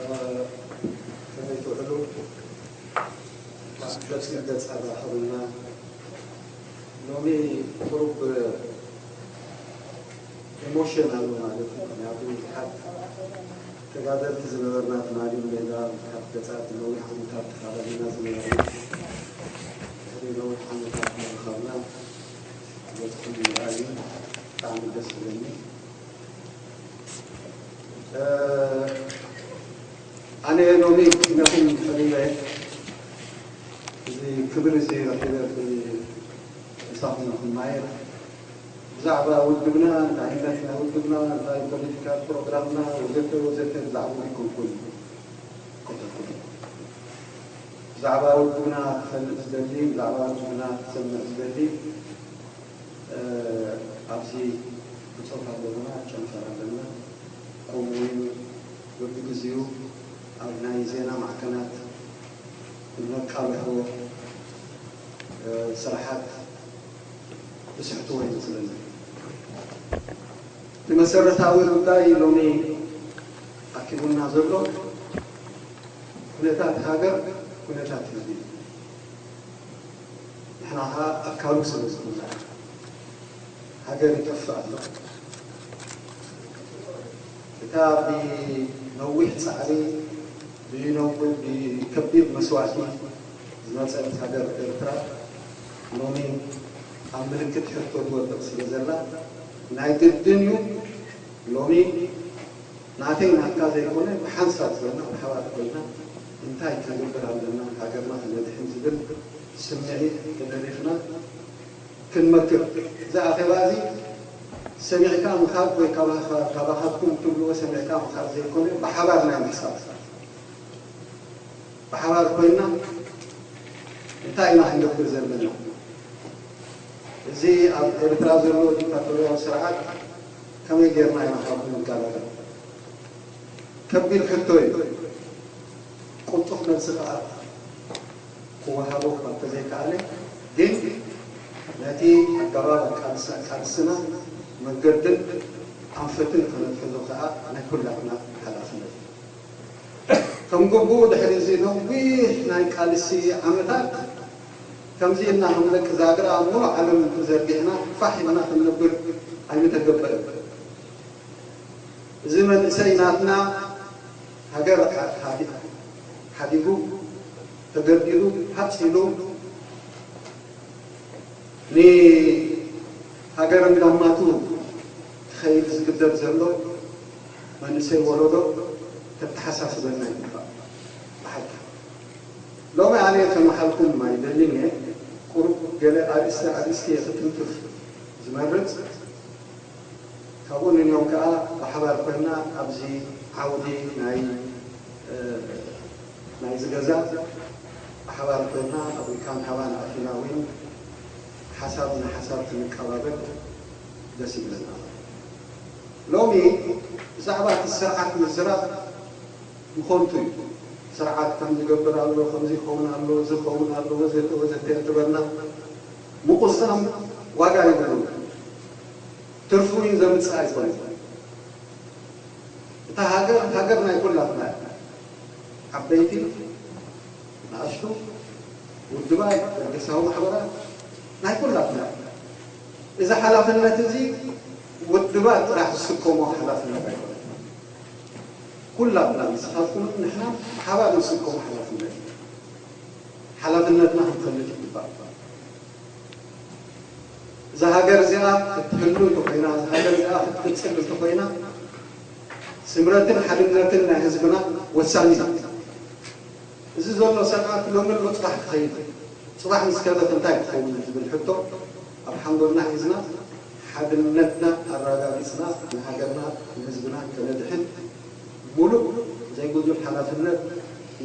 ከመይ ትውዕሉ? ገጽ ንገጽ ኣራኸቡና። ሎሚ ቁሩብ ኤሞሽን ኣሎ ማለት እዩ። ምኽንያቱ ብዙሓት ተጋደልቲ ዝነበርና ትማሊ ሜዳ፣ ብዙሓት ገጻት ነዊሕ ዓመታት ተኻላቢና ዝነበርና፣ ድሕሪ ነዊሕ ዓመታት ምርኻብና ገጽኩም ምርኣይ ብጣዕሚ ደስ ዝብለኒ። ኣነ ሎሚ ነኹም ፈሊመ እዚ ክብሪ እዚ ረኺበ ምሳኹም ንኽማየር ብዛዕባ ውድብና፣ እንታይ ዓይነት ናይ ውድብና፣ እንታይ ፖለቲካል ፕሮግራምና ወዘተ ወዘተ ብዛዕባ ኣይኮንኩን። ብዛዕባ ውድብና ክፈልጥ ዝደሊ፣ ብዛዕባ ውድብና ክሰምዕ ዝደሊ ኣብዚ ብጾት ኣለና፣ ጨንፈር ኣለና። ከምኡ እውን በብግዚኡ ኣብ ናይ ዜና ማዕከናት እነቃልሖ ስራሓት ብስሕትዎ ይመስለኒ። እቲ መሰረታዊ ጉዳይ ሎሚ ኣኪቡና ዘሎ ኩነታት ሃገር፣ ኩነታት ህዝቢ። ንሕና ኸዓ ኣካሉ ስለ ዝኾንና ሃገር ይጠፍእ ኣሎ። እታ ብነዊሕ ጻዕሪ፣ ብነዊሕ ብከቢድ መስዋእቲ ዝመጸት ሃገር ኤርትራ ሎሚ ኣብ ምልክት ሕቶ ትወድቕ ስለ ዘላ ናይ ግድን እዩ ሎሚ ናተይ ናትካ ዘይኮነ ብሓንሳብ ኮይና ብሓባር ኮይና እንታይ ክንገብር ኣለና ሃገርና ክነድሕን ዝብል ስምዒት ተደሪኽና ክንመክር። እዚ ኣኼባ እዚ ሰሚዕካ ምኻድ ወይ ካባኻትኩም ትብልዎ ሰሚዕካ ምኻድ ዘይኮነ ብሓባር ናይ ምሕሳብ ብሓባር ኮይና እንታይ ኢና ክንገብር ዘለና? እዚ ኣብ ኤርትራ ዘሎ ዲክታቶርያዊ ስርዓት ከመይ ጌርና ኢና ካብኡ ንገላገል? ከቢድ ሕቶ እዩ። ቅልጡፍ መልሲ ከኣ ክወሃቦ እኳ እንተዘይከኣለ፣ ግን ነቲ ኣገባብ ኣቃልሳ-፣ ቃልስና መንገድን ኣንፈትን ከነትሕዞ ከኣ ናይ ኩላትና ሓላፍነት እዩ። ከም ግቡኡ ድሕሪ እዚ ነዊሕ ናይ ቃልሲ ዓመታት ከምዚ ኢልና ከም ደቂ ዛግራ ኣብ ሙሉእ ዓለም ተዘርጊሕና ፋሕ ኢልና ክንነብር ኣይምተገበረን። እዚ መንእሰይ ናትና ሃገር ሓዲ-፣ ሓዲጉ፣ ተገዲሉ፣ ሃጽ ኢሉ፣ ንሃገር እንዳማቱ ክኸይድ ዝግደድ ዘሎ መንእሰይ ወለዶ ከተሓሳስበና ይግባእ። ብሓቂ ሎሚ ኣነ ከመሓልኩም ኣይደልን እየ። ቁሩብ ገለ ኣርእስቲ ኣርእስቲ እየ ክትንክፍ ዝመርጽ። ካብኡ ንንዮም ከኣ ብሓባር ኮይና ኣብዚ ዓውዲ ናይ፣ እ፣ ናይዚ ገዛ ብሓባር ኮይና ኣብ ሪካን ሃባን ኣቲና እውን ሓሳብ ንሓሳብ ክንቀባበል ደስ ይብለና። ሎሚ ብዛዕባ እቲ ስርዓት ምዝራብ ምኾንቱ እዩ። ስርዓት ከም ዝገብር ኣሎ፣ ከም ዝኸውን ኣሎ፣ ዝኸውን ኣሎ፣ ወዘተ ወዘተ እንትበልና ምቑዛም ዋጋ የብሉን። ትርፉ እውን ዘምጽእ ኣይኮነን። እታ ሃገር፣ ሃገር ናይ ኩላትና እያ። ዓበይቲ፣ ንኣሽቱ፣ ውድባት፣ በርጌሳዊ ማሕበራት፣ ናይ ኩላትና እያ። እዚ ሓላፍነት እዚ ውድባት ጥራሕ ዝስከሞ ሓላፍነት ኣይኮነን። ኩላትና፣ ንስኻትኩምን ንሕና ብሓባር ንስከሞ ሓላፍነት እዩ። ሓላፍነትና ክንፈልጥ ይግባእ። እዛ ሃገር እዚኣ ክትህሉ እንተኾይና፣ እዛ ሃገር እዚኣ ክትቅጽል እንተኾይና፣ ስምረትን ሓድነትን ናይ ህዝብና ወሳኒ እዩ። እዚ ዘሎ ስርዓት ሎሚ ኣሎ፣ ጽባሕ ክኸይድ እዩ። ጽባሕ ምስ ከደት እንታይ ክኸውን ዝብል ሕቶ ኣብ ሓንጎልና ሒዝና፣ ሓድነትና ኣረጋጊጽና፣ ንሃገርና ንህዝብና ከነድሕን ሙሉእ ዘይጉዱል ሓላፍነት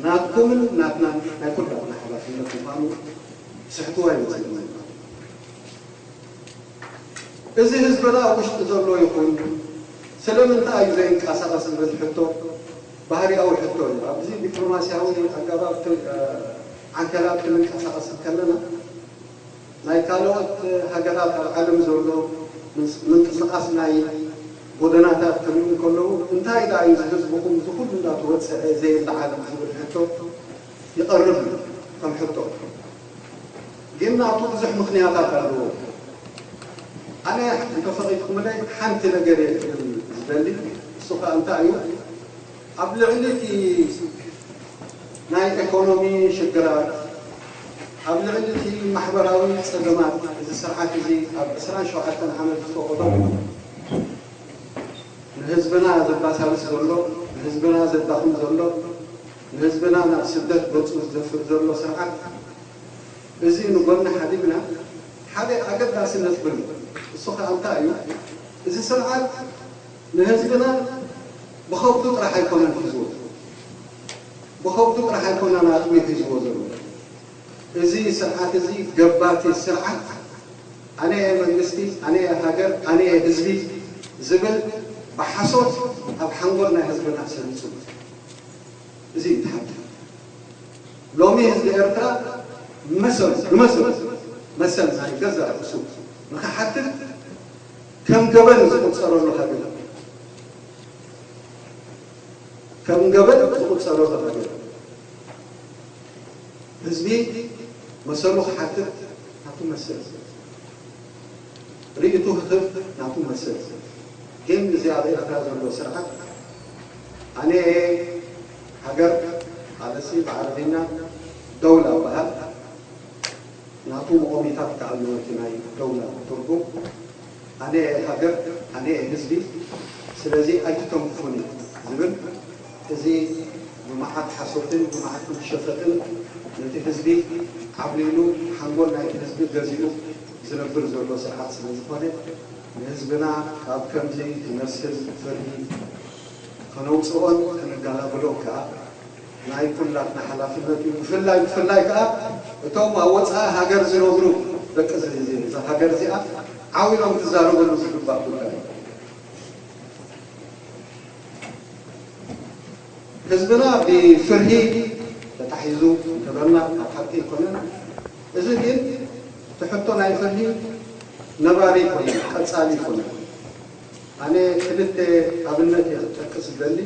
ናትኩምን ናትናን ናይ ኩላትና ሓላፍነት ምዃኑ ስሕትዋ ይመስለኒ። እዚ ህዝብና ኣብ ውሽጢ ዘሎ ይኹን ስለምንታይ እዩ ዘይንቀሳቐስ ዝብል ሕቶ ባህርያዊ ሕቶ እዩ። ኣብዚ ዲፕሎማስያዊ ኣገባብ ተ-፣ ዓንኬላት ክንንቀሳቐስ ከለና ናይ ካልኦት ሃገራት ኣብ ዓለም ዘሎ ምንስ-፣ ምንቅስቓስ ናይ ጎደናታት ክርእዩ እንከለዉ እንታይ ደኣ እዩ እዚ ህዝብኹም እዚ ኩሉ እንዳተወ ዘየለዓዕል ዝብል ሕቶ ይቐርብ እዩ ከም ሕቶ። ግን ናቱ ብዙሕ ምኽንያታት ኣለዎ። ኣነ እንተፈቒድኩምለይ ሓንቲ ነገር እየ ክብል ዝደሊ፣ እሱ ኸኣ እንታይ እዩ? ኣብ ልዕሊ እቲ ናይ ኢኮኖሚ ሽግራት፣ ኣብ ልዕሊ እቲ ማሕበራዊ ጸገማት፣ እዚ ስርዓት እዚ ኣብ ዕስራን ሸውዓተን ዓመት ዝፈቐዶ ንህዝብና ዘባሳብስ ዘሎ፣ ንህዝብና ዘዳኽም ዘሎ፣ ንህዝብና ናብ ስደት ገጹ ዝደፍእ ዘሎ ስርዓት፣ እዚ ንጎኒ ሓዲግና ሓደ ኣገዳሲ ነጥቢ ኣሎ። እሱ ኸኣ እንታይ እዩ? እዚ ስርዓት ንህዝብና ብኸብዱ ጥራሕ ኣይኮነን ሒዝዎ፣ ብኸብዱ ጥራሕ ኣይኮነን ኣጥሚዩ ሒዝዎ ዘሎ። እዚ ስርዓት እዚ ገባቲ ስርዓት፣ ኣነ እየ መንግስቲ፣ ኣነ እየ ሃገር፣ ኣነ እየ ህዝቢ ዝብል ብሓሶት ኣብ ሓንጎል ናይ ህዝብና ሰሪጹ። እዚ እዩ እቲ ሓቂ። ሎሚ ህዝቢ ኤርትራ መሰሉ፣ ብመሰሉ፣ መሰል ናይ ገዛእ ርእሱ ንኽሓትት ከም ገበን ዝቑጸረሉ ሃገር፣ ከም ገበን ዝቑጸረሉ ሃገር። ህዝቢ መሰሉ ክሓትት ናቱ መሰል፣ ርእይቱ ክህብ ናቱ መሰል። ግን እዚ ኣብ ኤርትራ ዘሎ ስርዓት፣ ኣነ እየ ሃገር፣ ማለትሲ ብዓረብኛ ደውላ ይበሃል። ናቱ መቖሚታት ከኣ ኣለዎ እቲ ናይ ደውላ ትርጉም። ኣነ እየ ሃገር፣ ኣነ እየ ህዝቢ፣ ስለዚ ኣይትተንክፉኒ ዝብል፣ እዚ ብመዓት ሓሶትን ብመዓት ሸፈጥን ነቲ ህዝቢ ዓብሊሉ፣ ሓንጎል ናይቲ ህዝቢ ገዚኡ ዝነብር ዘሎ ስርዓት ስለ ዝኾነ፣ ንህዝብና ካብ ከምዚ ዝመስል ፍርዲ ከነውጽኦን ከነገላግሎን ከኣ ናይ ኩላትና ሓላፍነት እዩ። ብፍላይ፣ ብፍላይ ከኣ እቶም ኣብ ወጻኢ ሃገር ዝነብሩ ደቂ እዚ፣ እዚ፣ እዛ ሃገር እዚኣ ዓው ኢሎም ክዛረበሉ ዝግባእ ጉዳይ እዩ። ህዝብና ብፍርሂ ተታሒዙ እንተበልና ኣብ ሓቂ ኣይኮነን። እዚ ግን እቲ ሕቶ ናይ ፍርሂ ነባሪ ኣይኮነን፣ ቀጻሊ ኣይኮነን። ኣነ ክልተ ኣብነት እየ ክጠቅስ ዝደሊ።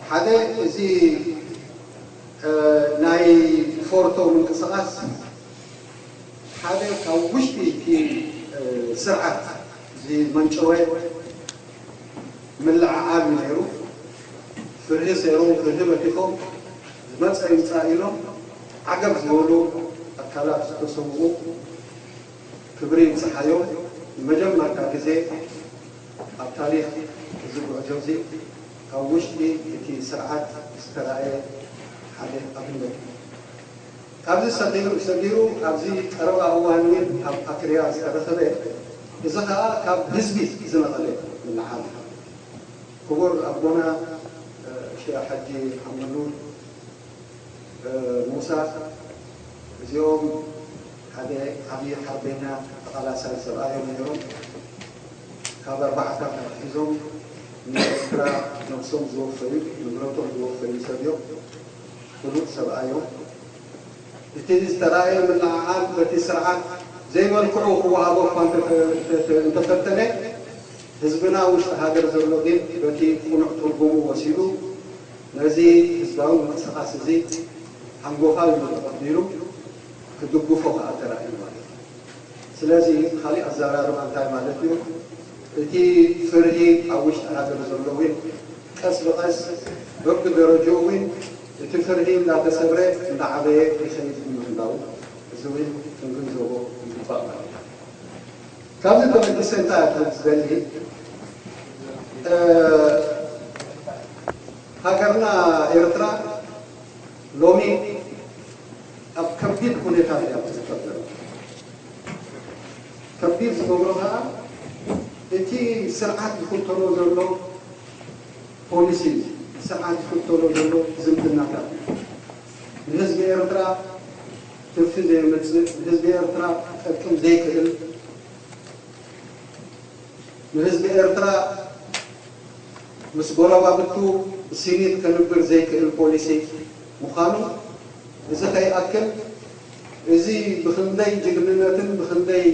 ሓደ፣ እዚ፣ እ፣ ናይ ፎርቶ ምንቅስቓስ ሓደ ካብ ውሽጢ እቲ፣ እ፣ ስርዓት ዝመንጨወ ምልዕዓል እዩ ነይሩ። ፍርሂ ሰይሮም፣ ፍርሂ በቲኾም፣ ዝመጸ ይምጻእ ኢሎም ዓገብ ዝበሉ ኣካላት ዝተሰውኡ ክብሪ ይብጽሓዮም። ንመጀመርታ ግዜ ኣብ ታሪኽ እዚ ጉዕዞ እዚ ካብ ውሽጢ እቲ ስርዓት ዝተራእየ ሓደ ኣብነት እዩ። ካብዚ ሰጊሩ፣ ሰጊሩ ኣብዚ ቀረባ እዋን እውን ኣብ ኣክርያ ዝተረኸበ፣ እዚ ኸኣ ካብ ህዝቢ ዝነቐለ ምልዓል እዩ። ክቡር ኣቦና፣ እ፣ ሼህ ሓጂ ሓመዱር፣ እ፣ ሙሳ፣ እዚኦም ሓደ ዓብዪ ሓርበኛ ተቓላሳይ ሰብኣይ እዮም ነይሮም። ካብ ኣርባዕታት ኣትሒዞም ንኤርትራ ነብሶም ዝወፈዩ፣ ንብረቶም ዝወፈዩ ሰብ እዮም። ፍሉጥ ሰብኣይ እዮም። እቲ ዝተራእየ ምልዕዓል በቲ ስርዓት ዘይመልክዑ ክወሃቦ እኳ እንተ-፣ እንተ-፣ እንተፈተነ፣ ህዝብና ውሽጢ ሃገር ዘሎ ግን በቲ ቅኑዕ ትርጉሙ ወሲዱ፣ ነዚ ህዝባዊ ምንቅስቓስ እዚ ሓንጎፋ ኢሉ ተቐቢሉ ክድግፎ ከኣ ተራእዩ ማለት እዩ። ስለዚ፣ ካሊእ ኣዘራርባ እንታይ ማለት እዩ? እቲ ፍርሂ ኣብ ውሽጢ ሃገር ዘሎ እውን ቀስ ብቐስ በብደረጅኡ እውን እቲ ፍርሂ እንዳተሰብረ እንዳዓበየ ይኸይድ ብምህላዉ፣ እዚ እውን ክንግንዘቦ ይግባእ ማለት እዩ። ካብዚ ተበጊሰ እንታይ ክብል ዝደሊ፣ እ፣ ሃገርና ኤርትራ ሎሚ ኣብ ከቢድ ኩነታት እያ ትርከብ ዘላ። ከቢድ ዝገብሮ ከኣ እቲ ስርዓት ዝኽተሎ ዘሎ ፖሊሲ፣ ስርዓት ዝኽተሎ ዘሎ ዝምድናታት፣ ንህዝቢ ኤርትራ ትርፊ ዘየምጽእ፣ ንህዝቢ ኤርትራ ክጠቅም ዘይክእል፣ ንህዝቢ ኤርትራ ምስ ጎረባብቱ ብስኒት ከንብር ዘይክእል ፖሊሲ ምዃኑ፣ እዚ ከይኣክል፣ እዚ ብኽንደይ ጅግንነትን ብኽንደይ፣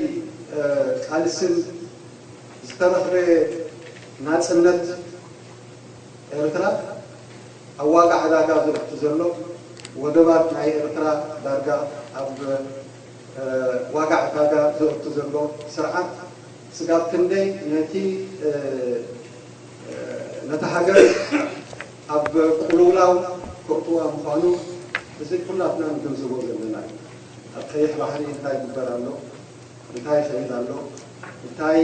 እ፣ ቃልስን ዝተረኽበ ናጽነት ኤርትራ ኣብ ዋጋ ዕዳጋ ዘእቱ ዘሎ፣ ወደባት ናይ ኤርትራ ዳርጋ ኣብ ዋጋ ዕዳጋ ዘእቱ ዘሎ ስርዓት፣ ስጋብ ክንደይ ነቲ ነታ ሃገር ኣብ ቅልውላው ከእትዋ ምዃኑ፣ እዚ ኩላትና ንግንዝቦ ዘለና እዩ። ኣብ ቀይሕ ባሕሪ እንታይ ይግበር ኣሎ? እንታይ ይኸይድ ኣሎ? እንታይ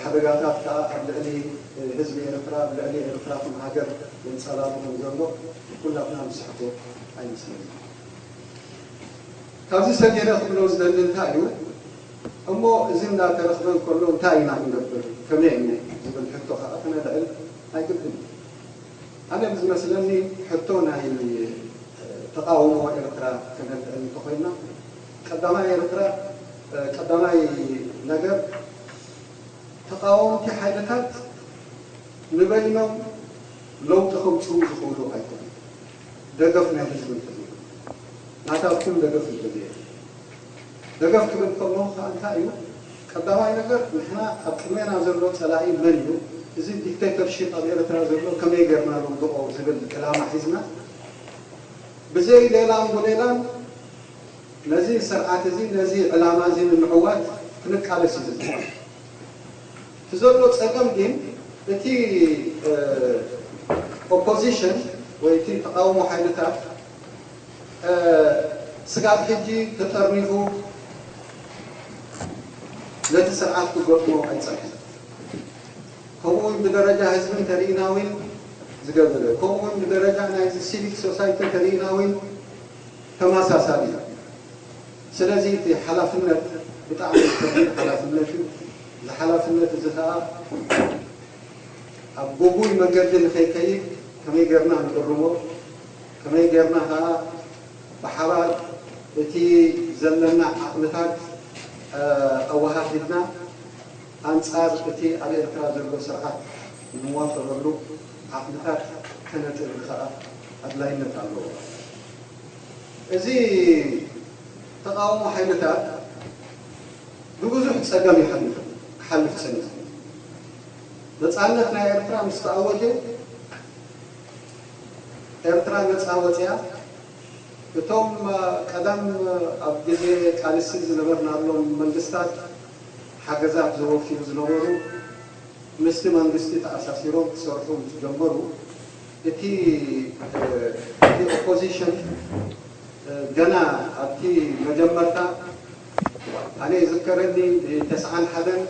ሓደጋታት ከኣ ኣብ ልዕሊ ህዝቢ ኤርትራ፣ ኣብ ልዕሊ ኤርትራ ከም ሃገር የንጸላሉ ከም ዘሎ ኩላትና ንስሕቶ ኣይመስለኒ። ካብዚ ሰጊረ ክብሎ ዝደሊ እንታይ እዩ? እሞ እዚ እንዳተረኽበ እንከሎ እንታይ ኢና ክንገብር? ከመይ እዩ ዝብል ሕቶ ከኣ ክነልዕል ኣይግድን። ኣነ ብዝመስለኒ ሕቶ ናይ ተቃውሞ ኤርትራ ክነልዕል እንተኾይና፣ ቀዳማይ ኤርትራ፣ ቀዳማይ ነገር፣ ተቃወምቲ ሓይልታት ንበይኖም ለውጢ ከምፅኡ ዝኽእሉ ኣይኮኑን። ደገፍ ናይ ህዝቢ እንተዘይብሉ፣ ናታትኩም ደገፍ እንተዘይብሉ፣ ደገፍ ክብል ከለኹ ከዓ እንታይ እዩ? ቀዳማይ ነገር፣ ንሕና ኣብ ቅድሜና ዘሎ ፀላኢ መን እዩ? እዚ ዲክቴተርሺፕ ኣብ ኤርትራ ዘሎ ከመይ ጌርና ነውድቖ ዝብል ዕላማ ሒዝና፣ ብዘይ ሌላን ጉሌላን ነዚ ስርዓት እዚ፣ ነዚ ዕላማ እዚ ንምዕዋት ክንቃለስ እዩ ዝግባእ። እቲ ዘሎ ጸገም ግን፣ እቲ ኦፖዚሽን ወይ እቲ ተቃውሞ ሓይልታት ስጋብ ሕጂ ተጠርኒፉ ነቲ ስርዓት ክገጥሞ ኣይጸንሐን። ከምኡ እውን ብደረጃ ህዝቢ እንተርኢና እውን ዝገበረ፣ ከምኡ እውን ብደረጃ ናይዚ ሲቪክ ሶሳይቲ እንተርኢና እውን ተመሳሳሊ እዩ። ስለዚ እቲ ሓላፍነት ብጣዕሚ ከቢድ ሓላፍነት እዩ። እዚ ሓላፍነት እዚ ከዓ ኣብ ግጉይ መገዲ ንኸይከይድ ከመይ ጌርና ንእርሞ፣ ከመይ ጌርና ከዓ ብሓባር እቲ ዘለና ዓቕምታት ኣወሃሂድና ኣንጻር እቲ ኣብ ኤርትራ ዘሎ ስርዓት ንዋፈረሉ ዓቕምታት ከነጥሪ ከዓ ኣድላይነት ኣለዎ። እዚ ተቃውሞ ሓይልታት ብብዙሕ ጸገም ይሓልፍ ክሓልፍ ጸኒሑ። ነጻነት ናይ ኤርትራ ምስ ተኣወጀ፣ ኤርትራ ነጻ ወጺኣ፣ እቶም ቀደም ኣብ ግዜ ቃልሲ ዝነበርናሎም መንግስታት ሓገዛት ዘወፍዩ ዝነበሩ ምስቲ መንግስቲ ተኣሳሲሮም ክሰርሑ ምስ ጀመሩ፣ እቲ እቲ ኦፖዚሽን ገና ኣብቲ መጀመርታ፣ ኣነ ይዝከረኒ፣ ተስዓን ሓደን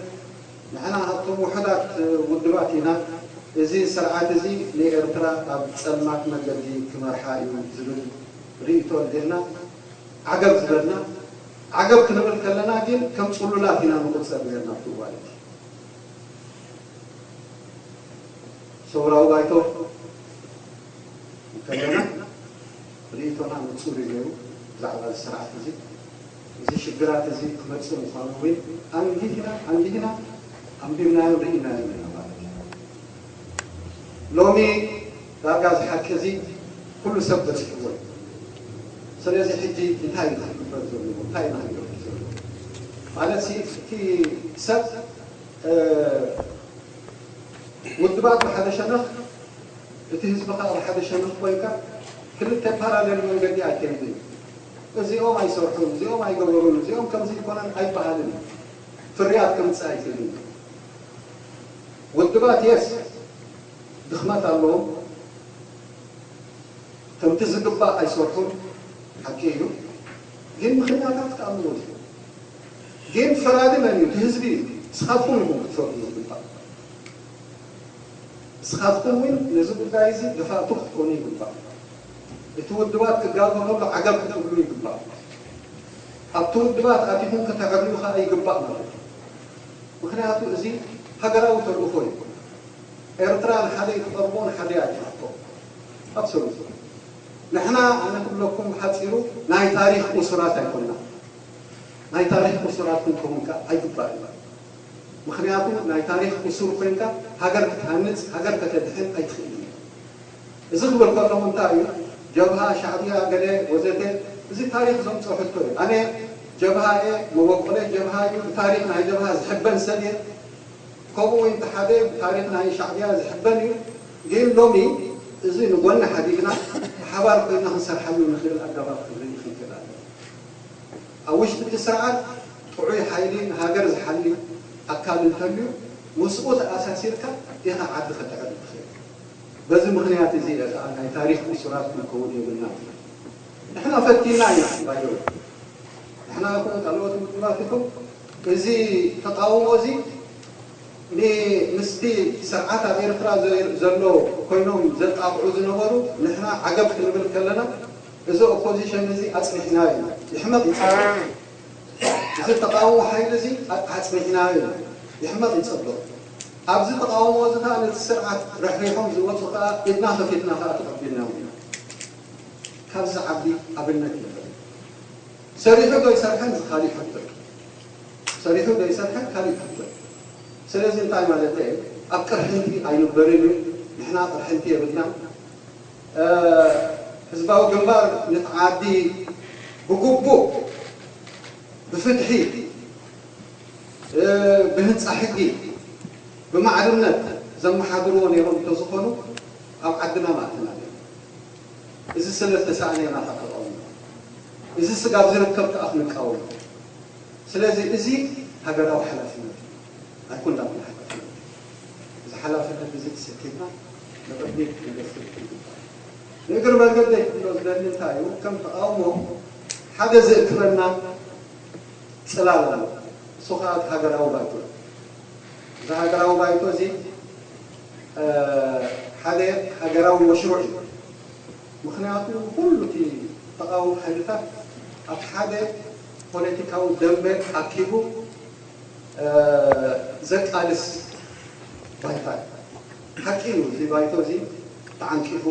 ንሕና ካብቶም ውሑዳት ውድባት ኢና፣ እዚ ስርዓት እዚ ንኤርትራ ኣብ ጸልማት መገዲ ክመርሓ እዩ ዝብል ርእይቶ ኣልዒልና ዓገብ ዝበልና። ዓገብ ክንብል ከለና ግን ከም ጽሉላት ኢና ንቑጸር ነርና ኣብቲ እዋን እቲ። ሰውራዊ ባይቶ እንከለና ርእይቶና ንጹር እዩ ነይሩ ብዛዕባ እዚ ስርዓት እዚ። እዚ ሽግራት እዚ ክመጽእ ምዃኑ እውን ኣንጊህና ኣንጊህና ኣንቢብናዮ ርኢናዮ ኢና ማለት እዩ። ሎሚ ዳርጋ እዚ ሓቂ እዚ ኩሉ ሰብ በጺሕዎ እዩ። ስለዚ ሕጂ እንታይ እዩ ክግበር ዘለዎ? እንታይ ኢና ክንገብር ዘለዎ? ማለት እቲ ሰብ ውድባት ብሓደ ሸነኽ፣ እቲ ህዝቢ ከዓ ብሓደ ሸነኽ ኮይንካ ክልተ ፓራሌል መንገዲ ኣይከይድን እዩ። እዚኦም ኣይሰርሑን፣ እዚኦም ኣይገበሩን፣ እዚኦም ከምዚ ይኮነን ኣይበሃልን እዩ። ፍርያት ከምፅእ ኣይክእልን እዩ። ውድባት የስ ድኽመት ኣለዎም፣ ከምቲ ዝግባእ ኣይሰርሑን፣ ሓቂ እዩ። ግን ምኽንያታት ክኣምንዎ እዩ። ግን ፈራዲ መን እዩ? እቲ ህዝቢ እዩ። ንስኻትኩም ኢኹም ክትፈርዱ ዝግባእ። ንስኻትኩም እውን ነዚ ጉዳይ እዚ ደፋእቱ ክትኮኑ ይግባእ። እቲ ውድባት ክጋገ ከሎ ዓገብ ክትብሉ ይግባእ። ኣብቲ ውድባት ኣቲኹም ከተዕርዩ ከዓ ይግባእ ማለት እዩ። ምኽንያቱ እዚ ሃገራዊ ተልእኾ እዩ። ኤርትራ ንሓደ ይትቐርቦ ንሓደ ኣይትሓቶ። ኣብሰሉት ንሕና ኣነ ክብለኩም ብሓፂሩ ናይ ታሪክ እሱራት ኣይኮንና። ናይ ታሪክ እሱራት ክንከውን ከዓ ኣይግባእ እዩ። ምክንያቱ ናይ ታሪክ እሱር ኮይንካ ሃገር ክትሃንፅ ሃገር ከተድሕን ኣይትኽእልን። እዚ ክብል ከለኹ እንታይ እዩ ጀብሃ ሻዕብያ ገለ ወዘተ እዚ ታሪክ ዘምፅኦ ሕቶ እዩ። ኣነ ጀብሃ እየ መበቆለ ጀብሃ እዩ ብታሪክ ናይ ጀብሃ ዝሕበን ሰብ እየ። ከምኡ እውን ሓደ ታሪክ ናይ ሻዕብያ ዝሕበን እዩ። ግን ሎሚ እዚ ንጎኒ ሓዲግና ብሓባር ኮይና ክንሰርሓሉ ንኽእል ኣገባብ ክንርኢ ክንክእል ኣለና። ኣብ ውሽጢ እቲ ስርዓት ጥዑይ ሓይሊ ንሃገር ዝሓሊ ኣካል እንተልዩ ምስኡ ተኣሳሲርካ ኢኻ ዓዲ ከተዕሪ ትኽእል። በዚ ምኽንያት እዚ ኢኻ ናይ ታሪኽ እሱራት ክንከውን የብልና። ንሕና ፈቲና ኢና ባይደው ንሕና ይኹን ካልኦት ውድባት ይኹን እዚ ተቃውሞ እዚ ን- ምስቲ ስርዓት ኣብ ኤርትራ ዘ- ዘሎ ኮይኖም ዘጣቕዑ ዝነበሩ ንሕና ዓገብ ክንብል ከለና እዚ ኦፖዚሽን እዚ ኣጽኒሕናዮ ኢና። ይሕመቕ ይጸብቕ። እዚ ተቃውሞ ሓይሊ እዚ ኣ- ኣጽኒሕናዮ ኢና። ይሕመቕ ይጸብቕ። ኣብዚ ተቃውሞ እዚ ከኣ ነቲ ስርዓት ረሕሪሖም ዝወጹ ከኣ ኢድና ከፊትና ከኣ ተቐቢልናዮም ኢና። ካብዚ ዓቢ ኣብነት የለን። ሰሪሑ ዶ ይሰርሐን እዚ ካሊእ ሕቶ እዩ። ሰሪሑ ዶ ይሰርሐን ካሊእ ሕቶ እዩ። ስለዚ እንታይ ማለት እዩ? ኣብ ቅርሕንቲ ኣይንበርን እዩ። ንሕና ቅርሕንቲ የብልናን። እ፣ ህዝባዊ ግንባር ነቲ ዓዲ ብግቡእ ብፍትሒ እ፣ ብህንጻ ሕጊ ብማዕርነት ዘመሓድርዎ ነይሮም እንተዝኾኑ ኣብ ዓድና ምኣተና ነይሩ። እዚ ስለ ዝተሳእነ ኢና ካብ ተቃውሞ። እዚ ስጋብ ዝርከብ ከኣ ክንቃወም። ስለዚ እዚ ሃገራዊ ሓላፍነት እዩ። ኣይኮን ዳኛ ሓላፍነት እዩ። እዚ ሓላፍነት እዚ ተሰኪምና ንቕድሚት ክንገስግስ ይግባእ። ንእግሪ መንገደይ ክብሎ ዝደሊ እንታይ እዩ? ከም ተቃውሞ ሓደ ዝእክበና ጽላል ኣሎ። እሱ ኸኣ እቲ ሃገራዊ ባይቶ እዩ። እዚ ሃገራዊ ባይቶ እዚ እ፣ ሓደ ሃገራዊ መሽሩዕ እዩ። ምኽንያቱ ኩሉ እቲ ተቃወምቲ ሓይልታት ኣብ ሓደ ፖለቲካዊ ደንበ ኣኪቡ እ፣ ዘቃልስ ባይታ እዩ። ሓቂ እዩ፣ እዚ ባይቶ እዚ ተዓንቂፉ።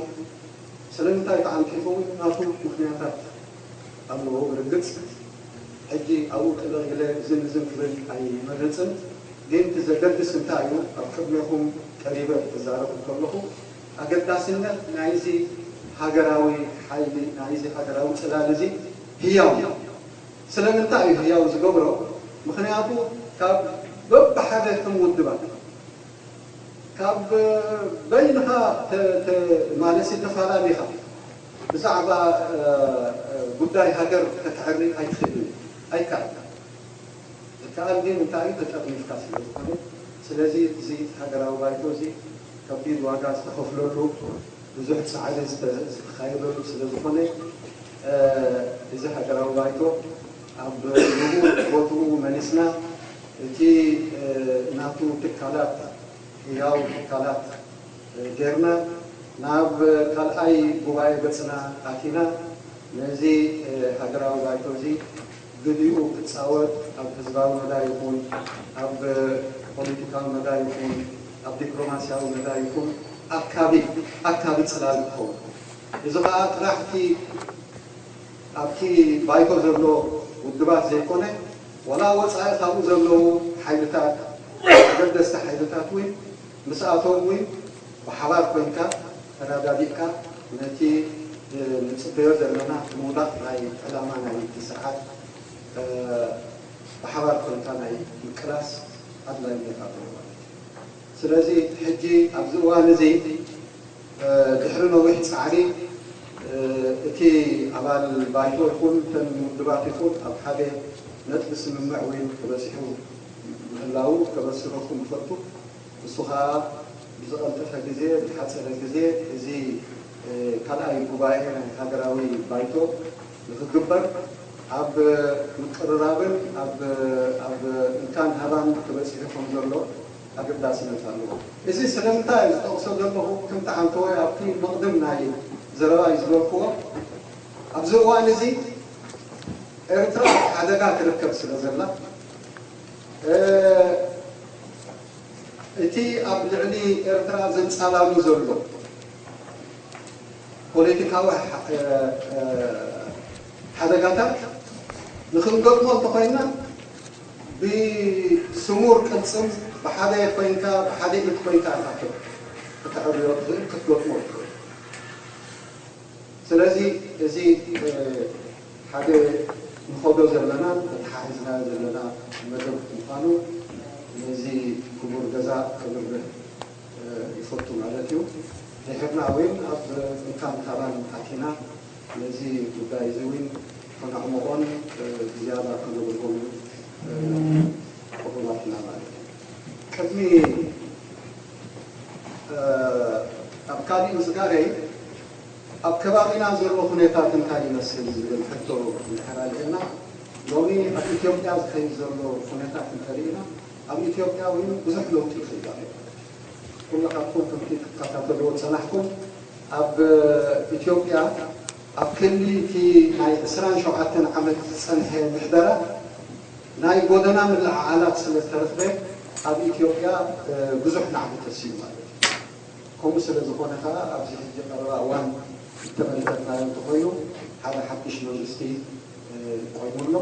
ስለምንታይ ተዓንቂፉ? ናቱ ምኽንያታት ኣለዎ። ብርግጽ ሕጂ ኣብኡ ቅልቕ ኢለ እዝን እዝን ክብል ኣይመርጽን፣ ግን እቲ ዘገድስ እንታይ እዩ? ኣብ ቅድሜኹም ቀሪበ ክዛረብ ከለኹ ኣገዳስነት ናይዚ ሃገራዊ ሓይሊ፣ ናይዚ ሃገራዊ ጽላል እዚ ህያው እዩ። ስለምንታይ እዩ ህያው ዝገብሮ? ምኽንያቱ ካብ በብሓደ ከም ውድባት ካብ በይንኻ ተ- ተ- ማለትሲ ተፋላሊኻ ብዛዕባ እ፣ እ፣ ጉዳይ ሃገር ከተዕሪ ኣይትኽእልን፣ ኣይከኣልን። ዝከኣል ግን እንታይ እዩ? ተጠርኒፍካ ስለ ዝኾነ። ስለዚ እዚ ሃገራዊ ባይቶ እዚ ከቢድ ዋጋ ዝተኸፍለሉ ብዙሕ ጻዕሪ ዝተ- ዝተኻየደሉ ስለ ዝኾነ እ፣ እዚ ሃገራዊ ባይቶ ኣብ ንቡር ቦትኡ መሊስና እቲ እ፣ ናቱ ትካላት ህያው ትካላት እ፣ ጌርና ናብ ካልኣይ ጉባኤ ገጽና ኣቲና ነዚ እ፣ ሃገራዊ ባይቶ እዚ ግዲኡ ክጻወት ኣብ ህዝባዊ መዳይ ይኹን ኣብ ፖለቲካዊ መዳይ ይኹን ኣብ ዲፕሎማስያዊ መዳይ ይኹን ኣካቢ ኣካቢ ጽላል ክኸውን እዚ ኸኣ ጥራሕ እቲ ኣብቲ ባይቶ ዘሎ ውድባት ዘይኮነ ዋላ ወጻኢ ካብኡ ዘለዉ ሓይልታት ኣገደስቲ ሓይልታት እውን ምስኣቶም እውን ብሓባር ኮይንካ ተረዳዲእካ ነቲ ንጽበዮ ዘለና ምውዳቕ ናይ ዕላማ ናይ እቲ ስርዓት ብሓባር ኮይንካ ናይ ምቅላስ ኣድላይነት ኣለዎ ማለት እዩ። ስለዚ ሕጂ ኣብዚ እዋን እዚ ድሕሪ ነዊሕ ጻዕሪ እቲ ኣባል ባይቶ ይኹን እተን ውድባት ይኹን ኣብ ሓደ ነጥቢ ስምምዕ እውን ተበጺሑ ምህላዉ ከበስረኩም እፈቱ። እሱ ኸኣ ብዝቐልጠፈ ግዜ ብዝሓጸረ ግዜ እዚ ካልኣይ ጉባኤ ናይ ሃገራዊ ባይቶ ንኽግበር ኣብ ምቅርራብን ኣብ እንካን ሃባን ተበጺሑ ከም ዘሎ ኣገዳስነት ኣለዎ። እዚ ስለምንታይ ዝጠቕሶ ዘለኹ ከምቲ ዓንተወ ኣብቲ መቕድም ናይ ዘረባይ ዝበልክዎ ኣብዚ እዋን እዚ ኤርትራ ኣብ ሓደጋ ትርከብ ስለ ዘላ እቲ ኣብ ልዕሊ ኤርትራ ዘንጻላሉ ዘሎ ፖለቲካዊ ሓደጋታት ንክንገጥሞ እንተኾይና ብስሙር ቅልጽም ብሓደ ኮይንካ ብሓደ ኢድ ኮይንካ ኢኻ ክትዕብዮ ትኽእል ክትገጥሞ ትኽእል። ስለዚ እዚ ሓደ ንኸዶ ዘለና ተተሓሒዝናዮ ዘለና መደብ ምዃኑ ነዚ ክቡር ገዛ ከብርህ ይፈቱ ማለት እዩ። ድሕርና እውን ኣብ እንካን ታባን ኣቲና ነዚ ጉዳይ እዚ እውን ከነዕምቖን ብዝያዳ ከነጉልሆን ቅሩባት ኢና ማለት እዩ። ቅድሚ ኣብ ካሊእ ምስጋረይ ኣብ ከባቢና ዘሎ ኩነታት እንታይ ይመስል ዝብል ሕቶ እንድሕር ኣልዒልና፣ ሎሚ ኣብ ኢትዮጵያ ዝኸይድ ዘሎ ኩነታት እንተርኢና ኣብ ኢትዮጵያ እውን ብዙሕ ለውጢ ይኸይድ ኣሎ። ኩልኻትኩም ከምቲ ትከታተልዎ ዝጸናሕኩም ኣብ ኢትዮጵያ ኣብ ክሊ እቲ ናይ ዕስራን ሸውዓተን ዓመት ዝጸንሐ ምሕደራ ናይ ጎደና ምልዕዓላት ስለ ዝተረኽበ ኣብ ኢትዮጵያ ብዙሕ ናዕቢ ተሲኡ ማለት እዩ። ከምኡ ስለ ዝኾነ ከኣ ኣብዚ ሕጂ ቀረባ እዋን እተመልከትናዮ እንተኾይኑ ሓደ ሓድሽ መንግስቲ ኮይኑ ኣሎ።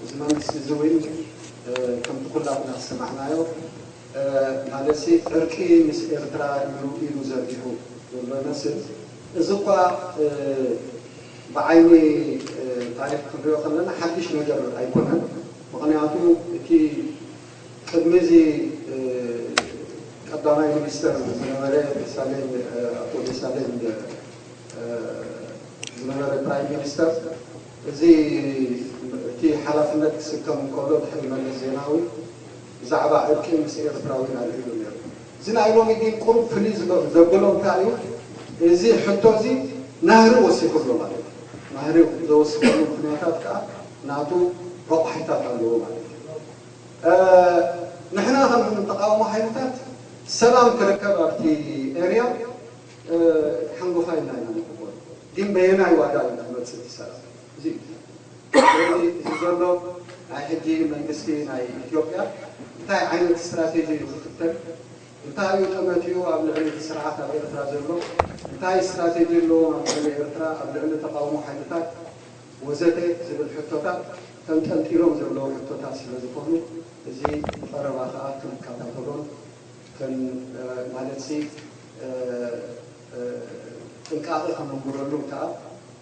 እዚ መንግስቲ እዚ እውን ከምቲ ኩላትና ዝሰማዕናዮ ማለትሲ ዕርቂ ምስ ኤርትራ እዩ ኢሉ ዘርጊሑ ዘሎ ይመስል። እዚ እኳ ብዓይኒ ታሪክ ክንሪኦ ከለና ሓድሽ ነገር ኣይኮነን። ምኽንያቱ እቲ ቅድሚ እዚ ቀዳማይ ሚኒስተር ዝነበረ ደሳለኝ ኣቶ ደሳለኝ ዝነበረ ፕራይም ሚኒስተር እዚ እቲ ሓላፍነት ክስከም እንከሎ ድሕሪ መለስ ዜናዊ ብዛዕባ ዕርቂ ምስ ኤርትራውያን ኣልዒሉ ነይሩ። እዚ ናይ ሎሚ ግን ቁሩብ ፍልይ ዝገ- ዘብሎ እንታይ እዩ? እዚ ሕቶ እዚ ናህሪ ወሲኹ ኣሎ ማለት እዩ። ናህሪ ዘወስኸሉ ምኽንያታት ከዓ ናቱ ረቋሒታት ኣለዎ ማለት እዩ። ንሕና ከም ተቃውሞ ሓይልታት ሰላም ክርከብ ኣብቲ ኤርያ ሓንጎፋይ ኢና ኢና ንቅበሎ። ግን በየናይ ዋጋ እዩ ክመፅእ እቲ ሰላም? እዚ እዩ። ስለዚ እዚ ዘሎ ናይ ሕጂ መንግስቲ ናይ ኢትዮጵያ እንታይ ዓይነት ስትራቴጂ እዩ ክኽተል? እንታይ እዩ ጠመትኡ ኣብ ልዕሊ እቲ ስርዓት ኣብ ኤርትራ ዘሎ? እንታይ ስትራቴጂ ኣለዎም ኣብ ልዕሊ ኤርትራ፣ ኣብ ልዕሊ ተቃውሞ ሓይልታት ወዘተ ዝብል ሕቶታት ተንጠልጢሎም ዘለዉ ሕቶታት ስለ ዝኾኑ እዚ ብቐረባ ከኣ ክንከታተሎን ከም ማለትሲ ጥንቃቐ ከነንብረሉ ከኣ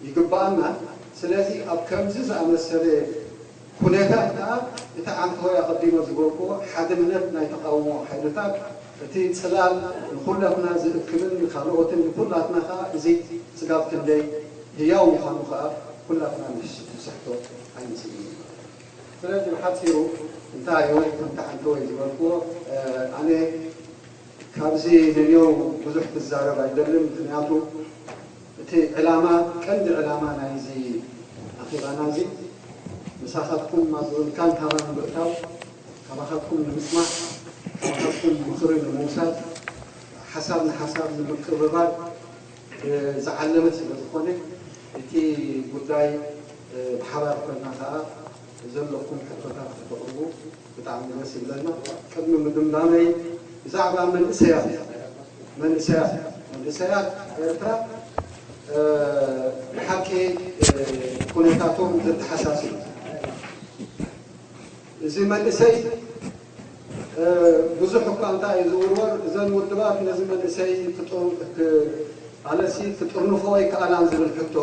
ይግባኣና። ስለዚ ኣብ ከምዚ ዝኣመሰለ ኩነታት ከኣ እቲ ዓንተወይ ኣቐዲመ ዝበልክዎ ሓድነት ናይ ተቃውሞ ሓይልታት እቲ ጽላል ንኹላትና ዝእክብን ንካልኦትን ንኹላትና ከኣ እዚ ስጋብ ክንደይ ህያው ምዃኑ ከኣ ኩላትና ንስሕቶ ኣይንስእንን። ስለዚ ብሓጺሩ እንታይ እዩ ከምቲ ዓንተወይ ዝበልክዎ ኣነ ካብዚ ንኔው ብዙሕ ክዛረብ ኣይደልን። ምኽንያቱ እቲ ዕላማ ቀንዲ ዕላማ ናይዚ ኣኼባና እዚ ምሳኻትኩም ኣብ እንካን ታባን ምእታው፣ ካባኻትኩም ንምስማዕ፣ ካባኻትኩም ምኽሪ ንምውሳድ፣ ሓሳብ ንሓሳብ ንምቅብባል ዝዓለመ ስለ ዝኾነ እቲ ጉዳይ ብሓባር ኮይና ከዓ ዘለኩም ሕቶታት ከተቕርቡ ብጣዕሚ ደስ ይብለና። ቅድሚ ምድምዳመይ ብዛዕባ መንእሰያት መንእሰያት መንእሰያት ኤርትራ ብሓቂ ኩነታቶም ዘተሓሳስብ እዚ መንእሰይ ብዙሕ እኳ እንታይ እዩ ዝውርወር እዘን ውድባት ነዚ መንእሰይ ኣለሲ ክጥርንፎ ኣይከኣላን ዝብል ሕቶ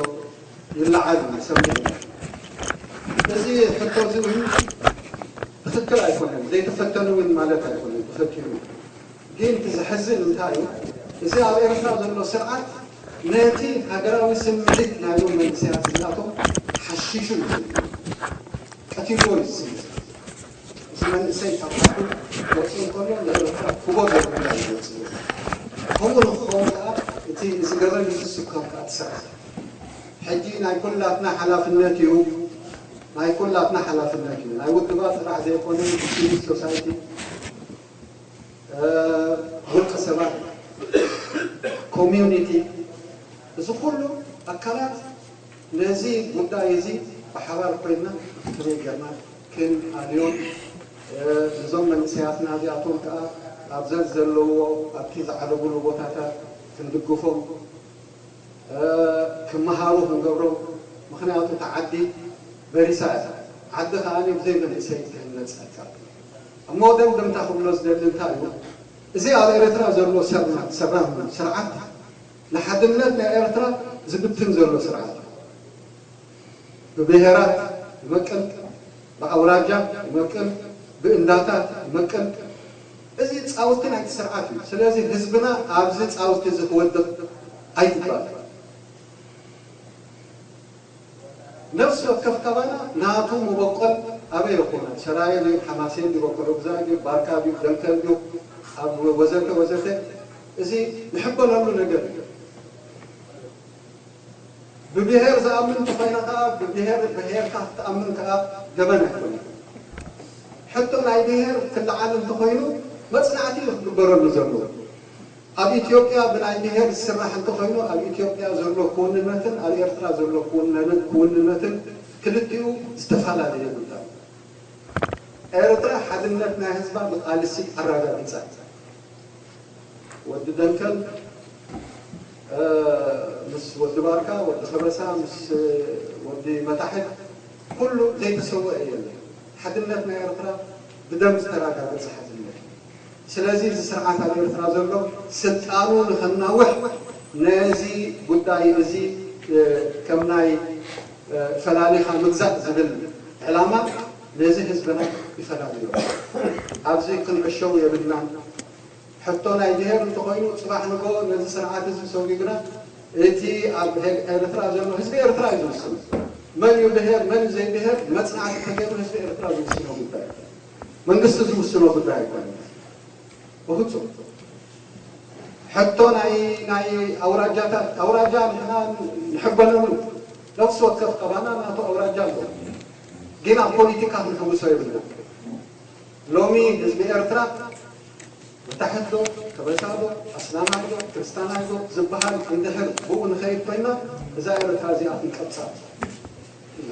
ይለዓል ሰሚዕ። እዚ ሕቶ እዚ እውን ትኽክል ኣይኮነን። ዘይተፈተኑ እውን ማለት ኣይኮነን። ተፈቲኑ ግን እቲ ዘሕዝን እንታይ እዩ? እዚ ኣብ ኤርትራ ዘሎ ስርዓት ነቲ ሃገራዊ ስምዒት ናይዞም መንእሰያት እዚኣቶም ሓሺሹ እዩ። ቀቲልዎ እዩ ዝስምዕ። እዚ መንእሰይ ካብ ዓዱ ክወፅእ እንከሎ ንኤርትራ ክቦ ዘብላ እዩ ዝወፅእ። ከምኡ ንክኸውን ከዓ እቲ እዚ ገበን ዝስከም ከዓ እቲ ስርዓት ሕጂ ናይ ኩላትና ሓላፍነት እዩ። ናይ ኩላትና ሓላፍነት እዩ። ናይ ውድባት ጥራሕ ዘይኮነ ሲቪል ሶሳይቲ ውልቀ ሰባት ኮሚዩኒቲ እዚ ኩሉ ኣካላት ነዚ ጉዳይ እዚ ብሓባር ኮይና ከመይ ጌርና ክንኣልዮን እዞም መንእሰያትና እዚኣቶም ከዓ ኣብዘን ዘለውዎ ኣብቲ ዝዓለቡሉ ቦታታት ክንድግፎም ክመሃሩ ክንገብሮም። ምክንያቱ እታ ዓዲ በሪሳ እያ። ዓዲ ከዓ ብዘይ መንእሰይ ክህነፅ ኣይከኣል። እሞ ደምደምታ ክብሎ ዝደሊ እንታይ እዩ? እዚ ኣብ ኤርትራ ዘሎ ሰራም ስርዓት ንሓድነት ናይ ኤርትራ ዝብትን ዘሎ ስርዓት ብብሄራት ይመቅል፣ ብኣውራጃ ይመቅል፣ ብእንዳታት ይመቅል። እዚ ፃውቲ ናይቲ ስርዓት እዩ። ስለዚ ህዝብና ኣብዚ ፃውቲ እዚ ክወድቕ ኣይትባል። ነፍሲ ወከፍ ካባና ናቱ መበቆል ኣበይ ይኾነ? ሰራየ ድዩ? ሓማሴን ድዩ? በቆሎ ግዛይ ድዩ? ባርካ ድዩ? ደንከል ድዩ? ኣብ ወዘተ ወዘተ። እዚ ንሕበነሉ ነገር እዩ። ብብሔር ዝኣምን እንተኾይና ከኣ፣ ብብሔር፣ ብሔርካ ክትኣምን ከኣ ገበን ኣይኮነን። ሕቶ ናይ ብሔር ክለዓል እንተኾይኑ መጽናዕቲ እዩ ክግበረሉ ዘለዎ። ኣብ ኢትዮጵያ ብናይ ብሔር ዝስራሕ እንተኾይኑ፣ ኣብ ኢትዮጵያ ዘሎ ክውንነትን ኣብ ኤርትራ ዘሎ ክውንነ-፣ ክውንነትን ክልቲኡ ዝተፈላለየ ጉዳይ። ኤርትራ ሓድነት ናይ ህዝባ ብቃልሲ ኣረጋጊጻ። ወዲ ደንከል፣ እ፣ ምስ ወዲ ባርካ፣ ወዲ ከበሳ፣ ምስ ወዲ መታሕት ኩሉ ዘይተሰወአ የለን። ሓድነት ናይ ኤርትራ ብደም ዝተረጋገጸ ሓድነት። ስለዚ እዚ ስርዓት ኣብ ኤርትራ ዘሎ ስልጣኑ ንኸናውሕ ነዚ ጉዳይ እዚ፣ እ፣ ከም ናይ፣ እ፣ ፈላሊኻ ምግዛእ ዝብል ዕላማ ነዚ ህዝብና ይፈላልዮ። ኣብዚ ክንዕሸው የብልናን። ሕቶ ናይ ብሄር እንተኾይኑ፣ ጽባሕ ንግሆ ነዚ ስርዓት እዚ ሰጒግና፣ እቲ ኣብ ኤ-፣ ኤርትራ ዘሎ ህዝቢ ኤርትራ እዩ ዝውስኖ። መን እዩ ብሄር፣ መን እዩ ዘይብሄር፣ መጽናዕቲ ተገይሩ ህዝቢ ኤርትራ ዝውስኖ ጉዳይ፣ መንግስቲ ዝውስኖ ጉዳይ ኣይኮነን። ብፍጹም። ሕቶ ናይ፣ ናይ ኣውራጃታት፣ ኣውራጃ ንሕና ንሕበነሉ፣ ነፍሲ ወከፍ ካባና ናቱ ኣውራጃ ኣለዎ። ግን ኣብ ፖለቲካ ክንሕውሶ የብልና። ሎሚ ህዝቢ ኤርትራ መታሕት ዶ፣ ከበሳ ዶ፣ ኣስላማይ ዶ፣ ክርስታናይ ዶ ዝበሃል እንድሕር ብኡ ንኸይድ ኮይና፣ እዛ ኤርትራ እዚኣ ክንቀብጻ ኢና።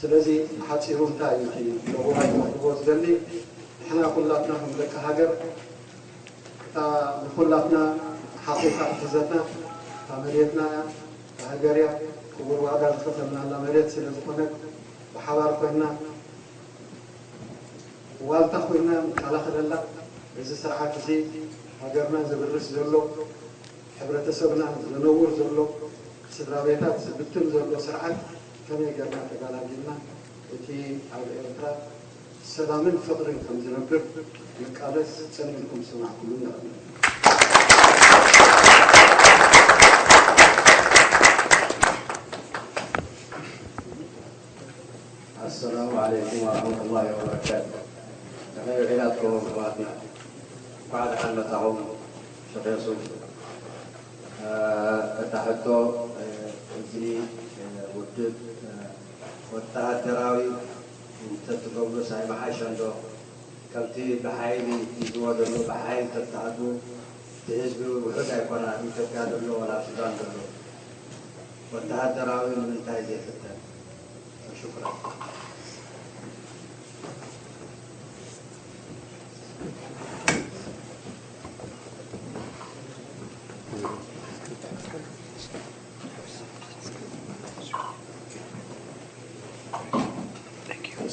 ስለዚ ሓጺሩ እንታይ እዩ እቲ ለውሃት ክህቦ ዝደሊ፣ ንሕና ኩላትና ከም ደቂ ሃገር፣ እታ ንኩላትና ሓቑፋ እትሕዘና እታ መሬትና እያ፣ እታ ሃገር እያ፣ ክቡር ዋጋ ዝኸፈልናላ መሬት ስለ ዝኾነት፣ ብሓባር ኮይና ዋልታ ኮይና ንከላኸለላ። እዚ ስርዓት እዚ ሃገርና ዘብርስ ዘሎ፣ ሕብረተሰብና ዘነውር ዘሎ፣ ስድራ ቤታት ዝብትን ዘሎ ስርዓት ከመይ ጌርና ተጋላጊልና እቲ ኣብ ኤርትራ ሰላምን ፍቕርን ከም ዝነብር ንቃለስ፣ ጸኒዕኩም ዝሰማዕኩምን ንኣምን። ኣሰላሙ ዓለይኩም ወረሕመቱላሂ ወበረካቱ። ከመይ ውዒላትኩም ኣሕዋትና? እንኳዕ ደሓን መጻኹም ሸኽ የሱፍ። እ፣ እታ ሕቶ፣ እ፣ እዚ፣ እ፣ ውድብ፣ እ፣ ወተሃደራዊ እንተትገብሩስ ኣይምሓሸን ዶ? ከምቲ ብሓይሊ ሒዝዎ ዘሎ ብሓይሊ ተትኣትዉ፣ እቲ ህዝቢ ውሑድ ኣይኮነ፣ ኣብ ኢትዮጵያ ዘሎ ወላ ኣብ ሱዳን ዘሎ። ወተሃደራዊ ንምንታይ ዘይፍተን? ሽኩራን።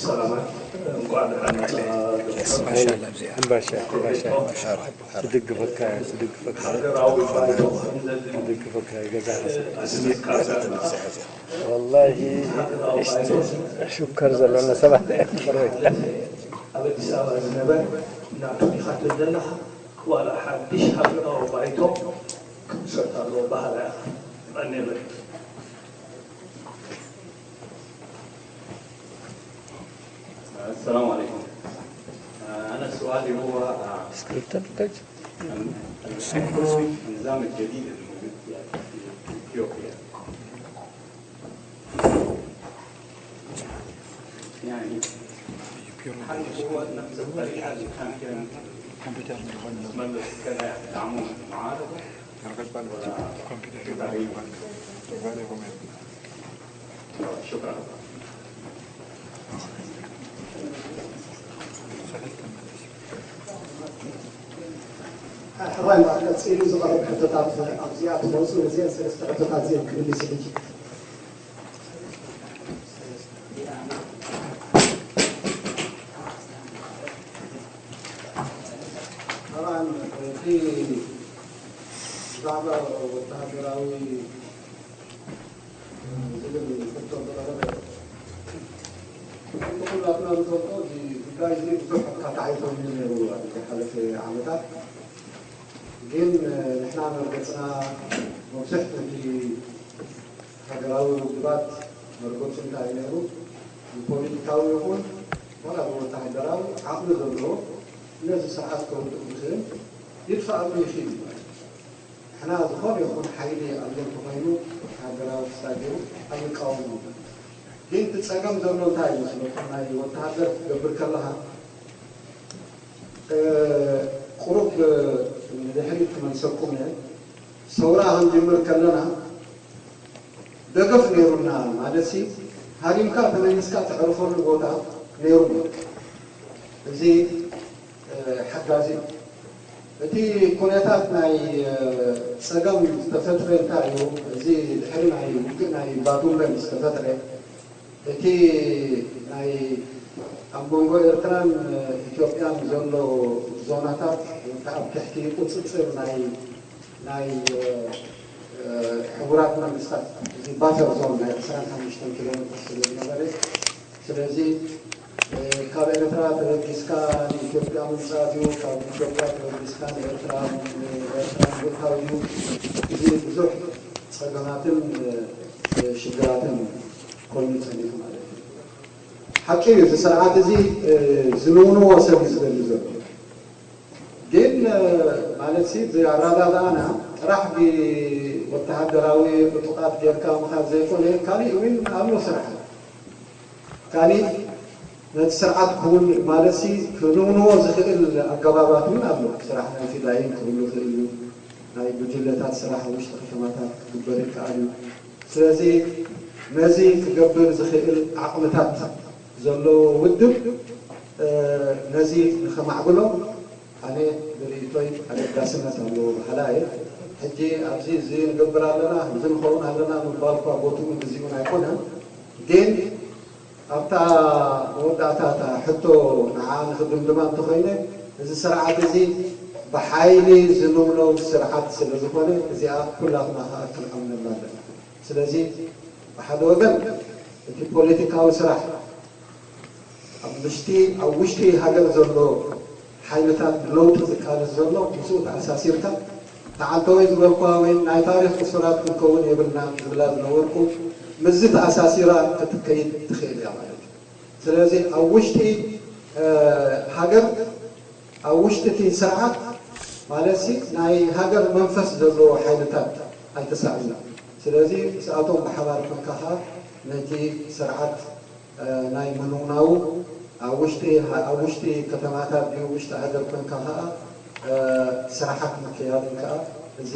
ሰላማት፣ እንኳዕ ደሓን መጻ ዶክተር። ሕምባሻ ሕምባሻ ትድግፈካ ትድግፈካ ሃገራዊ ባይቶ ከም ዘድሊ ትድግፈካ ገዛ ኣስሚርካ ዘላ ወላሂ ሃገራዊ ባይቶ ሽከር ዘለና ሰባት ኣይክፈርወይ ኣብ ኣዲስ ኣበባ ዝነበረ እናዕቀብ ኢኻ ትብል ዘለኻ፣ ዋላ ሓድሽ ሃገራዊ ባይቶ ክምሰረት ኣለዎ በሃላይ ኢኻ። የቐንየለይ። السلام عليكم. أنا سؤالي هو آه، ስክሪፕተር ተጅ النظام الجديد الموجود في في إثيوبيا، يعني، هل هو نفس الطريقة اللي كان فيها المجلس كذا يدعمون المعارضة؟ ولا بطريقة؟ شكرا. ሕራይ እምበኣር ቀጺሉ ዝቐርብ ሕቶታት ኣብዚኣ ትመልሱ፣ ነዚአን ሰለስተ ሕቶታት እዚአን ክምልስ ሕጂ። ጠብዓን እቲ ብዛዕባ ወተሃደራዊ ዝብል ሕቶ ዝቐረበ፣ ኩላትና ንፈልጦ እዚ ጉዳይ እዚ ብዙሕ ኣተሓታሒቱ እዩ ነይሩ ኣብ ዝሓለፈ ዓመታት። ግን ንሕና መርገጽና ብዙሕ እቲ ሃገራዊ ውድባት መርገጹ እንታይ እዩ ነይሩ? ንፖለቲካዊ ይኹን ዋላ ብወተሃደራዊ ዓቕሚ ዘለዎ ነዚ ስርዓት ከውድቕ ዝኽእል ይድፋኣሉ ይኽእል እዩ ማለት እዩ። ንሕና ዝኾነ ይኹን ሓይሊ ኣሎ እንተኾይኑ ወተሃደራዊ ክሳብ ገይሩ ኣይንቃወሞን። ግን እቲ ጸገም ዘሎ እንታይ እዩ መስለኩም? ናይ ወተሃደር ክትገብር ከለኻ ቁሩብ ንድሕሪት ክመልሰኩም እየ። ሰውራ ክንጅምር ከለና ደገፍ ነይሩና ማለት ሲ ሃሪምካ ተመሊስካ ተዕርፈሉ ቦታ ነይሩ። እዚ ሓጋዚ እቲ ኩነታት ናይ ጸገም ዝተፈጥረ እንታይ እዩ? እዚ ድሕሪ ናይ ውግእ ናይ ባዱመን ዝተፈጥረ እቲ ናይ ኣብ መንጎ ኤርትራን ኢትዮጵያን ዘሎ ዞናታት ኣብ ትሕቲ ቁጽጽር ናይ ናይ ሕቡራት መንግስታት እዚ ባፈር ዞን ናይ ዕስራን ሓሙሽተን ኪሎ ሜትር ስለ ዝነበረ፣ ስለዚ ካብ ኤርትራ ተበጊስካ ንኢትዮጵያ ምምፃእ ድዩ፣ ካብ ኢትዮጵያ ተበጊስካ ንኤርትራ ንኤርትራ ምእታው ድዩ፣ እዚ ብዙሕ ፀገማትን ሽግራትን ኮይኑ ጸኒሑ ማለት እዩ። ሓቂ እዩ፣ እዚ ስርዓት እዚ ዝንውንዎ ሰብ እዩ ዝደሊ ዘሎ። ግን ማለት ሲ ብኣረዳድኣና ጥራሕ ብወተሃደራዊ ዕጡቓት ጌርካ ምኻድ ዘይኮነ ካሊእ እውን ኣሎ ስርሓት። ካሊእ ነቲ ስርዓት ክውን ማለት ሲ ክንውንዎ ዝኽእል ኣገባባት እውን ኣሎ። ስራሕ ናይ ፊዳይን ክህሉ ይኽእል እዩ። ናይ ጉጅለታት ስራሕ ኣብ ውሽጢ ከተማታት ክግበር ይከኣል እዩ። ስለዚ ነዚ ክገብር ዝኽእል ዓቕምታት ዘለዎ ውድብ ነዚ ንኸማዕብሎ ኣነ ብርእይቶይ ኣገዳስነት ኣለዎ በሃላ እየ። ሕጂ ኣብዚ እዚ ንገብር ኣለና፣ እዚ ንኸውን ኣለና ምባል እኳ ቦትኡን ግዜኡን ኣይኮነን። ግን ኣብታ መወዳእታ እታ ሕቶ ንዓ ንኽድምድማ እንተኾይነ እዚ ስርዓት እዚ ብሓይሊ ዝንውነው ስርዓት ስለ ዝኾነ እዚኣ ኩላትና ከዓ ክንኣምነላ ኣለና። ስለዚ ብሓደ ወገን እቲ ፖለቲካዊ ስራሕ ኣብ ውሽጢ ኣብ ውሽጢ ሃገር ዘሎ ሓይልታት ለውጢ ዝቃለስ ዘሎ ምስኡ ተኣሳሲርካ ተዓንተወይ ዝበልኩዋ ወይ ናይ ታሪክ እሱራት ክንከውን የብልና ዝብላ ዝነበርኩ ምስዚ ተኣሳሲራ ክትከይድ ትኽእል እያ ማለት እዩ። ስለዚ ኣብ ውሽጢ ሃገር ኣብ ውሽጢ እቲ ስርዓት ማለት ሲ ናይ ሃገር መንፈስ ዘለዎ ሓይልታት ኣይተሳእኑን። ስለዚ ምስኣቶም ብሓባር ኮንካ ከዓ ነቲ ስርዓት ናይ ምንውናው ኣብ ውሽጢ ኣብ ውሽጢ ከተማታት ድዩ ውሽጢ ሃገር ኮንካ ከዓ ስራሓት ምክያድን ከዓ እዚ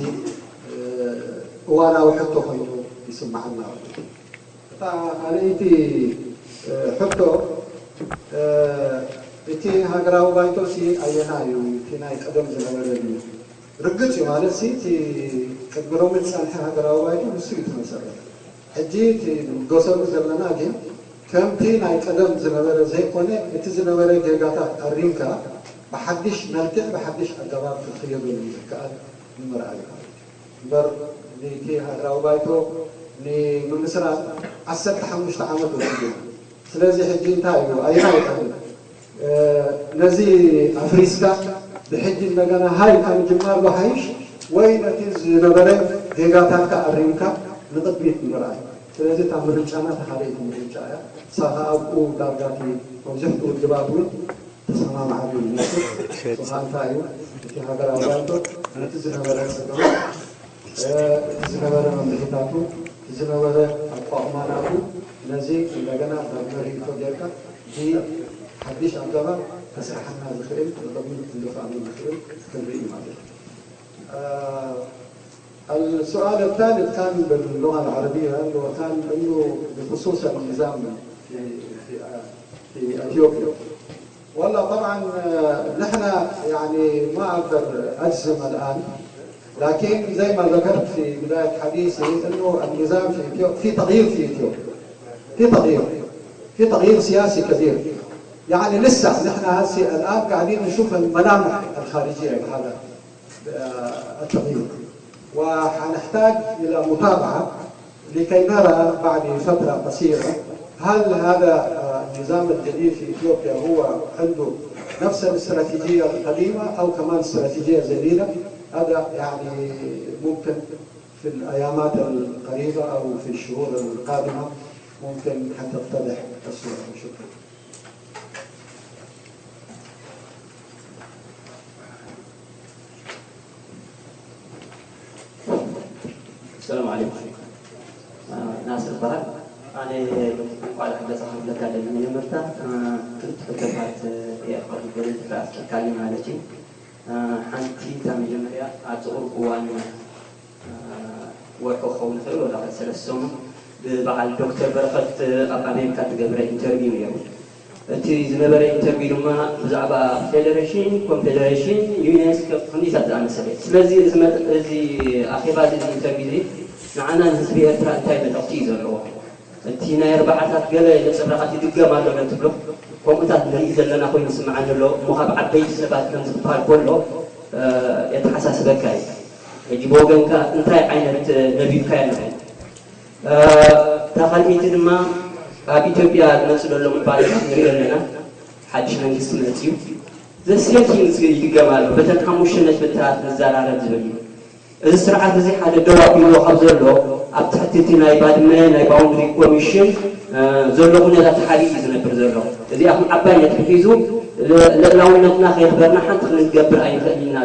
እዋናዊ ሕቶ ኮይኑ ይስማዓና ማለት እዩ። እታ ካልኣይቲ ሕቶ እቲ ሃገራዊ ባይቶ ሲ ኣየና እዩ እቲ ናይ ቀደም ዝነበረ ድዩ? ርግጽ እዩ ማለት ሲ እቲ ቅድሚ ሎሚ ዝጸንሐ ሃገራዊ ባይቶ ንሱ እዩ ተመሰረተ። ሕጂ እቲ ንብገሰሉ ዘለና ግን ከምቲ ናይ ቀደም ዝነበረ ዘይኮነ እቲ ዝነበረ ጌጋታት ኣሪምካ ብሓድሽ መልክዕ ብሓድሽ ኣገባብ ክትኽየደሉ ዝከኣል ንምርኣይ ማለት እዩ። እምበር ነቲ ሃገራዊ ባይቶ ንምምስራት ዓሰርተ ሓሙሽተ ዓመት ወሲዱ። ስለዚ ሕጂ እንታይ እዩ ኣየና ይቐድም? ነዚ ኣፍሪስካ ብሕጂ እንደገና ሃይ ካብ ምጅማር ዶ ሓይሽ ወይ ነቲ ዝነበረ ጌጋታትካ ኣሪምካ ንቕድሚት ምርኣይ? ስለዚ እታ ምርጫና እታ ካልኣይቲ ምርጫ እያ። እሳ ከዓ ኣብኡ ዳርጋ እቲ መብዝሕትኡ ውድባት እውን ተሰማምዓሉ ይመስል። እሱ ከዓ እንታይ እዩ እቲ ሃገራዊ ባይቶ ነቲ ዝነበረ ፀገማት እቲ ዝነበረ መምርሒታቱ እቲ ዝነበረ ኣቋቑማናቱ ነዚ እንደገና ዳግመ ርእይቶ ጌርካ ብሓድሽ ኣገባብ ከስርሓና ዝኽእል ንቕድሚት ክንደፍኣሉ ንኽእል ክንርኢ ማለት እዩ። السؤال الثالث كان باللغة العربية وكان أنه بخصوص النظام في في في أثيوبيا. والله طبعا نحن يعني ما أقدر أجزم الآن، لكن زي ما ذكرت في بداية حديثي أنه النظام في أثيوبيا في تغيير في أثيوبيا في تغيير في تغيير سياسي كبير. يعني لسه نحن هسه الآن قاعدين نشوف الملامح الخارجية لهذا التغيير، وحنحتاج إلى متابعة لكي نرى بعد فترة قصيرة هل هذا النظام الجديد في إثيوبيا هو عنده نفس الاستراتيجية القديمة أو كمان استراتيجية جديدة. هذا يعني ممكن في الأيامات القريبة أو في الشهور القادمة ممكن حتتضح الصورة. شكرا. السلام عليكم. ናስር በሃል። ኣነ እንኳዕ ደሓን መጻእካ ክብለካ ደሊ። መጀመርታ ክልተ ሕቶታት እየ ክቐርብ ደሊ፣ ኣፍቂድካኒ ማለት እዩ። ሓንቲ እታ መጀመርያ ኣብቲ ቁሩብ እዋን ወርሒ ክኸውን ይኽእል ወላ ሰለስተ ሰሙን ብበዓል ዶክተር በረኸት ኣብ ኣሜሪካ እተገብረ ኢንተርቪው ነይሩ። እቲ ዝነበረ ኢንተርቪው ድማ ብዛዕባ ፌደሬሽን፣ ኮንፌደሬሽን፣ ዩኔስኮ ከምዚታት ዝኣመሰለ እዩ። ስለዚ እዚ መጥ- እዚ ኣኼባ እዚ፣ እዚ ኢንተርቪው እዚ ንዓና ንህዝቢ ኤርትራ እንታይ መልእኽቲ እዩ ዘለዎ? እቲ ናይ ኣርባዓታት ገለ ነጸብራቓት ይድገም ኣሎ ነትብሎ ከምኡታት ንርኢ ዘለና ኮይኑ ይስምዓኒ ኣሎ። እሞ ካብ ዓበይቲ ሰባት ከም ዝበሃል ከሎ የተሓሳስበካ እዩ። ሕጂ ብወገንካ እንታይ ዓይነት ነቢብካዮ ኣለኹም? እታ ካልኣይቲ ድማ ኣብ ኢትዮጵያ ዝመፅእ ዘሎ ምዕባለታት ንሪኦ ኣለና። ሓድሽ መንግስቲ መፅዩ ዘሴምቲንግ ይድገም ኣሎ። በተን ሓሙሽተ ነጥብታት ንዘራረብ ዝብል እዩ። እዚ ስርዓት እዚ ሓደ ደው ኣቢልዎ ካብ ዘሎ ኣብ ትሕቲ እቲ ናይ ባድመ ናይ ባውንድሪ ኮሚሽን ዘሎ ኩነታት ተሓቢኡ እዩ ዝነብር ዘሎ። እዚኣ ከም ዓባይ ነጥቢ ሒዙ ልእላውነትና ከየኽበርና ሓንቲ ክንገብር ኣይንኽእል ኢና።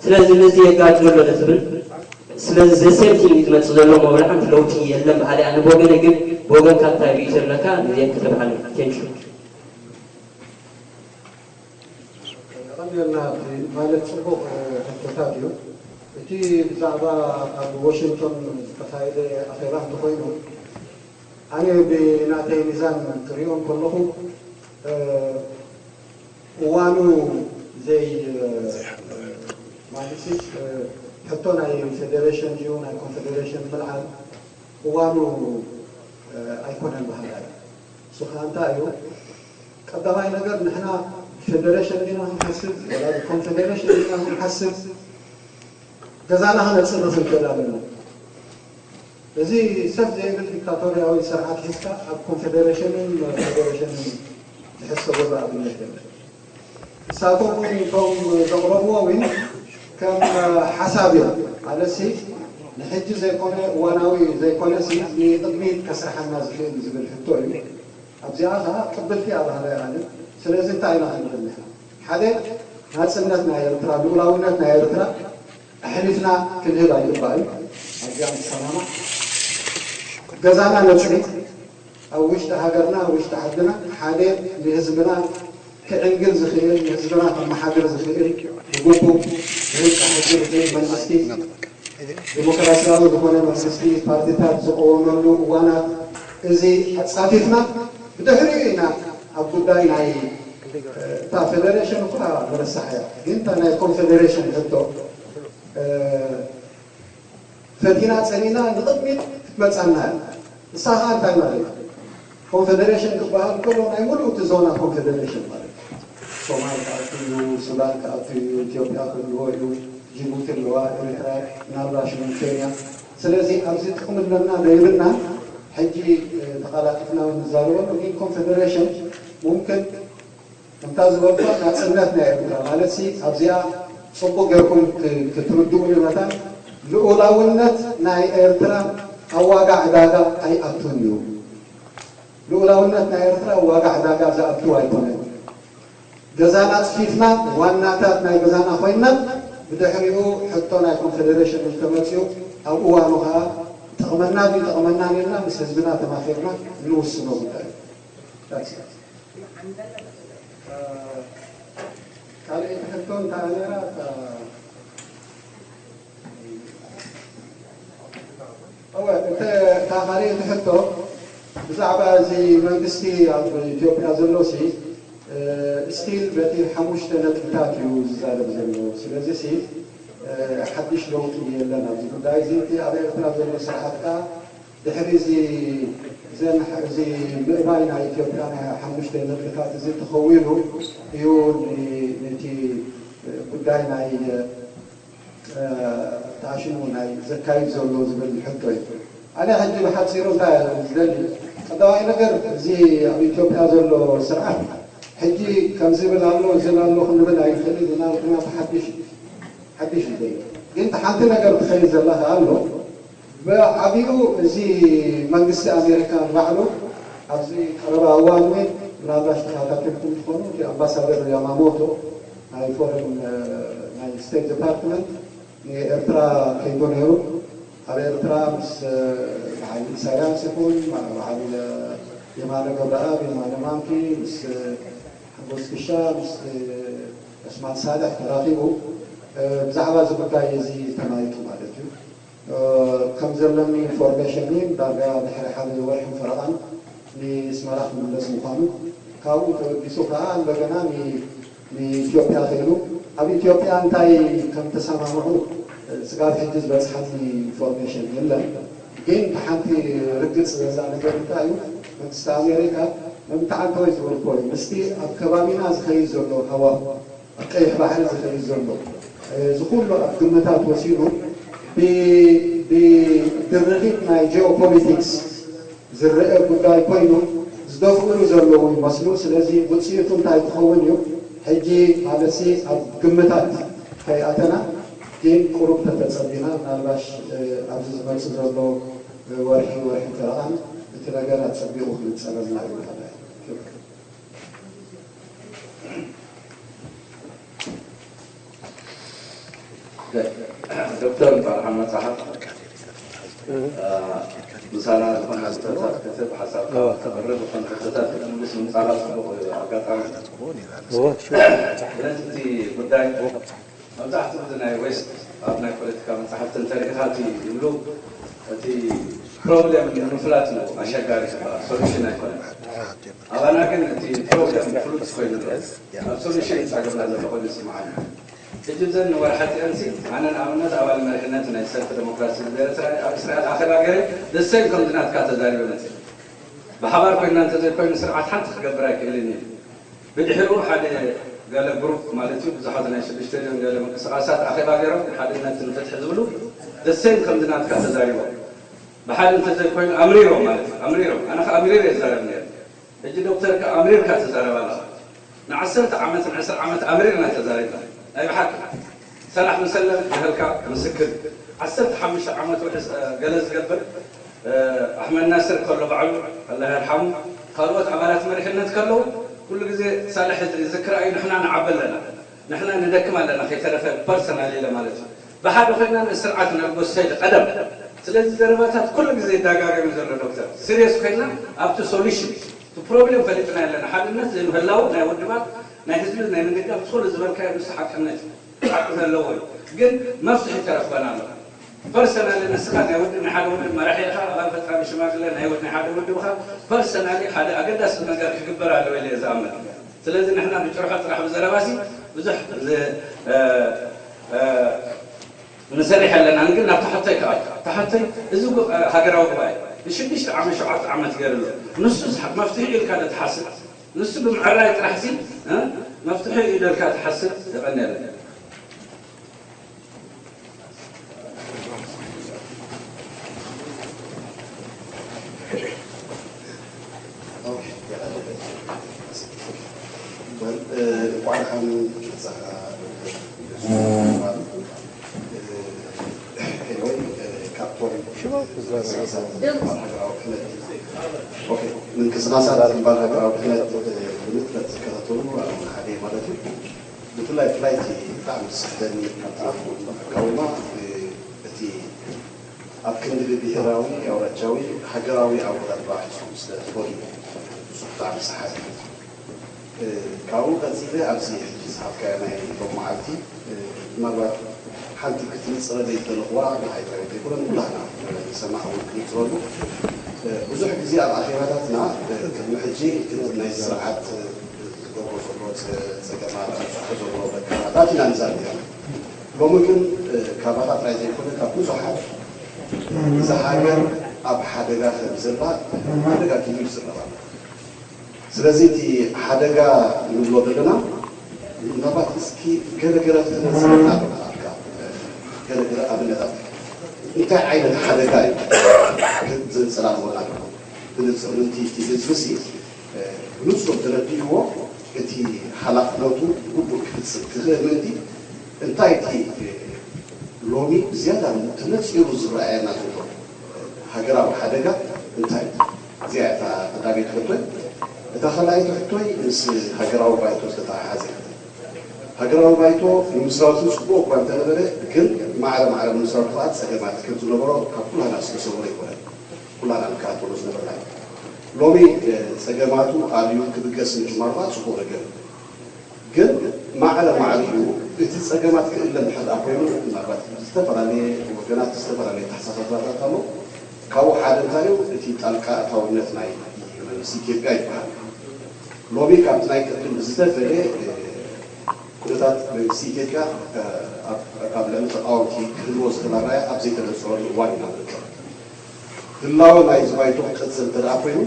ስለዚ ነዚ የጋድሎ ዝብል ስለዚ ዘሴምቲንግ እዩ ዝመፅእ ዘሎ መብልሓንቲ ለውጢ የለን በሃሊ ኣነ ብወገነ ግን ብወገንካ እንታይ ርእዩ ዘለካ ንዜን ከተብሃለ ቴንኪ የቐንየልና። ማለት ፅቡቕ ሕቶታት እዩ። እቲ ብዛዕባ ኣብ ዋሽንግቶን ዝተኻየደ ኣኼባ እንተኮይኑ ኣነ ብናተይ ሚዛን ክሪኦ ከለኹ እዋኑ ዘይ ማለት ሕቶ ናይ ፌደሬሽን ድዩ ናይ ኮንፌደሬሽን ምልዓል እዋኑ ኣይኮነን በሃላይ። እሱ ከዓ እንታይ እዩ? ቀዳማይ ነገር ንሕና ብፌደሬሽን ዲና ክንሓስብ ወላ ብኮንፌደሬሽን ዲና ክንሓስብ ገዛና ክነፅርፍ ንክእል ኣለና። እዚ ሰብ ዘይብል ዲክታቶርያዊ ስርዓት ሒዝካ ኣብ ኮንፌደሬሽንን ፌደሬሽንን ዝሕሰበሉ ኣብነት የለን። ንሳቶም እውን እቶም ዘቕረብዎ እውን ከም ሓሳብ እዮም። ማለትሲ ንሕጂ ዘይኮነ እዋናዊ ዘይኮነሲ ንቕድሚት ከስርሓና ዝኽእል ዝብል ሕቶ እዩ። ኣብዚኣ ከዓ ቅብልቲ ኣባህላ ይኣልን። ስለዚ እንታይ ኢና ክንብል ንሕና? ሓደ ናፅነት ናይ ኤርትራ፣ ልኡላውነት ናይ ኤርትራ ኣሕሊፍና ክንህብ ኣይግባእን። ኣብዚኣ ንሰማማዕ። ገዛና ነፅሪ፣ ኣብ ውሽጢ ሃገርና፣ ኣብ ውሽጢ ዓድና ሓደ ንህዝብና ክዕንግል ዝኽእል፣ ንህዝብና ከመሓድር ዝኽእል፣ ብግቡእ ብህንፃ ሕጊ ዝኽእል መንግስቲ፣ ዲሞክራሲያዊ ዝኾነ መንግስቲ ፓርቲታት ዝቆወመሉ እዋናት እዚ ኣፃፊፍና ብድሕሪኡ ኢና ኣብ ጉዳይ ናይ እታ ፌደሬሽን እኳ መረሳሕ እያ፣ ግን እታ ናይ ኮንፌዴሬሽን ሕቶ ፈቲና ፀኒና ንቕድሚት ክትመፃና እያ። ንሳ ከዓ እንታይ ማለት እዩ? ኮንፌዴሬሽን ክበሃል ከሎ ናይ ሙሉእ እቲ ዞና ኮንፌዴሬሽን ማለት እዩ። ሶማል ክኣቱ እዩ፣ ሱዳን ክኣቱ እዩ፣ ኢትዮጵያ ክህልዎ እዩ፣ ጅቡቲ ኣለዋ፣ ኤርትራ፣ ምናልባሽ እውን ኬንያ። ስለዚ ኣብዚ ጥቕሚ ኣለና ዶ የብልናን ሕጂ ተቓላጢፍና እውን ንዛረበሉ። ግን ኮንፌዴሬሽን ሙምክን ከምታ ዝበልኩ ናፅነት ናይ ኤርትራ ማለት ሲ ኣብዚኣ ፅቡቅ ጌርኩም ክትርድኡ ንመታን ልኡላውነት ናይ ኤርትራ ኣብ ዋጋ ዕዳጋ ኣይኣቱን እዩ። ልኡላውነት ናይ ኤርትራ ኣብ ዋጋ ዕዳጋ ዝኣቱ ኣይኮነን። ገዛና ኣፅፊፍና ዋናታት ናይ ገዛና ኮይና ብድሕሪኡ ሕቶ ናይ ኮንፌዴሬሽን እንተመፅኡ ኣብ እዋኑ ከዓ ጠቕመና ድዩ ጠቕመናን ኢልና ምስ ህዝብና ተማኺርና እንውስኖ ጉዳይ እዩ። ካልኣይቲ ሕቶ እንታይ ነራ? እወ እተ እታ ካልኣይቲ ሕቶ ብዛዕባ እዚ መንግስቲ ኣብ ኢትዮጵያ ዘሎ ሲ ስቲል በቲ ሓሙሽተ ነጥብታት እዩ ዝዛረብ ዘሎ። ስለዚ ሲ ሓድሽ ለውጢ የለን ኣብዚ ጉዳይ እዚ። እቲ ኣብ ኤርትራ ዘሎ ስርዓት ከዓ ድሕሪ እዚ ዘን እዚ ምእባይ ናይ ኢትዮጵያ ናይ ሓሙሽተ ነጥብታት እዚ ተኸዊሉ እዩ ነቲ ጉዳይ ናይ ተኣሽሙ ናይ ዘካይድ ዘሎ ዝብል ሕቶ እዩ። ኣነ ሕጂ ብሓፂሩ እንታይ ዝደሊ ቀዳማይ ነገር እዚ ኣብ ኢትዮጵያ ዘሎ ስርዓት ሕጂ ከም ዝብል ኣሎ ዝብል ኣሎ ክንብል ኣይንኽእል ኢና። ምክንያቱ ሓድሽ ሓድሽ እዩ። ግን ሓንቲ ነገር ትኸይድ ዘላ ኣሎ ብዓቢኡ እዚ መንግስቲ ኣሜሪካ ንባዕሉ ኣብዚ ቀረባ እዋን እውን ምናልባሽ ተኸታተልኩም ትኾኑ፣ እቲ ኣምባሳደር ያማሞቶ ናይ ፎረን ናይ ስቴት ዲፓርትመንት ንኤርትራ ከይዱ ነይሩ። ኣብ ኤርትራ ምስ በዓል ኢሳያስ ይኹን በዓል የማነ ገብረኣብ፣ የማነ ማንኪ፣ ምስ ሓጎስ ክሻ፣ ምስ ዑስማን ሳልሕ ተራኺቡ ብዛዕባ እዚ ጉዳይ እዚ ተማይጡ ማለት እዩ። ከም ዘለኒ ኢንፎርሜሽን ዳርጋ ድሕሪ ሓደ ወርሕን ፈረቓን ንስመራ ክምለስ ምዃኑ፣ ካብኡ ተበጊሱ ከዓ እንደገና ንኢትዮጵያ ከይዱ። ኣብ ኢትዮጵያ እንታይ ከም ተሰማምዑ ስጋብ ሕጂ ዝበፅሓኒ ኢንፎርሜሽን የለን። ግን ሓንቲ ርግፅ ዘዛ ነገር እንታይ እዩ፣ መንግስቲ ኣሜሪካ መምታዓንተወይ ዝበልኮ እዩ ምስቲ ኣብ ከባቢና ዝኸይድ ዘሎ ሃዋሁ ኣብ ቀይሕ ባሕሪ ዝኸይድ ዘሎ እዚ ኩሉ ኣብ ግምታት ወሲዱ ብድርኺት ናይ ጂኦፖሊቲክስ ዝረአ ጉዳይ ኮይኑ ዝደፍእሉ ዘለዉ ይመስሉ። ስለዚ ውፅኢቱ እንታይ ክኸውን እዩ? ሕጂ ማለትሲ ኣብ ግምታት ከይኣተና ግን ቁሩብ ተተፀቢና ምናልባሽ ኣብዚ ዝመፅእ ዘሎ ወርሒ ወርሒ ፈረቓን እቲ ነገር ኣፀቢቑ ክምፀለልና እዩ። ዶክተር እንቋዕ ደሓን መጻኻ። ምሳና ዝኾነ ሕቶታት ክትህብ ሓሳብካ ተቕርብ ዝኾነ ሕቶታት ክትምልስ ምምጻኻ ጽቡቕ ኣጋጣሚ። ስለዚ እቲ ጉዳይ መብዛሕትኡ እዚ ናይ ዌስት ኣብ ናይ ፖለቲካ መጻሕፍቲ እንተሪኢኻ እቲ ይብሉ እቲ ፕሮብሌም ንምፍላጥ እዩ ኣሸጋሪ ዝበሃል ሶሉሽን ኣይኮነን። ኣባና ግን እቲ ፕሮብለም ፍሉጥ ኮይኑ ኣሎ። ኣብ ሶሉሽን ጸገምና ዘሎ ኮይኑ ይስምዓኒ። ሕጂ ብዘን ወርሓት እዚኣንሲ ኣነ ንኣብነት ኣባል መሪሕነት ናይ ሰልፊ ዴሞክራሲ ህዝቢ ኤርትራ ኣብ እስራኤል ኣኼባ ገይረ ደሰይም ከምዚ ናትካ ተዛሪበ መጽእ። ብሓባር ኮይና እንተዘይኮይኑ ስርዓት ሓንቲ ክገብር ኣይክእልን እዩ። ብድሕሪኡ ሓደ ገለ ግሩፕ ማለት እዩ ብዙሓት ናይ ሽዱሽተ ድዮም ገለ ምንቅስቃሳት ኣኼባ ገይሮም ሓድነትን ፍትሒ ዝብሉ ደሰይም ከምዚ ናትካ ተዛሪቦም። ብሓደ እንተዘይኮይኑ ኣምሪሮም ማለት እዩ። ኣምሪሮም ኣነ ከኣ ኣምሪረ ይዛረብ ነይረ። ሕጂ ዶክተር ከኣ ኣምሪርካ ትዛረብ ኣለኻ። ንዓሰርተ ዓመት ንዕስራ ዓመት ኣምሪርና ተዛሪብና ናይ ብሓቂ ሰላሕ መሰለ ጀህልካ ምስክር ዓሰርተ ሓሙሽተ ዓመት ወደ ገለ ዝገብር ኣሕመድ ናስር ከሎ ባዕሉ ኣላህ የርሓሙ ካልኦት ኣባላት መሪሕነት ከለዉ ኩሉ ግዜ ሳልሕ ዝክር ኣዩ ንሕና ንዓቢ ኣለና ንሕና ንደክም ኣለና ከይተረፈ ፐርሰናል ኢለ ማለት እዩ ብሓደ ኮይና ንስርዓት ነርጎ ሰይድ ቀደም ስለዚ ዘረባታት ኩሉ ግዜ ይዳጋገም ዘሎ ዶክተር ሲሪየስ ኮይና ኣብቲ ሶሉሽን እቲ ፕሮብሌም ፈሊጥና ኣለና ሓድነት ዘይምህላው ናይ ውድባት ናይ ህዝቢ ናይ ምንጋፍ ኩሉ ዝበልካዮ ምስ ሓቅነት እዩ ሓቂ ዘለዎ እዩ ግን መፍትሒ ተረክበና ኣሎ ፐርሰናል ንስኻ ናይ ውድብ ናይ ሓደ ውድብ መራሒ ኢኻ ኣባል ፈፃሚ ሽማግለ ናይ ውድ ናይ ሓደ ውድብኻ ፐርሰናሊ ሓደ ኣገዳሲ ነገር ክግበር ኣለዎ ኢለ ዝኣምን ስለዚ ንሕና ብጭርሖ ጥራሕ ብዘረባሲ ብዙሕ ንሰርሕ ኣለና ግን ናብ ተሓቶይ ከኣ ተሓቶይ እዚ ሃገራዊ ጉባኤ ንሽዱሽተ ዓመት ሸውዓተ ዓመት ገይሩ ኣሎ ንሱ መፍትሒ ኢልካ ዶ ትሓስብ ንሱ ብምዕራይ ጥራሕሲ መፍትሒ እዩ ኢልካ ትሓስብ የቐንየለና እንኳዕ ደሓን መጻኻ ዶክተር። ኤኒወይ ካብቶም ምንቅስቃሳት ግንባር ሃገራዊ ድሕነት ብንጥፈት ዝከታተሉ ሓደ ማለት እዩ። ብፍላይ ፍላይ እቲ ብጣዕሚ ዝስሕበኒ ካብቲ ኣካውማ እቲ ኣብ ክንዲ ብብሄራዊ፣ ኣውራጃዊ፣ ሃገራዊ ኣወዳድባ ሒዝኩም ስለ ትኸዱ እዩ። እሱ ብጣዕሚ ሰሓቢ እዩ። ካብኡ ቀጺለ ኣብዚ ሕጂ ዝሃብካዮ ናይ ሎም መዓልቲ ምናልባት ሓንቲ ክትንጽረለይ ዝደለኹዋ ንዓይ ጥራይ ዘይኮነ ንኩላህና ንሰማዕ እውን ክንጽረሉ ብዙሕ ግዜ ኣብ ኣኼባታትና ቅድሚ ሕጂ እቲ ናይ ስርዓት ዝገብሮ ዘሎ ጸገማት ዝብፅሖ ዘሎ መከራታት ኢና ንዛረብ ኢና። ሎሚ ግን ካባኻ ጥራይ ዘይኮነ ካብ ብዙሓት እዛ ሃገር ኣብ ሓደጋ ከም ዘላ ተደጋጊሙ ይዝረብ ኣሎ። ስለዚ እቲ ሓደጋ ንብሎ ዘለና ምናልባት እስኪ ገለገለ ክተነፅረና ዶ ንኣልካ ገለገለ ኣብነታት እንታይ ዓይነት ሓደጋ እዩ ዘንፀላልወና ዶ ብንፅር ምንቲ እቲ ህዝቢ ሲ ብንፁር ተረዲእዎ እቲ ሓላፍነቱ ብግቡእ ክፍፅም ክኽእል ምእንቲ እንታይ እቲ ሎሚ ብዝያዳ ተነፂሩ ዝረኣየና ዘሎ ሃገራዊ ሓደጋ እንታይ እዩ? እዚኣ እታ ቀዳመይቲ ሕቶይ። እታ ካልኣይቲ ሕቶይ ምስ ሃገራዊ ባይቶ ዝተተሓሓዘ። ሃገራዊ ባይቶ ንምስራቱ ጽቡቕ እኳ እንተነበረ፣ ግን ማዕረ ማዕረ ንምስራቱ ከኣ ጸገማት ከም ዝነበሮ ካብ ኩላና ዝተሰወረ ኣይኮነን። ኩላና ንከታተሎ ዝነበርና እዩ። ሎሚ ጸገማቱ ኣብዩ ክብገስ ምጅማሩ ከኣ ጽቡቕ ነገር እዩ። ግን ማዕረ ማዕሪኡ እቲ ጸገማት ክእለ እንድሕር ደኣ ኮይኑ፣ ምናልባት ዝተፈላለየ ወገናት ዝተፈላለየ ኣተሓሳስባታት ኣሎ። ካብኡ ሓደ እንታይ እዩ? እቲ ጣልቃ ኣታውነት ናይ መንግስቲ ኢትዮጵያ ይበሃል። ሎሚ ካብቲ ናይ ቅድም ብዝተፈለየ ኩነታት መንግስቲ ኢትዮጵያ ኣብ ልዕሊ ተቃወምቲ ክህልዎ ዝኽእል ኣራያ ኣብ ዘይተነጸረሉ እዋን ኢና ንርከብ። ህላወ ናይዚ ባይቶ ክቅጽል እንተ ደኣ ኮይኑ፣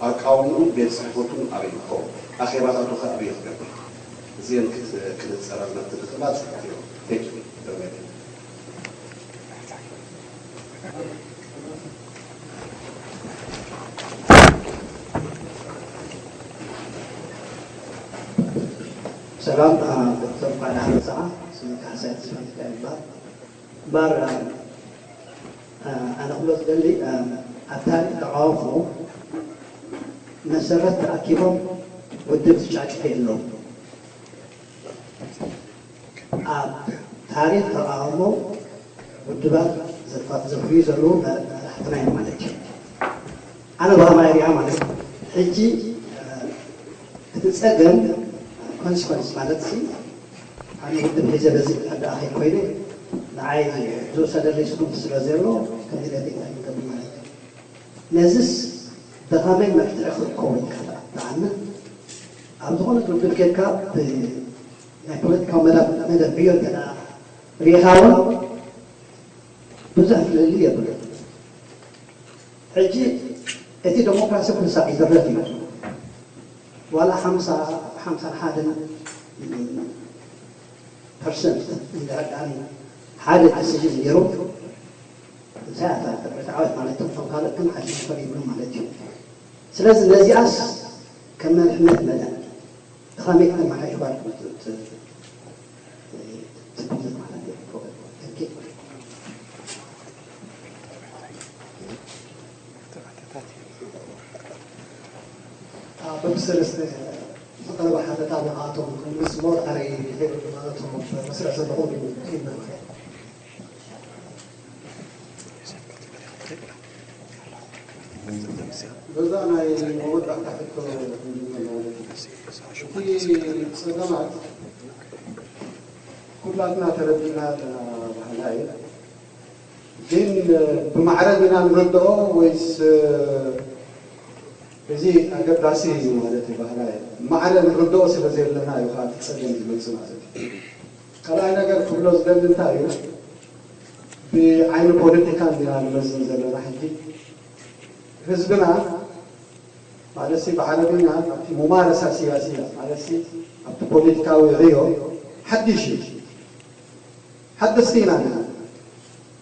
ኣቃውምኡን ቤት ጽሕፈቱን ኣበይ ይኸውን? ኣኼባታቱ ከ ኣበይ ክገብር? እዚአን ክንጸረርና እንተተኽእላ ጽቡቕ እዩ። Thank you። ሰላም ዶክተር፣ እንኳዕ ደሓን መጻኻ። ስመይ ካሕሳይ ተስፋሚካኤል ይበሃል። እምበኣር ኣነ ክብሎ ዝደሊ፣ ኣብ ታሪኽ ተቓውሞ መሰረት ተኣኪቦም ውድብ ዝጫጭሑ የለውን። ኣብ ታሪኽ ተቓውሞ ውድባት ዘፋ- ዘፍርዩ ዘለዉ መ- መራሕትና እዮም ማለት እዩ። ኣነ ብኸማይ ሪኣ ማለት እዩ። ሕጂ እቲ ጸገም ኮንስኮንስ ማለት ሲ ኣነ ውድብ ሒዘ በዚ ሕዳኣ ከይኮይነ ንዓይ ዝወሰደለይ ስጉምቲ ስለ ዘሎ ከምዚ ገለ እንታይ ንገብር ማለት እዩ። ነዚስ ብኸመይ መፍትሒ ክርከቦ ይከኣል? ብኣምን ኣብ ዝኾነ ውድብ ጌርካ ናይ ፖለቲካዊ መደብ መደብ ዕዮ እንተ ሪኢኻ እውን ብዙሕ ፍልልይ የብሉን። ሕጂ እቲ ዴሞክራሲ ክሳዕ ዝድረት እዩ። ዋላ ሓምሳ ሓምሳን ሓደን ፐርሰንት እንድሕር ደኣ ሓደ ዲሲዥን ገይሩ እንታይ ኣታ ተብዕቲ ዓወት ማለት እቶም ካልኦት ግን ሓድሽ ነገር ይብሉ ማለት እዩ። ስለዚ ነዚኣስ ከም መሪሕነት መጠን ብኸመይ ክነመሓይሽ ጓል ትብል ማለት እዩ። በብሰለስተ ዝቐረበ ሓተታ ንኣቶም ክምልስ እሞ ድሓረይ ድሒሩ ድማ ነቶም መስርዕ ዘለኹም ኢልና ማለት እዩ። በዛ ናይ መወዳእታ ሕቶ ማለት እዩ። እቲ ጸገማት ኩላትና ተረዲእና ኣለና ባህላ እዩ። ግን ብማዕረ ዲና ንርድኦ ወይስ እዚ ኣገዳሲ እዩ ማለት እዩ ባህላ እዩ። ማዕረ ንርድኦ ስለ ዘለና እዩ ከዓ እቲ ጸገም ዝመጽእ ማለት እዩ። ካልኣይ ነገር ክብሎ ዝደሊ እንታይ እዩ፣ ብዓይኒ ፖለቲካ እንዲና ንመዝን ዘለና ሕጂ ህዝብና ማለትሲ ብዓረብኛ ኣብቲ ሙማረሳ ሲያሲያ ማለትሲ ኣብቲ ፖለቲካዊ ዕዮ ሓድሽ እዩ። ሓደስቲ ኢና ንሕና።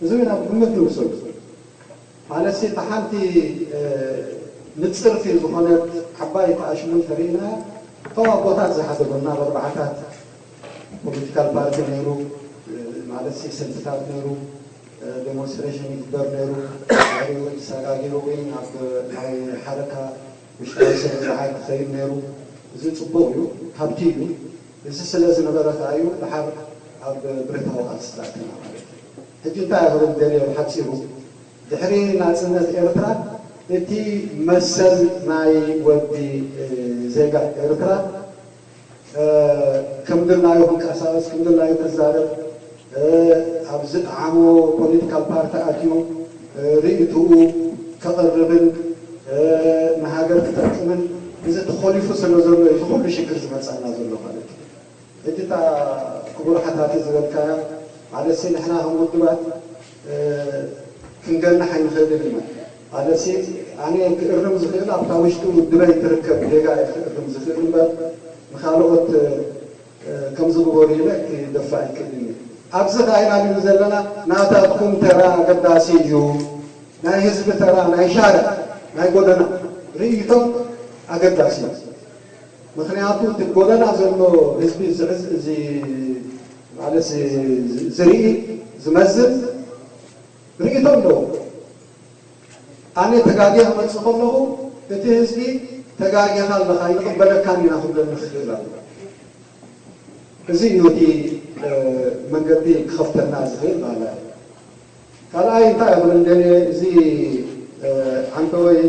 እዚ እውን ኣብ ግምት ንውሰዱ። ማለትሲ እታ ሓንቲ ንፅርቲ ዝኾነት ዓባይቲ ኣሽሙን ተሪእና እቶም ኣቦታት ዝሓደጎና ኣብ ኣርባዓታት ፖለቲካል ፓርቲ ነይሩ፣ ማለትሲ ሰልፍታት ነይሩ፣ ዴሞንስትሬሽን ይግበር ነይሩ። ድሕሪኡ ይሰጋገሩ ግን ኣብ ናይ ሓረካ ውሽጣዊ ስርዒት ዝሓ ክኸይድ ነይሩ። እዚ ፅቡቕ እዩ፣ ሃብቲ እዩ። እዚ ስለ ዝነበረ ከዓ እዩ ድሓር ኣብ ብረታዊ ቃልሲ ዝኣተና ማለት እዩ። ሕጂ እንታይ ክብል ደልየ ብሓፂሩ፣ ድሕሪ ናፅነት ኤርትራ እቲ መሰል ናይ ወዲ ዜጋ ኤርትራ ከም ድላዩ ክንቀሳቐስ፣ ከም ድላዩ ክዛረብ፣ ኣብ ዝጠዓሞ ፖለቲካል ፓርቲ ኣትዩ ርእይትኡ ከቕርብን ንሃገር ክጠቅምን እዚ ተኾሊፉ ስለ ዘሎ እዩ እዚ ኩሉ ሽግር ዝመፀና ዘሎ ማለት እዩ። ሕጂ እታ ክቡር ሓታቲ ዝበልካያ ማለትሲ ንሕና ከም ውድባት ክንገንሕ ኣይንኽእልን ኢና። ማለትሲ ኣነ ክእርም ዝኽእል ኣብታ ውሽጢ ውድበይ ትርከብ ዜጋ እየ ክእርም ዝኽእል እምበር ንኻልኦት ከምዚ ግበሩ ኢለ ክደፍእ ኣይክእልን እየ። ኣብዚ ከኣ ኢና ንብል ዘለና ናታትኩም ተራ ኣገዳሲ እዩ። ናይ ህዝቢ ተራ ናይ ሻርዕ ናይ ጎደና ርእይቶ ኣገዳሲ እዩ። ምኽንያቱ እቲ ጎደና ዘሎ ህዝቢ ዝዕዝ እዚ ማለት ዝርኢ ዝመዝን ርእይቶ ኣለዎ። ኣነ ተጋግየ ክመጽእ ከለኹ እቲ ህዝቢ ተጋጊኻ ኣለኻ ኣይንቕበለካን ኢና ክብለኒ ክኽእል ኣለዎ። እዚ እዩ እቲ መንገዲ ክኸፍተልና ዝኽእል ማለት እዩ። ካልኣይ እንታይ እብል እንደኔ እዚ ዓንተወይ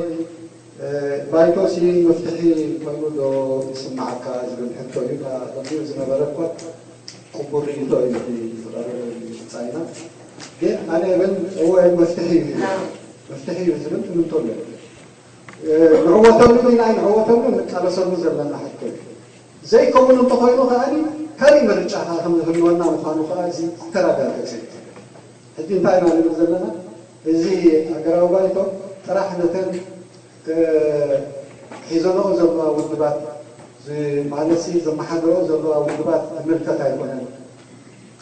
ባይቶሲ መፍትሒ ኮይኑ ዶ ይስማዓካ ዝብል ሕቶ እዩ። ከምዚኡ ዝነበረ እኳ ቅቡል ርእይቶ እዩ ዝቐርብ ምጻኢና። ግን ኣነ እብል እወ መፍትሒ እዩ መፍትሒ እዩ ዝብል እምንቶ ኣለኒ። ንዕወተሉ ኢና ንዕወተሉ ንቃለሰሉ ዘለና ሕቶ እዩ። ዘይከውን እንተኾይኑ ከኣ ካሊእ ምርጫ ከዓ ከም ዝህልወና ምዃኑ ከዓ እዚ ዝተረጋገጸ እዩ። ሕጂ እንታይ ኢና ንብል ዘለና? እዚ ሃገራዊ ባይቶ ጥራሕ ነተን ሒዘንኦ ዘለዋ ውድባት ማለትሲ ዘመሓድረኦ ዘለዋ ውድባት ዝምልከት ኣይኮነን።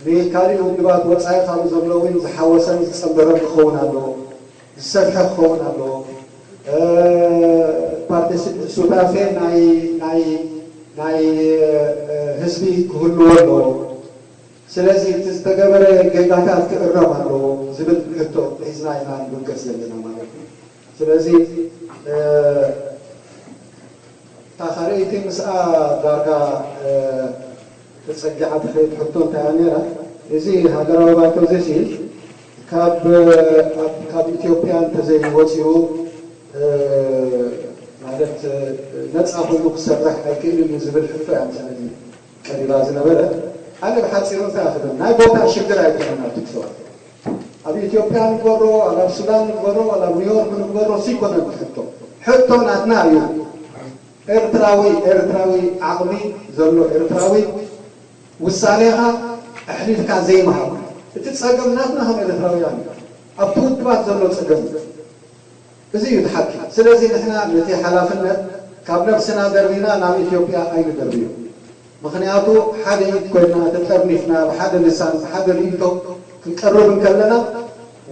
ንካሊእ ውድባት ወፃኢ ካብኡ ዘሎ እውን ዝሓወሰን ዝፀንበረን ክኸውን ኣለዎ። ዝሰፍሐ ክኸውን ኣለዎ። ፓርቲሲፕ ሱታፌ ናይ ናይ ናይ ህዝቢ ክህልዎ ኣለዎ። ስለዚ እቲ ዝተገበረ ጌጋታት ክእረም ኣለዎ ዝብል ሕቶ ሒዝና ኢና ንብገስ ዘለና ማለት እዩ። ስለዚ እታ ካልኣይቲ ምስኣ ዳርጋ ተጸጊዓ ትኸይድ ሕቶ እንታይ እያ ነይራ? እዚ ሃገራዊ ባይቶ እዚ ሲ ካብ ካብ ኢትዮጵያ እንተዘይወፂኡ ማለት ነፃ ኮይኑ ክሰርሕ ኣይክእልን እዩ ዝብል ሕቶ እያ ምስለኒ ቀሪባ ዝነበረ። ኣነ ብሓፂሩ እንታይ ክብል ናይ ቦታ ሽግር ኣይኮነን ኣብቲ ክሰባት ኣብ ኢትዮጵያ ንግበሮ ዋላ ኣብ ሱዳን ንግበሮ ዋላ ኣብ ኒውዮርክ ንግበሮ ሲኮነን ሕቶ ሕቶ ናትና እዩ። ኤርትራዊ ኤርትራዊ ዓቕሚ ዘሎ ኤርትራዊ ውሳኔኻ ኣሕሊፍካ ዘይምሃብ እቲ ጸገም ናትና ከም ኤርትራውያን እዩ። ኣብቲ ውድባት ዘሎ ጸገም እዩ። እዚ እዩ እቲ ሓቂ። ስለዚ ንሕና ነቲ ሓላፍነት ካብ ነብስና ደርቢና ናብ ኢትዮጵያ ኣይንደርብዮ። ምኽንያቱ ሓደ ኢድ ኮይና ተጠርኒፍና ብሓደ ልሳን ብሓደ ርእይቶ ክንቀርብ እንከለና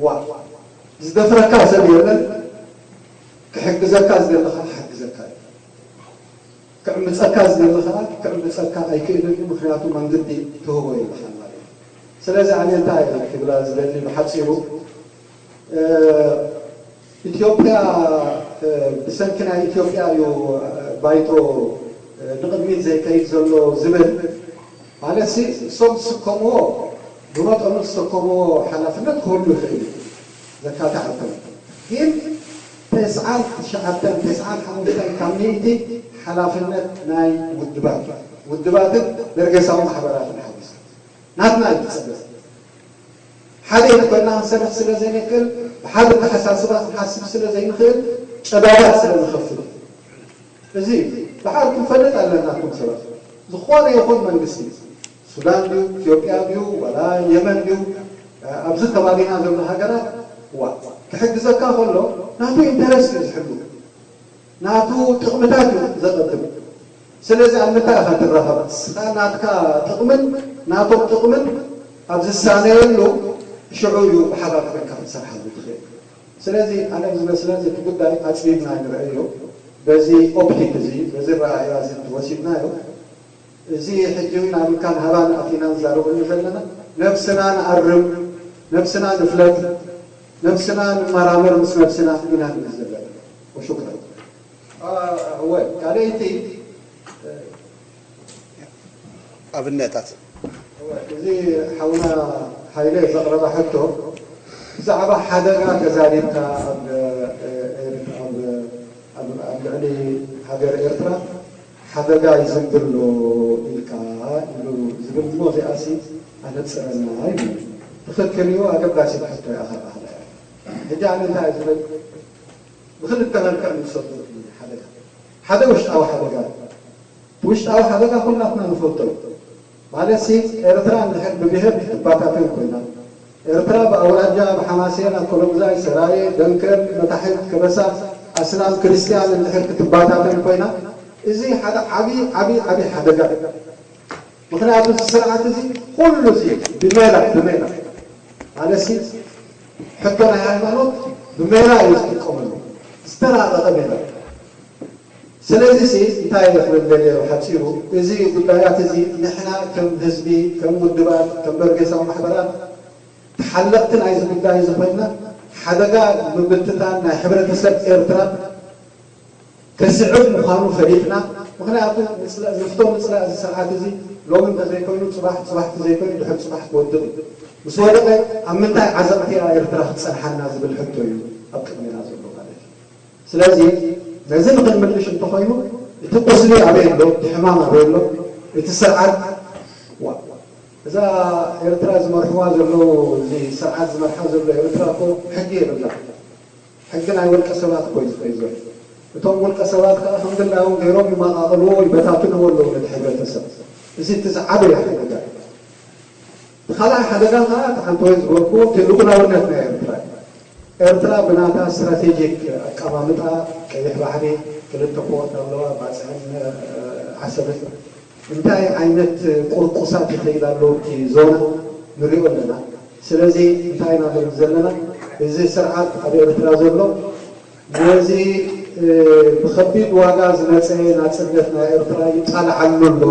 ዋ ዝደፍረካ ሰብ የለን። ክሕግዘካ ዝደሊ ከዓ ክሕግዘካ እዩ። ክዕምፀካ ዝደሊ ከዓ ክዕምፀካ ኣይክእልን እዩ። ምክንያቱ መንግዲ ትህቦ የብልካን ማለት እዩ። ስለዚ ኣነ እንታይ ክብላ ዝደሊ ብሓፂሩ ኢትዮጵያ ብሰንኪ ናይ ኢትዮጵያ እዩ ባይቶ ንቕድሚት ዘይከይድ ዘሎ ዝብል ማለት ሲ እሶም ዝስከምዎ ብመጠኑ ዝሰከምዎ ሓላፍነት ክህሉ ይኽእል እዩ። ዘካትዓቶም ግን ተስዓን ትሽዓተን ተስዓን ሓሙሽተን ካብ ሚእቲ ሓላፍነት ናይ ውድባት ውድባትን በርጌሳዊ ማሕበራትን ሓዊሱ ናትና እዩ ዝጸገም። ሓደ ኢድ ኮይና ክንሰርሕ ስለ ዘይንክእል ብሓደ ኣተሓሳስባ ክንሓስብ ስለ ዘይንኽእል ጨዳዳት ስለ ንኸፍል እዚ ብሓር ክንፈልጥ ኣለና። ኣቱም ሰባት ዝኾነ ይኹን መንግስቲ ሱዳን ድዩ ኢትዮጵያ ድዩ ዋላ የመን ድዩ ኣብዚ ከባቢና ዘሎ ሃገራት ዋ ክሕግዘካ ከሎ ናቱ ኢንተረስት እዩ ዝሕሉ ናቱ ጥቕምታት እዩ ዘቐድም። ስለዚ ኣብ ምንታይ ኢኻ ትራኸብ? ንስኻ ናትካ ጥቕምን ናቶም ጥቕምን ኣብ ዝሳነየሉ ሽዑ እዩ ብሓባር ኮይንካ ክትሰርሓሉ ትኽእል። ስለዚ ኣነ ዝመስለኒ እቲ ጉዳይ ኣፅቢብና ንርአዮ። በዚ ኦፕቲክ እዚ በዚ ረኣያ እዚ ወሲድናዮ። እዚ ሕጂ እውን ኣብ ምካን ሃባን ኣቲና ንዛረበሉ ዘለና ነብስና ንኣርም፣ ነብስና ንፍለጥ፣ ነብስና ንመራመር ምስ ነብስና ኢና ንብል ዘለና። ወሹክረን። እወ ካልኣይቲ ኣብነታት እዚ ሓውና ሃይለ ዘቕረበ ሕቶ ብዛዕባ ሓደጋ ተዛሪብካ ኣብ ልዕሊ ሃገር ኤርትራ ሓደጋ ይዝንብሎ ኢልካ ኢሉ ዝብል እሞ እዚኣሲ ኣነፅረና ይብል ትኽክል እዩ ኣገዳሲት ሕቶ እያ ካብ ኣህላ ሕጂ ኣነ እንታይ ዝብል ብክልተ መልክዕ ንሰዱ ሓደጋ ሓደ ውሽጣዊ ሓደጋ ውሽጣዊ ሓደጋ ኩላትና ንፈልጦ እዩ። ማለትሲ ኤርትራ እንድሕር ብብሄር ክትባታተን ኮይና፣ ኤርትራ ብኣውራጃ፣ ብሓማሴን፣ ኣኮሎጉዛይ፣ ሰራየ፣ ደንከል፣ መታሕት፣ ከበሳ፣ ኣስላም፣ ክርስትያን እንድሕር ክትባታተን ኮይና፣ እዚ ሓደ ዓብዪ ዓብዪ ዓብዪ ሓደጋ እዩ። ምኽንያቱ እዚ ስርዓት እዚ ኩሉ እዚ ብሜላ ብሜላ ማለትሲ ሕቶ ናይ ሃይማኖት ብሜላ እዩ ዝጥቀመሉ ዝተራቐቐ ሜላ። ስለዚ ሲ እንታይ ክብል ደልየ ብሓፂሩ፣ እዚ ጉዳያት እዚ ንሕና ከም ህዝቢ፣ ከም ውድባት፣ ከም በርጌሳዊ ማሕበራት ተሓለቕቲ ናይዚ ጉዳይ እዚ ኮይንና ሓደጋ ምብትታን ናይ ሕብረተሰብ ኤርትራ ከስዕብ ምዃኑ ፈሊጥና፣ ምኽንያቱ ንፍቶ ምፅላእ እዚ ስርዓት እዚ ሎሚ እንተዘይኮይኑ ፅባሕ፣ ፅባሕ እንተዘይኮይኑ ድሕሪ ፅባሕ ክወድቕ እዩ። ምስ ወደቐ ኣብ ምንታይ ዓዘቕቲ እያ ኤርትራ ክትፀንሓና ዝብል ሕቶ እዩ ኣብ ቅድሜና ዘሎ ማለት እዩ። ስለዚ ነዚ ንክንምልሽ እንተኾይኑ እቲ ቁስሊ ኣበይ ኣሎ፣ እቲ ሕማም ኣበይ ኣሎ፣ እቲ ስርዓት ዋ እዛ ኤርትራ ዝመርሕዋ ዘለዉ፣ እዚ ስርዓት ዝመርሓ ዘሎ ኤርትራ እኮ ሕጊ የብላ። ሕጊ ናይ ውልቀ ሰባት እኮ እዩ ዝፈይዞ። እቶም ውልቀ ሰባት ከዓ ከም ድላዮም ገይሮም ይመቓቕልዎ፣ ይበታትንዎ ኣለዉ ነቲ ሕብረተሰብ። እዚ እቲ ዝዓበየ ሓደጋ እዩ። እቲ ካልኣይ ሓደጋ ከዓ እቲ ሓንቲ ወይ ዝበልኩዎ እቲ ልኡላውነት ናይ ኤርትራ እዩ። ኤርትራ ብናታ ስትራቴጂክ ኣቀማምጣ ቀይሕ ባሕሪ፣ ክልተ ፖርት ኣለዋ፣ ባፅዕን ዓሰብን። እንታይ ዓይነት ቁርቁሳት ይኸይድ ኣሎ እቲ ዞና ንሪኦ ኣለና። ስለዚ እንታይ ኢና ንብል ዘለና? እዚ ስርዓት ኣብ ኤርትራ ዘሎ ነዚ ብከቢድ ዋጋ ዝመፀ ናፅነት ናይ ኤርትራ ይጣልዓሉ ኣሎ።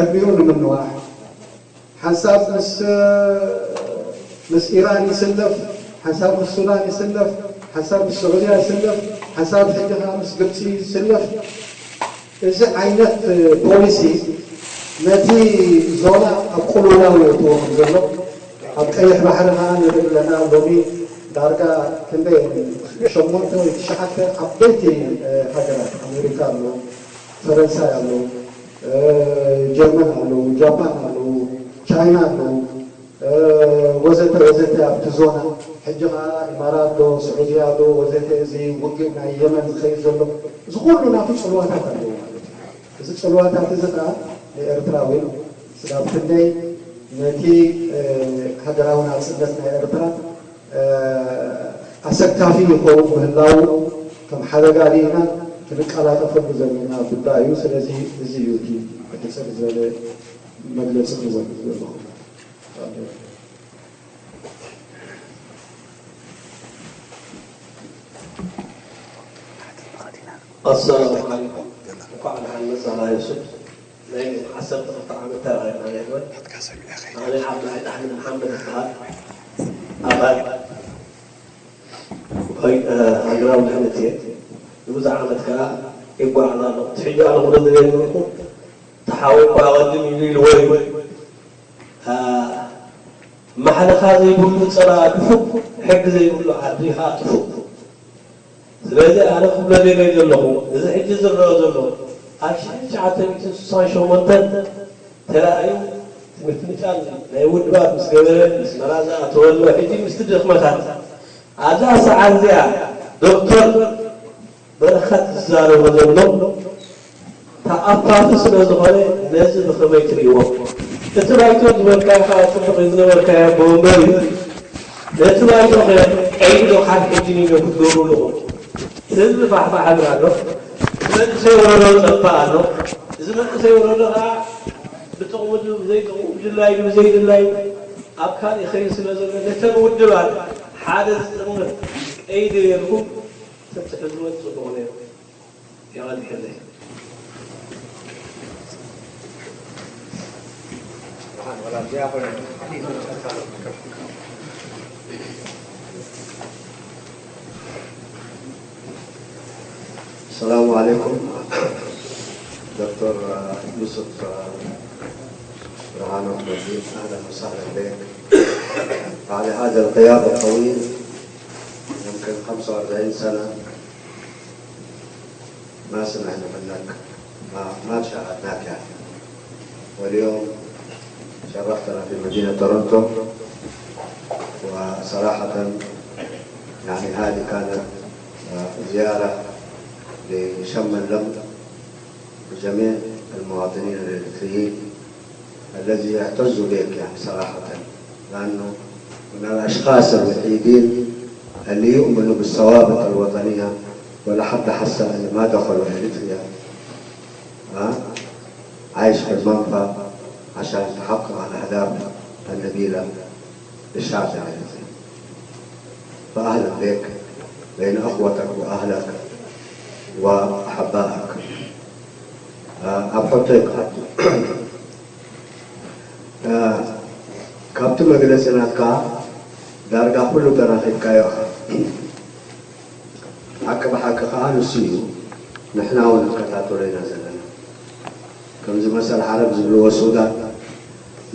ዕድሚኡ ንምንዋሕ ሓንሳብ ምስ ምስ ኢራን ይስለፍ፣ ሓንሳብ ምስ ሱዳን ይስለፍ፣ ሓንሳብ ምስ ስዑድያ ይስለፍ፣ ሓንሳብ ሕጂ ከዓ ምስ ግብፂ ይስለፍ። እዚ ዓይነት ፖሊሲ ነቲ ዞና ኣብ ቅልውላው የእትዎ ከም ዘሎ ኣብ ቀይሕ ባሕሪ ከዓ ንርኢ ኣለና። ሎሚ ዳርጋ ክንደይ ሸሞንተ ወይ ትሽዓተ ዓበይቲ ሃገራት ኣሜሪካ ኣለዉ፣ ፈረንሳይ ኣለዉ፣ ጀርመን ኣለዉ፣ ጃፓን ኣለዉ፣ ቻይና ኣለዉ፣ ወዘተ ወዘተ ኣብቲ ዞና ሕጂ ከዓ ኢማራት ዶ ስዑድያ ዶ ወዘተ እዚ ውግእ ናይ የመን ዝኸይድ ዘሎ እዚ ኩሉ ናቱ ፅልዋታት ኣለዎ ማለት እዩ። እዚ ፅልዋታት እዚ ከዓ ንኤርትራዊ ስጋብ ክንደይ ነቲ ሃገራዊ ናፅነት ናይ ኤርትራ ኣሰካፊ ይኸውን ምህላዉ ከም ሓደጋ ርኢና ክንቀላጠፈሉ ዘለና ጉዳይ እዩ። ስለዚ እዚ እዩ እቲ ሕጽር ዝበለ መግለጺ ክህበሉ ዘለኹ። ኣሰላሙ ዓለይኩም። እንኳዕ ደሓን መጻና ዮሱፍ። ናይ ዓሰርተ ክልተ ዓመት ተራኺብና ነይርና። ኣነ ዓብዱልሓይ ኣሕመድ መሓመድ ይበሃል። ኣባል ሃገራዊ ድሕነት እየ። ንብዙሕ ዓመት ከኣ ይጓዓዝ ኣሎ። እቲ ሕጂ ኣነ ክብሎ ዝደሊ ዘለኹ፣ እቲ ሓወይ እኳ ኣቐድም ኢሉ ኢልዎ እዩ። ኣ፣ ማሕለኻ ዘይብሉ ጸባ ድፉእ፣ ሕጊ ዘይብሉ ዓዲ ኸኣ ጥፉእ። ስለዚ ኣነ ክብሎ ደልየ ዘለኹ፣ እዚ ሕጂ ዝረአ ዘሎ ኣብ ሽሕን ትሽዓተ ሚእትን ስሳን ሸሞንተን ተራእዩ፣ እቲ ምፍንጫል ናይ ውድባት ምስ ገበረ፣ ምስ መራ ዝኣተወ ኣሎ፣ ሕጂ ምስቲ ድኽመታት ኣብዛ ሰዓት እዚኣ ዶክተር በረኸት ዝዛረቦ ዘሎ ተኣፋፊ ስለ ዝኾነ ነዚ ብኸመይ ትርእይዎ? እቲ ባይቶ ዝበልካዮ ከዓ ጽቡቕ እዩ ዝነበርካዮ ኣቦ ወንበር እዩ። ነቲ ባይቶ ኸ ቀይዶ ካብ ሕጂ ንዮ ክትገብሩ ኣለኹም። ህዝቢ ፋሕፋሕ ይብል ኣሎ። መንእሰይ ወለዶ ይጠፍእ ኣሎ። እዚ መንእሰይ ወለዶ ከዓ ብጥቕሙ ድዩ ብዘይጥቕሙ ብድላዩ ድዩ ብዘይድላዩ ኣብ ካልእ ይኸይድ ስለ ዘሎ ነተን ውድባት ሓደ ዝጥምር ቀይዲ ጌርኩም ተትሕዝወን ጽቡቕ ነይሩ። የቐንየለይ። السلام عليكم. دكتور يوسف برهان أحمد الدين، أهلا وسهلا بك. بعد هذا الغياب الطويل، يمكن خمسة وأربعين سنة، ما سمعنا منك، ما، ما شاهدناك يعني. واليوم شرفتنا في مدينة تورونتو، وصراحة يعني هذه كانت، آه، زيارة لشم اللم لجميع المواطنين الإريتريين الذي يعتز بك يعني صراحة، لأنه من الأشخاص الوحيدين اللي يؤمنوا بالثوابت الوطنية، ولا حتى حسن اللي ما دخلوا إريتريا، ها؟ عايش في المنفى عشان تحقق الأهداف النبيلة للشعب الإريتري. فأهلا بك بين أخوتك وأهلك وأحبائك. ኣብ ሕቶይ ክኣቱ። ካብቲ መግለጺ ናትካ ዳርጋ ኩሉ ተራኺብካዮ ኢኻ። ሓቂ ብሓቂ ከዓ ንሱ እዩ። ንሕና እውን ንከታተሎ ኢና ዘለና። ከምዚ መሰል ዓረብ ዝብልዎ ሱዳን፣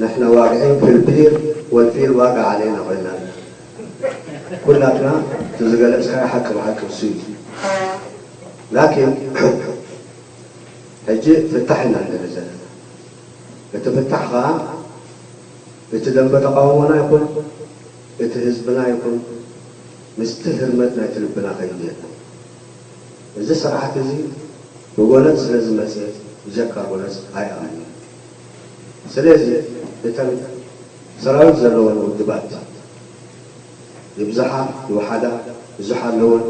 ንሕና ዋግዒን ፊልፒር ወልፊል ዋጋ ዓለይና ኮይና ኣላ። ኩላትና እቲ ዝገለጽካዮ ሓቂ ብሓቂ እሱ እዩ። ላኪን ሕጂ ፍታሕ ኢና ንደሊ ዘለና። እቲ ፍታሕ ከዓ እቲ ደንበ ተቃውሞና ይኹን እቲ ህዝብና ይኹን ምስቲ ህርመት ናይቲ ልብና ከይዱ የለን። እዚ ስርዓት እዚ ብጎነጽ ስለ ዝመጽእ ብጀካ ጎነጽ ኣይኣምንን። ስለዚ እተን ሰራዊት ዘለወን ውድባት ይብዝሓ ይውሓዳ፣ ብዙሕ ኣለወን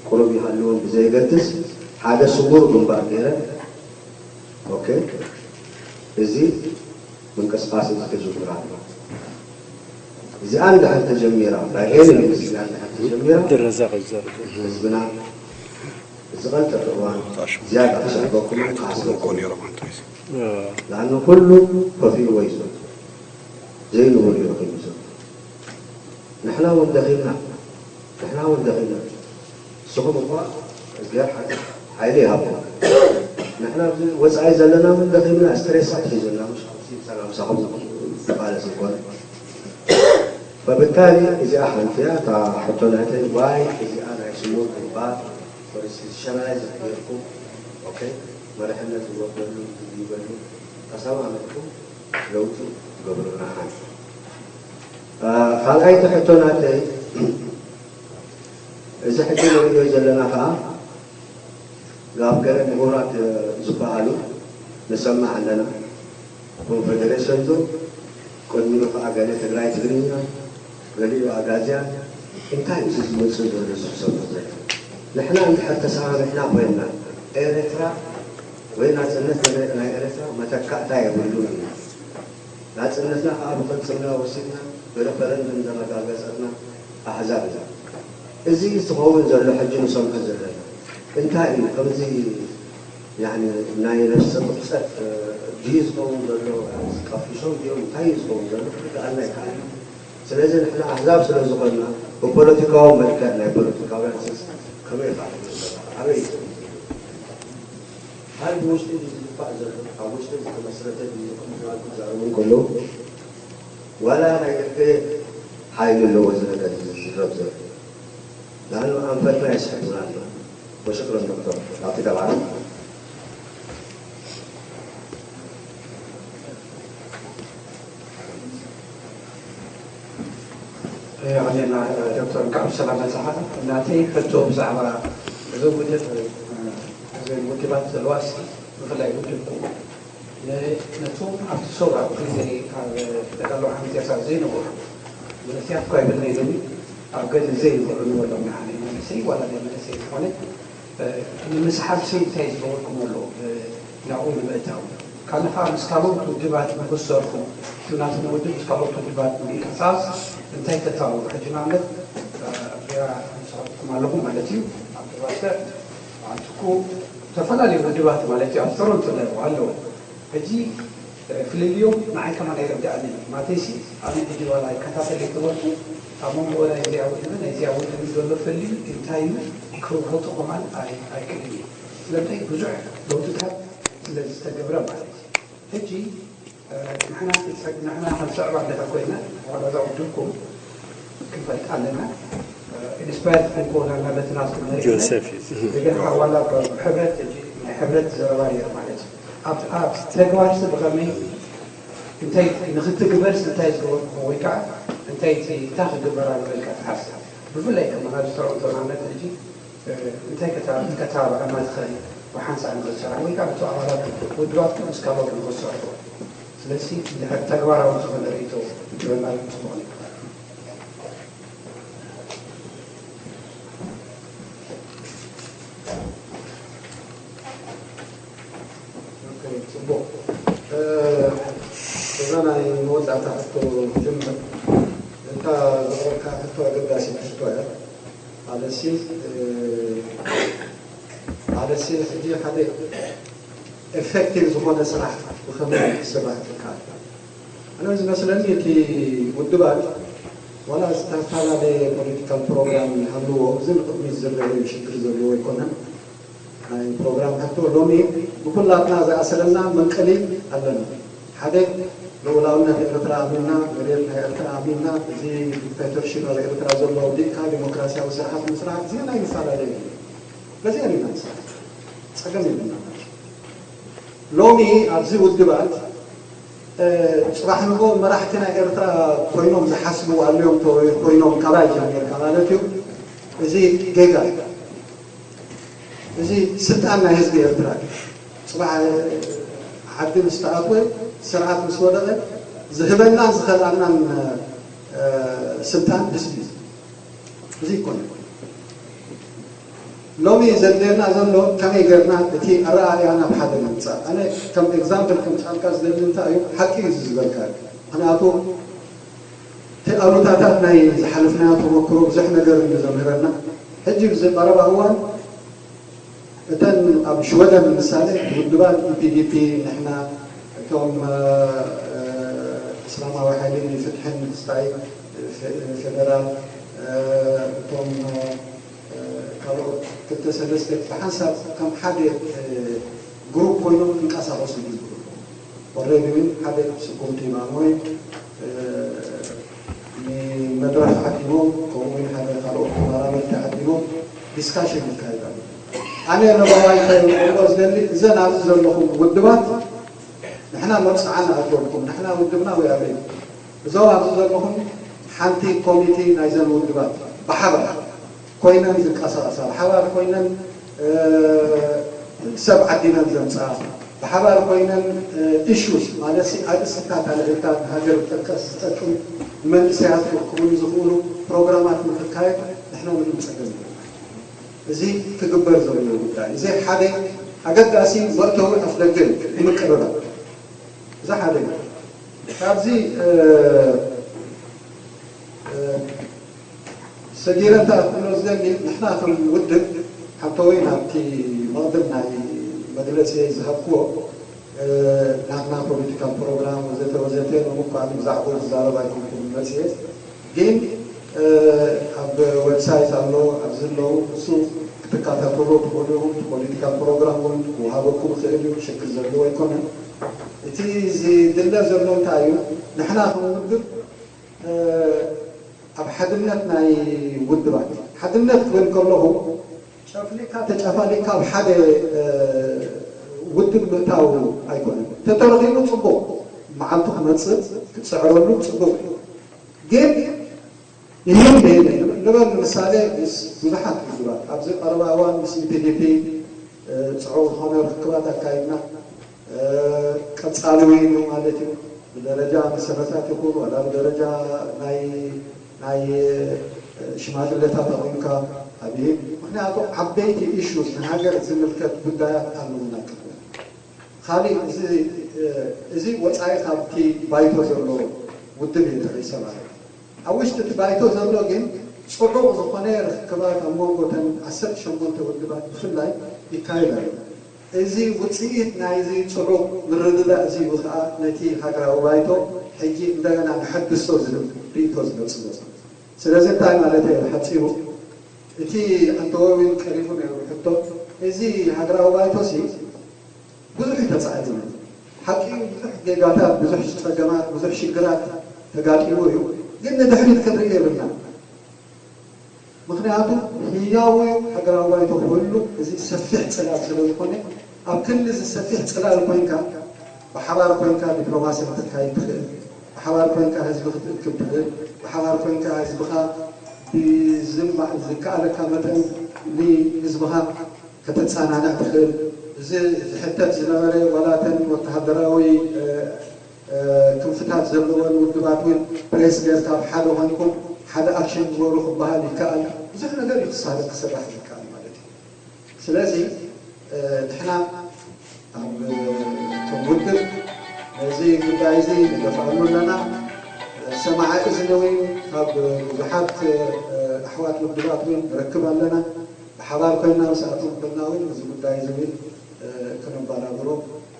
ቁሩብ ይሃልወን ብዘየገድስ ሓደ ስሙር ግንባር ገይረን ኦኬ፣ እዚ ምንቅስቃስ እዚ ተጀሚሩ ኣሎ። እዚኣ እንድሕር ተጀሚራ፣ by any means እዚኣ እንድሕር ተጀሚራ፣ ድረዛ ኸይዛረብ። ህዝብና ብዝቐልጠፈ እዋን ዝያዳ ክስዕበኩም ክሓስበኩም። ለኣኑ ኩሉ ከፊእዎ እዩ ዘሎ። ዘይንብሉ እዩ ረኺቡ ዘሎ። ንሕና እውን ደኺምና፣ ንሕና እውን ደኺምና። ንስኹም እኳ እግዚኣብሔር ሓ-፣ ሓይሊ ይሃብኩም። ንሕና ኣብዚ ወፃኢ ዘለና እውን ደኺምና፣ ስትሬሳት ሒዙና፣ ምሽ ሰላም ሳኹም ዝቃለስ ይኮነ። ፈብታሊ እዚኣ ሓንቲ እያ፣ እታ ሕቶ ናተይ፣ ዋይ እዚኣ ናይ ስሙር ግንባር፣ ፖሊሲ ሸናይ ዝገርኩም፣ ኦኬ፣ መሪሕነት ዝወርደሉ፣ ዝድይበሉ፣ ተሰማሚዕኩም ለውጢ ትገብሩልና ሓንቲ። አ፣ ካልኣይቲ ሕቶ ናተይ፣ እዚ ሕጂ ንርእዮ ዘለና ኸዓ፣ ካብ ገለ ምሁራት ዝበሃሉ ንሰምዕ ኣለና። ኮንፌደሬሽን ዶ፣ ቅድሚኡ ኸዓ ገለ ትግራይ ትግርኛ፣ ገሊኡ ኣጋዝያን፣ እንታይ እዩ ዝመጽእ ዘሎ ዝሕሰቡ ዘሎ? ንሕና እንድሕር ተሰማሚዕና ኮይንና፣ ኤርትራ ወይ ናጽነት ናይ ኤርትራ መተካእታ የብሉን እዩ። ናጽነትና ከኣ ብቕልጽምና ወሲድና ብረፈረንደም ዘረጋገጸትና ኣህዛብ ኢና። እዚ ዝኸውን ዘሎ ሕጂ ንሰምዖ ዘለና እንታይ እዩ? ከምዚ ያኒ ናይ ነፍሰ ቅብጸት ድዩ ዝኸውን ዘሎ? ጠፊሾም ድዮም? እንታይ እዩ ዝኸውን ዘሎ? ክርድኣና ኣይከኣልን። ስለዚ ንሕና ኣህዛብ ስለ ዝኾንና ብፖለቲካዊ መልክዕ ናይ ፖለቲካውያን ስስ ከመይ ይኸኣል? ኣበይ? ኣብ ውሽጢ እዚ ዝግባእ ዘሎ፣ ኣብ ውሽጢ ዝተመስረተ ድዩ ዝኽእል ክዛረቡ እንከለዉ፣ ዋላ ናይ ደገ ሓይሊ ኣለዎ እዚ ነገር እዚ ዝዝረብ ዘሎ? ንኣኑ ኣንፈትና የስሕቱና ኣሎ። ወሽክረን ዶክተር፣ ኣብቲ ተባዕሮ። የቐንየልና ዶክተር፣ እንኳዕ ብሰላም መጻኻ። ናተይ ሕቶ ብዛዕባ እዞም ውድብ፣ እዘን ውድባት ዘለዋስ ብፍላይ ውድብኩም ነ-፣ ነቶም ኣብቲ ሰውራ ግዜ ካብ ተጋድሎ ዓመት ኤርትራ ዘይነበሩ መንእሰያት እኳ ይብልና ኢሎሚ ኣብ ገድሊ ዘይንብዑ ንበሎም ንዓና መንእሰይ ዋላ ናይ መንእሰይ ዝኾነ፣ እ፣ ንምስሓብ ሲ እንታይ ዝገበርኩም ኣሎ፣ እ፣ ናብኡ ንምእታው? ካነ ኸኣ ምስ ካልኦት ውድባት ንኽሰርሑ፣ እቲ ናትና ውድብ ምስ ካልኦት ውድባት ንምንቅስቃስ እንታይ ተታብዑ? ሕጂ ንኣብነት፣ እ፣ ቢራ ምሰኹም ኣለኹም ማለት እዩ። ኣብ ተባስተ፣ ኣብ ትኩ፣ ዝተፈላለዩ ውድባት ማለት እዩ። ኣብ ቶሮንቶ ኣለዉ፣ ኣለዉ። ሕጂ፣ እ፣ ፍልልዮም ንዓይ ከማን ኣይርድኣንን እዩ። ማለተይሲ፣ ኣነ ሕጂ ዋላ ይከታተል ኣይተበልኩ፣ ኣብ መንጎ ናይ እዚኣ ውድብን ናይ እዚኣ ውድብን ዘሎ ፍልልይ እንታይ እዩ ክርውሑ ጥቕማን ኣይ-፣ ኣይክእልን እዩ። ስለምንታይ ብዙሕ ለውጥታት ስለ ዝተገብረ ማለት እዩ። ሕጂ፣ እ፣ ንሕና ክንሰግ-፣ ንሕና ክንስዕባ እንድሕር ኮይና፣ ዋላ እዛ ውድብኩም ክንፈልጣ ኣለና። እ፣ ኢንስፓየርድ ክንከውን ኣለና በቲ ናትኩም መሪሕነት። ጆሴፍ እዩ። እንደገና ዋላ ብሕብረት፣ ሕጂ ናይ ሕብረት ዘረባ ነይሩ ማለት እዩ። ኣብ፣ ኣብ ተግባርሲ ብኸመይ፣ እንታይ ንኽትግበርስ እንታይ ዝገበርኩም ወይ ከዓ እንታይ እቲ፣ እንታይ ክግበር ኣለዎ ኢልካ ትሓስብ? ብፍላይ ከማን ኣብዚ ቶሮንቶ ንኣብነት ሕጂ፣ እ፣ እንታይ ከታ-፣ ከተባብዐና ትኽእል ብሓንሳእ ንኽትሰርሑ ወይ ከዓ ነቲ ኣባላት ውድባትኩም ምስ ካልኦት ንኽትሰርሑ? ስለዚ እንድሕር ተግባራዊ ዝኾነ ርእይቶ ክትበና ጽቡቕ ነይሩ። ኦኬ፣ ጽቡቕ። እ፣ እዛ ናይ መወዳእታ ሕቶ ክጅምር። እታ ዘቕረብካ ሕቶ ኣገዳሲት ሕቶ እያ። ኣለሲ፣ እ፣ ኣለሲ ሕጂ ሓደ ኤፌክቲቭ ዝኾነ ስራሕ ብኸመይ ክስራሕ ይከኣል? ኣነ ዝመስለኒ እቲ ውድባት ዋላ ዝተፈላለየ ፖለቲካል ፕሮግራም ይሃልዎ፣ እዚ ንቕድሚት ዝረአ ሽግር ዘለዎ ኣይኮነን። ናይ ፕሮግራም ሕቶ ሎሚ ንኩላትና ዝኣስረና መንቀሊ ኣለና። ሓደ፣ ልኡላውነት ኤርትራ ኣሚንና፣ መሬት ናይ ኤርትራ ኣሚንና፣ እዚ ዲክታቶርሺፕ ኣብ ኤርትራ ዘሎ ኣውዲቕካ ዲሞክራሲያዊ ስርዓት ምስራሕ፣ እዚ ናይ ምፈላለየ እዩ። በዚኣ ኢና ንስራሕ። ጸገም የብልና። ሎሚ ኣብዚ ውድባት፣ እ፣ ጽባሕ ንግሆ መራሕቲ ናይ ኤርትራ ኮይኖም ዝሓስቡ ኣለዮም፣ ተ-፣ ኮይኖም ካባይ ጀሚርካ ማለት እዩ። እዚ ጌጋ እዩ። እዚ ስልጣን ናይ ህዝቢ ኤርትራ እዩ። ጽባሕ፣ እ፣ ዓዲ ምስ ተኣትወ፣ ስርዓት ምስ ወደቐ፣ ዝህበናን ዝኸልኣናን፣ እ፣ ስልጣን ህዝቢ እዩ። እዚ ይኮነ። ሎሚ ዘድልየና ዘሎ ከመይ ጌርና እቲ ኣረኣእያ ናብ ሓደ ንምጻእ። ኣነ ከም ኤግዛምፕል ከምጻልካ ዝደሊ እንታይ እዩ፣ ሓቂ እዩ እዚ ዝበልካ። ምኽንያቱ እቲ ኣሉታታት ናይ ዝሓለፍናዮ ተመክሮ ብዙሕ ነገር እዩ ዘምህረና። ሕጂ ኣብዚ ቀረባ እዋን እተን ኣብ ሽወደን ምሳሌ ውድባት ኢ ፒ ዲ ፒ፣ ንሕና እቶም፣ እ፣ እስላማዊ ሓይሊ ንፍትሕን ምስታይ፣ ፌ-፣ ፌደራል፣ እ፣ እቶም፣ እ፣ ካልኦት ክልተ ሰለስተ ብሓንሳብ ከም ሓደ፣ እ፣ ግሩፕ ኮይኖም ክንቀሳቐሱ ይግብሩ። ኦልሬዲ እውን ሓደ ስጉምቲ ማሞይ፣ እ፣ ንመድረኽ ዓዲሞም፣ ከምኡ እውን ሓደ ካልኦት ተመራመርቲ ዓዲሞም ዲስካሽን ይካየድ ኣሎ። ኣነ ነባባይ እንታይ ክብሎ ዝደሊ፣ እዘን ኣብዚ ዘለኹም ውድባት ንሕና መብጽዓ ንኣትወልኩም፣ ንሕና ውድብና ወይ ኣበይ። እዞም ኣብዚ ዘለኹም ሓንቲ ኮሚቴ ናይዘን ውድባት ብሓባር ኮይነን ዝንቀሳቐሳ፣ ብሓባር ኮይነን፣ እ፣ ሰብ ዓዲነን ዘምጽኣ፣ ብሓባር ኮይነን፣ እ፣ ኢሹስ ማለት ሲ ኣርእስትታት ኣልዒልካ ንሃገር ዝጠቀስ ዝጠቅም ንመንእሰያት ክረክቡሉ ዝኽእሉ ፕሮግራማት ንክካየድ ንሕና ምንም ጸገም የለን። እዚ ክግበር ዘለዎ ጉዳይ። እዚ ሓደ ኣገዳሲ መእተዊ ኣፍደገ እዩ፣ ንምቅርራብ። እዚ ሓደ እዩ። ካብዚ፣ እ፣ እ፣ ሰጊረ እንታይ ክብሎ ዝደሊ፣ ንሕና ከም ውድብ ሓንተወይ ናብቲ መቕድም ናይ መግለጺ ዝሃብክዎ፣ እ፣ ናትና ፖለቲካል ፕሮግራም ወዘተ ወዘተ፣ ሎሚ እኳ ብዛዕባኡ ዝዛረብ ኣይኮንኩን መጽየ። ግን፣ እ፣ ኣብ ዌብሳይት ኣሎ፣ ኣብዚ ኣለዉ፣ እሱ ክትከታተሉ ትኽእሉ ኢኹም። እቲ ፖለቲካል ፕሮግራም እውን ክወሃበኩም ይኽእል እዩ፣ ሽግር ዘለዎ ኣይኮነን። እቲ ዝድለ ዘሎ እንታይ እዩ? ንሕና ከም ውድብ፣ እ፣ ኣብ ሓድነት ናይ ውድባት፣ ሓድነት ክብል ከለኹ ጨፍሊካ ተጨፋሊካ ኣብ ሓደ፣ እ፣ ውድብ ምእታው ኣይኮነን። ተተረኺቡ ጽቡቕ፣ መዓልቱ ክመጽእ ክጽዕረሉ ጽቡቕ እዩ። ግን ይህን ይህን ንበል፣ ንምሳሌ ምስ ብዙሓት ውድባት ኣብዚ ቀረባ እዋን ምስ ኢ ፒ ዲ ፒ፣ እ፣ ጽዑቕ ዝኾነ ርክባት ኣካይድና። እ፣ ቀጻሊ ውዒሉ ማለት እዩ። ብደረጃ መሰረታት ይኹን ዋላ ብደረጃ ናይ፣ ናይ፣ እ፣ ሽማግለታት ኣቑምካ ኣብይ። ምኽንያቱ ዓበይቲ ኢሹስ ንሃገር ዝምልከት ጉዳያት ኣለዉና ቅድሚ። ካሊእ እዚ፣ እ፣ እዚ ወጻኢ ካብቲ ባይቶ ዘሎ ውድብ እየ ጠቒሰ ማለት እዩ። ኣብ ውሽጢ እቲ ባይቶ ዘሎ ግን ጽዑቕ ዝኾነ ርክባት ኣብ መንጎ እተን ዓሰርተ ሸሞንተ ውድባት ብፍላይ ይካየድ ኣሎ። እዚ ውጽኢት ናይዚ ጽዑቕ ምርድዳእ እዚ እዩ ኸኣ ነቲ ሃገራዊ ባይቶ ሕጂ እንደገና ንሐድሶ ዝብል ርእይቶ ዝመጽእ ዘሎ። ስለዚ እንታይ ማለት እየ ብሓጺሩ፣ እቲ ኣንተወዊን ቀሪቡ ነይሩ ሕቶ፣ እዚ ሃገራዊ ባይቶሲ ብዙሕ እዩ ተጻዒሩና። ሓቂ እዩ፣ ብዙሕ ጌጋታት፣ ብዙሕ ጸገማት፣ ብዙሕ ሽግራት ተጋጢሙ እዩ። ግን ንድሕሪት ክንርኢ የብልና። ምኽንያቱ ህያው እዩ ሃገራዊ ባይቶ ክህሉ፣ እዚ ሰፊሕ ጽላል ስለ ዝኾነ፣ ኣብ ክንዲ እዚ ሰፊሕ ጽላል ኮይንካ፣ ብሓባር ኮይንካ ዲፕሎማሲ ከተካይድ ትኽእል፣ ብሓባር ኮይንካ ህዝቢ ክትእክብ ትኽእል፣ ብሓባር ኮይንካ ህዝብኻ ብዝማ-፣ ዝከኣለካ መጠን ንህዝብኻ ከተጸናንዕ ትኽእል። እዚ ዝሕተት ዝነበረ ዋላ እተን ወተሃደራዊ፣ እ፣ እ፣ ክንፍታት ዘለወን ውድባት እውን ፕሬስ ጌርካ ኣብ ሓደ ኮይንኩም ሓደ ኣክሽን ግበሩ ክበሃል ይከኣል። ብዙሕ ነገር እዩ ክሳለ ክስራሕ ዝከኣል ማለት እዩ። ስለዚ፣ እ፣ ንሕና ኣብ፣ እ፣ ከም ውድብ ነዚ ጉዳይ እዚ ንደፍኣሉ ኣለና። ሰማዒ እዝኒ እውን ካብ ብዙሓት፣ እ፣ ኣሕዋት ውድባት እውን ንረክብ ኣለና። ብሓባር ኮይና ምስኣቶም ኮይና እውን እዚ ጉዳይ እዚ እውን፣ እ፣ ክነባራብሮ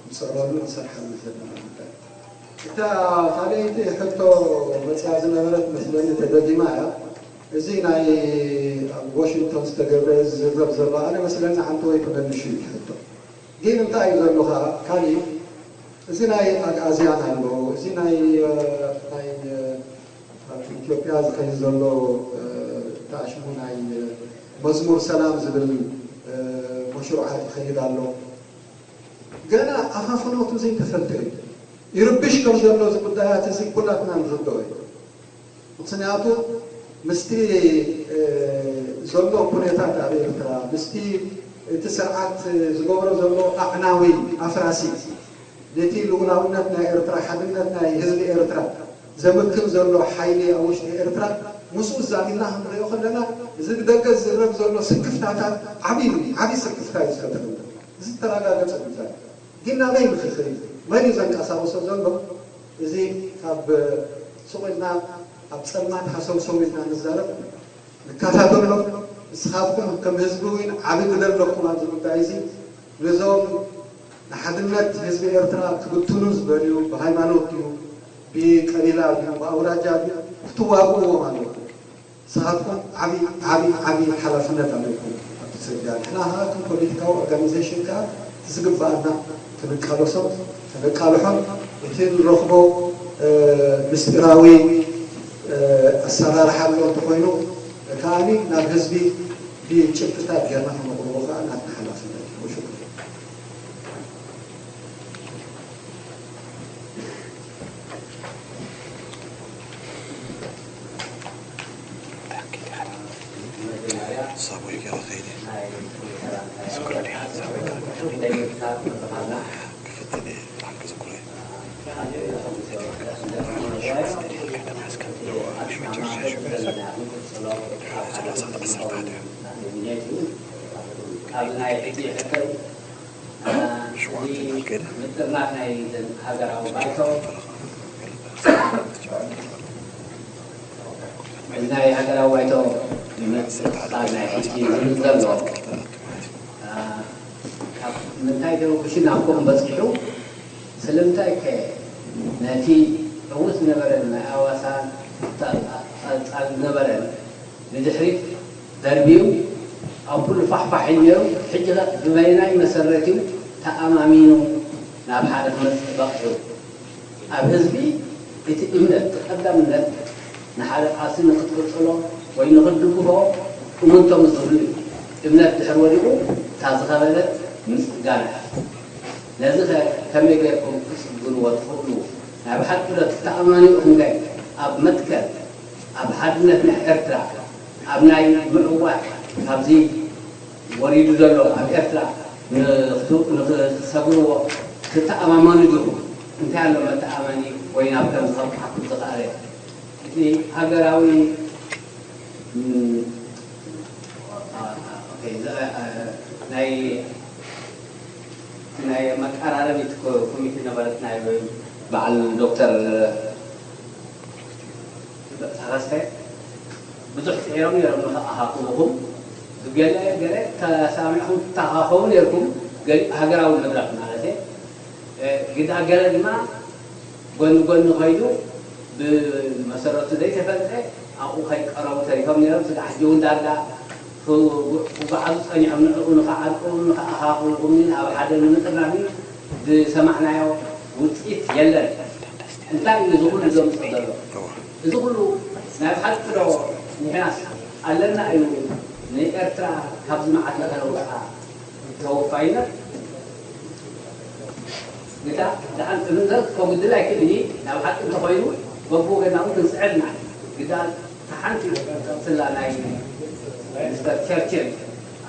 ንጽዕረሉ ንሰርሓሉ ዘለና ጉዳይ። እታ ካልኣይቲ ሕቶ መፅያ ዝነበረት መስለኒ ተደጊማ እያ። እዚ ናይ ኣብ ዋሽንግቶን ዝተገብረ ዝዝረብ ዘሎ ኣነ መስለኒ ሓንቲ ወይ ተመልሹ እዩ ሕቶ። ግን እንታይ እዩ ዘሎ ከዓ ካሊእ እዚ ናይ ኣግኣዝያን ኣሎ፣ እዚ ናይ ናይ ኣብ ኢትዮጵያ ዝኸይድ ዘሎ ተኣሽሙ ናይ መዝሙር ሰላም ዝብል መሽሩዓት ይኸይድ ኣሎ። ገና ኣኻፍኖቱ ዘይተፈልጠ እዩ። ይርብሽ ከም ዘሎ እዚ ጉዳያት እዚ ኩላትና ንርድኦ እዩ። ምኽንያቱ ምስቲ ዘሎ ኩነታት ኣብ ኤርትራ ምስቲ እቲ ስርዓት ዝገብሮ ዘሎ ኣዕናዊ ኣፍራሲ ነቲ ልኡላውነት ናይ ኤርትራ ሓድነት ናይ ህዝቢ ኤርትራ ዘምክን ዘሎ ሓይሊ ኣብ ውሽጢ ኤርትራ ምስኡ ዛሚድና ክንሪኦ ከለና እዚ ብደገ ዝዝረብ ዘሎ ስክፍታታት ዓብዪ ዓብዪ ስክፍታ እዩ ዝፈጥረልና። እዚ ዝተረጋገጸ ጉዳይ ግን ናበይ ንኽኽእል መን እዩ ዘንቀሳቕሶ ዘሎ? እዚ ካብ ሱቕ ኢልና ኣብ ጸልማት ሃሰውሰው ኢልና ንዛረብ ንከታተሎ። ንስኻትኩም ከም ህዝቢ እውን ዓቢ ግደ ኣለኩም ኣብዚ ጉዳይ እዚ። ነዞም ንሓድነት ህዝቢ ኤርትራ ክብትኑ ዝደልዩ ብሃይማኖት ድዩ ብቀቢላ ድዩ ብኣውራጃ ድዩ ክትዋግእዎም ኣለኩም። ንስኻትኩም ዓቢ ዓቢ ዓቢ ሓላፍነት ኣለኩም ኣብቲ ጽርግያ። ንሕና ከኣ ከም ፖለቲካዊ ኦርጋኒዜሽን ከኣ እቲ ዝግበኣና ክንቃለሶ ክንቃልሖን እቲ ንረኽቦ ምስጢራዊ ኣሰራርሓ ኣሎ እንተኾይኑ ከኣኒ ናብ ህዝቢ ብጭብጥታት ጌርና ክነቕርቦ ከኣ ናትና ሓላፍነት እዩ። ሽኩር። ናይ ሃገራዊ ባይቶ ንምስልጣን ናይ ሕጂ ዝብል ዘሎ ምንታይ ተረጉሽን ኣብ ከምኡ በፂሑ? ስለምንታይ ከ ነቲ ዕዉት ዝነበረን ናይ ኣዋሳን ፃልፃል ዝነበረን ንድሕሪት ደርቢዩ ኣብ ኩሉ ፋሕፋሕ ኢሉ ነይሩ። ሕጂ ከ ብበይናይ መሰረት እዩ ተኣማሚኑ ናብ ሓደ ክመፅእ በቒዑ? ኣብ ህዝቢ እቲ እምነት እቲ ቀዳምነት ንሓደ ቃልሲ ንክትቅፅሎ ወይ ንክትድግፎ እሙንቶ ምስ ዝህሉ እዩ። እምነት ድሕር ወዲቑ እታ ዝኸበደት ምፅጋን እያ። ነዚ ከ ከመይ ገይርኩም ክትፅግንዎ ትኽእሉ? ናይ ብሓቂ ዶ ትተኣማምኑ ኢኹም ከ ኣብ መትከል ኣብ ሓድነት ናይ ኤርትራ ኣብ ናይ ምዕዋት ካብዚ ወሪዱ ዘሎ ኣብ ኤርትራ ንክሰግርዎ ትተኣማመኑ ዲኹም? እንታይ ኣሎ መተኣመኒ ወይ ናብ ከም ዝኸብሓኩም ዝኸኣለ እቲ ሃገራዊ ናይ ናይ መቀራረቢት ኮሚቴ ነበረት ናይ በዓል ዶክተር ተኸስተ ብዙሕ ፅዒሮም ነይሮም ንኸኣኻኽብኹም። ብገለ ገለ ተሳሚዕኹም ትተኻኸቡ ነይርኩም። ገሊኡ ሃገራዊ መድረኽ ማለት እየ። ግዳ ገለ ድማ ጎኒ ጎኒ ከይዱ ብመሰረቱ ዘይተፈልጠ ኣብኡ ከይቀረቡ ተሪፎም ነይሮም። ስጋዕ ሕጂ እውን ዳርጋ ክጓዓዙ ፀኒሖም። ንዕኡ ንኸዓርቁ ንኸኣኻኽብኹም ኣብ ሓደ ንምጥራግ ዝሰማዕናዮ ውፅኢት የለን። እንታይ እዩ እዚ ኩሉ ዘምፅኦ ዘሎ? እዚ ኩሉ ናይ ብሓቂ ዶ ንሕናስ ኣለና እዩ ንኤርትራ ካብዚ መዓት ለኸለውፅኣ ተወፋይነት? ግዳ ደሓን ትምንዘር ክኮ ግድል ኣይክእል እዩ። ናብ ሓቂ እንተኮይኑ በብወገናዊ ክንስዕር ኢና። ግዳ ሓንቲ ስላ ናይ ሚስተር ቸርችል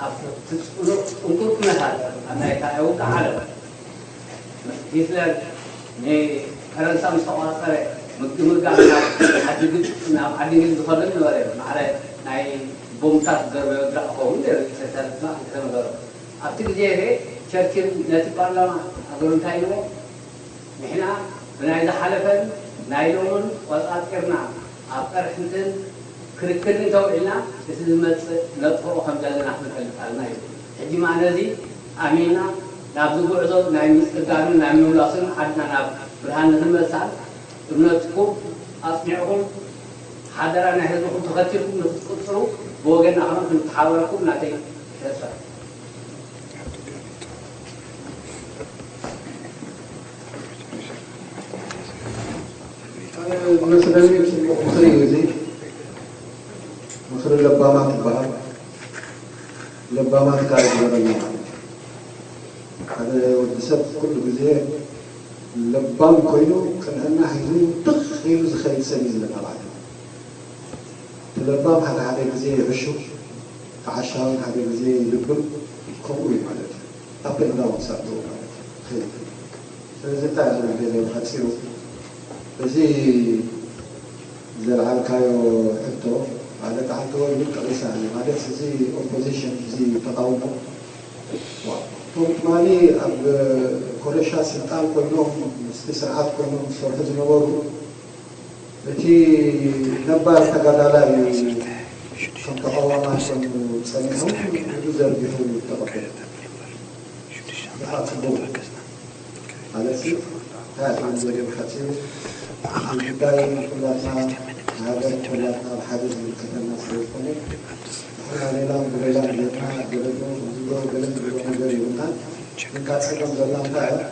ኣብ ትፅዕኑ ጥንቁር ኩነታት ኣብ ናይ ካልኣይ ውግእ ዓለም ሂትለር ንፈረንሳ ምስ ተቋፀረ ምግምጋብ ናብ ዓዲ ግብፂ ናብ ዓዲ እንግሊዝ ዝኸደሉ ነበረ። ማዕረ ናይ ቦምታት ዘርበዮ ድራዕ ክኸውን ነይሩ። ተሰርትና እንተነበረ ኣብቲ ግዜ ቸርችል ነቲ ፓርላማ ሃገሩ እንታይ ኢልዎ? ንሕና ብናይ ዝሓለፈን ናይ ሎምን ቆፃፂርና ኣብ ቀርሕንትን ክርክርን ተውዒልና እቲ ዝመፅእ ነጥፍኦ ከም ዘለና ክንፈልጥ ኣለና እዩ። ሕጂ ማ ነዚ ኣሚንና ናብዚ ጉዕዞ ናይ ምፅጋንን ናይ ምምላሱን ዓድና ናብ ብርሃን ንክንመልሳን እምነትኩም ኣጽኒዕኹም ሓደራ ናይ ህዝብኹም ተኸቲልኩም ንክትቅጽሉ ብወገንና ከኣ ክንተሓባበረኩም ናተይ ተስፋ። ዝመስለኒ ጽቡቕ ምኽሪ እዩ እዚ። ምኽሪ ለባማት ይበሃል። ለባማት ከዓ ይግበረና ማለት እዩ። ሓደ ወዲ ሰብ ኩሉ ግዜ ለባም ኮይኑ ቅንዕና ሒዙ ትኽ ኢሉ ዝኸይድ ሰብ እዩ ዘለና ማለት እዩ። እቲ ለባም ሓደ ሓደ ግዜ ይዕሹ፣ እቲ ዓሻ እውን ሓደ ግዜ ይልብም፣ ከምኡ እዩ ማለት እዩ። ኣብ ዳውን ሳትዎ ማለት እዩ። ስለዚ እንታይ እዩ ዝብል ገለ ሓፂሩ እዚ ዘልዓልካዮ ሕቶ ማለት ሓንቲ ወይ እውን ጠቒሳ ማለት እዚ ኦፖዚሽን እዚ ተቃውሞ እቶም ትማሊ ኣብ ኮረሻ ስልጣን ኮይኖም ምስቲ ስርዓት ኮይኖም ዝሰርሑ ዝነበሩ እቲ ነባር ተጋዳላይ እዩ ከም ተቃዋማይ ኮይኑ ፀኒሑ ኢዱ ዘርጊሑ ተቐበለ። ብሓቂ ጽቡቕ እዩ። ማለት ሲ እንታይ ኣትም ዘሪም ሓፂሩ እቲ ጉዳይ ኩላትና ሃገር ኩላትና ብሓደ ዝምልከተና ስለ ዝኾነ ንሕና ሌላም ብሌላም ጌርና ገለዶ ዝብሎ ገለ ዝብሎ ነገር የብልናን። ግን ካብ ፀገም ዘላ እንታይ እያ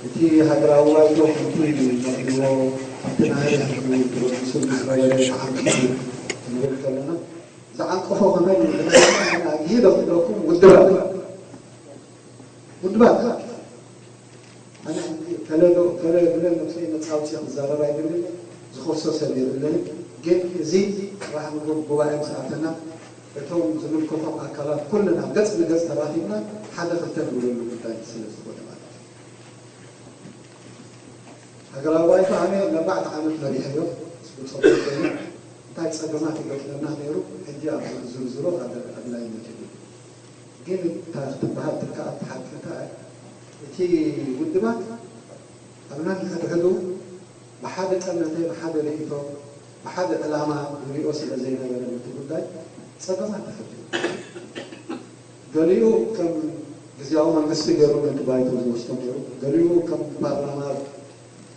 እቲ ሃገራዊ ባይቶ ከምቲ መቒልዎ ኣብቲ ናይ ህዝቢ ተበጊሱ ዝነበረ ዝዓንቀፎ ክንብል ከለና ዝዓንቀፎ ከመይ ኢሉ ዝነበረ ኣግሂዶ ክብለኩም ውድባት ውድባት ኣነ ከለ ዶ ከለ ብለ ነብሰይ ነፃ ኣውፅየ ክዛረብ ኣይደልን። ዝኸሶ ሰብ የብለይን። ግን እዚ ፅባሕ ንግሆ ጉባኤ ምስ ኣተና እቶም ዝምልከቶም ኣካላት ኩልና ገፅ ንገፅ ተራኺብና ሓደ ክልተ ንብለሉ ጉዳይ ስለ ዝኾነ ማለት እዩ። ሃገራዊ ባይቶ ኣነ ነባዕቲ ዓመት መሪሐዮ ብፀቡቅ ኮይኑ እንታይ ፀገማት ይገጥመና ነይሩ ሕጂ ኣብ ዝርዝሮ ኣድላይነት የብሉ። ግን እታ ክትበሃል ትከኣል ሓቂ እንታይ እቲ ውድባት ኣብ ነንሕድሕዱ ብሓደ ጠመተ ብሓደ ርእይቶ ብሓደ ዕላማ ዝሪኦ ስለ ዘይነበረ ነቲ ጉዳይ ፀገማት ተፈጢሩ። ገሊኡ ከም ግዝያዊ መንግስቲ ገይሩ ነቲ ባይቶ ዝወስዶ ነይሩ። ገሊኡ ከም ፓርላማ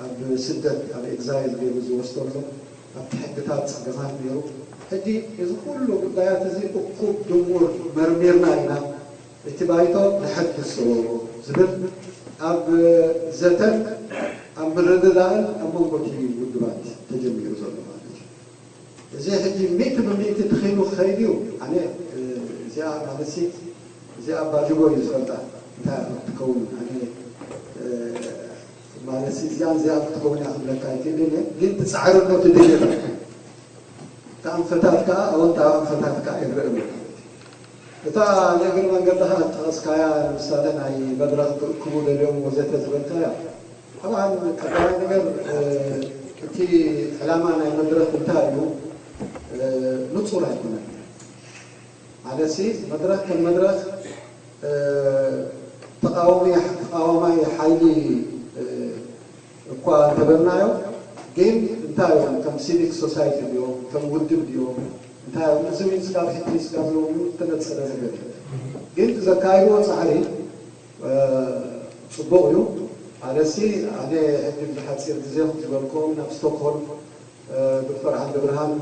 ኣብ ስደት ኣብ ኤግዛይል ገይሩ ዝወስዶ ኣሎ። ኣብቲ ሕግታት ፀገማት ነይሩ። ሕጂ እዚ ኩሉ ጉዳያት እዚ እኩብ ድሙር መርሚርና ኢና እቲ ባይቶ ንሐድሶ ዝብል ኣብ ዘተን ኣብ ምርድዳእን ኣብ መንጎ እቲ ውድባት ተጀሚሩ ዘሎ ማለት እዩ። እዚ ሕጂ ሚእቲ ብሚእቲ ተኺሉ ክኸይድ እዩ። ኣነ እዚኣ ማለት ሲ እዚኣ ኣባ ጅቦ እዩ ዝፈልጣ እንታይ ትኸውን ኣነ ማለት ሲ እዚኣ እዚኣ ክትኸውን እያ ክብለካ ኣይክእልን እየ። ግን ትፃዕር ኣሎ ትድልየት እታ ኣንፈታት ከዓ ኣወንታዊ ኣንፈታት ከዓ ይረአ ኣሎ። እታ ንእግሪ መንገድኻ እጠቐስካያ ንምሳሌ ናይ መድረኽ ክእክቡ ደልዮም ወዘተ ዝበልካያ ኣብኣን ቀዳማይ ነገር እቲ ዕላማ ናይ መድረኽ እንታይ እዩ ንፁር ኣይኮነን። ማለትሲ መድረኽ ከም መድረኽ ተቃዋሚ ተቃዋማይ ሓይሊ እኳ እንተበልናዮ ግን እንታይ እዮም ከም ሲቪክ ሶሳይቲ ድዮም ከም ውድብ ድዮም እንታይ እዮም እዚ እውን ስጋብ ሕጂ ስጋብ ሎሚ እውን ዝተነፀረ ነገር እዩ። ግን ዘካየድዎ ፃዕሪ ፅቡቕ እዩ። ኣለሲ ኣነ ሕጂ ብዝሓፂር ግዜ ከም ዝበልኩም ናብ ስቶክሆልም ዶክተር ዓንደብርሃን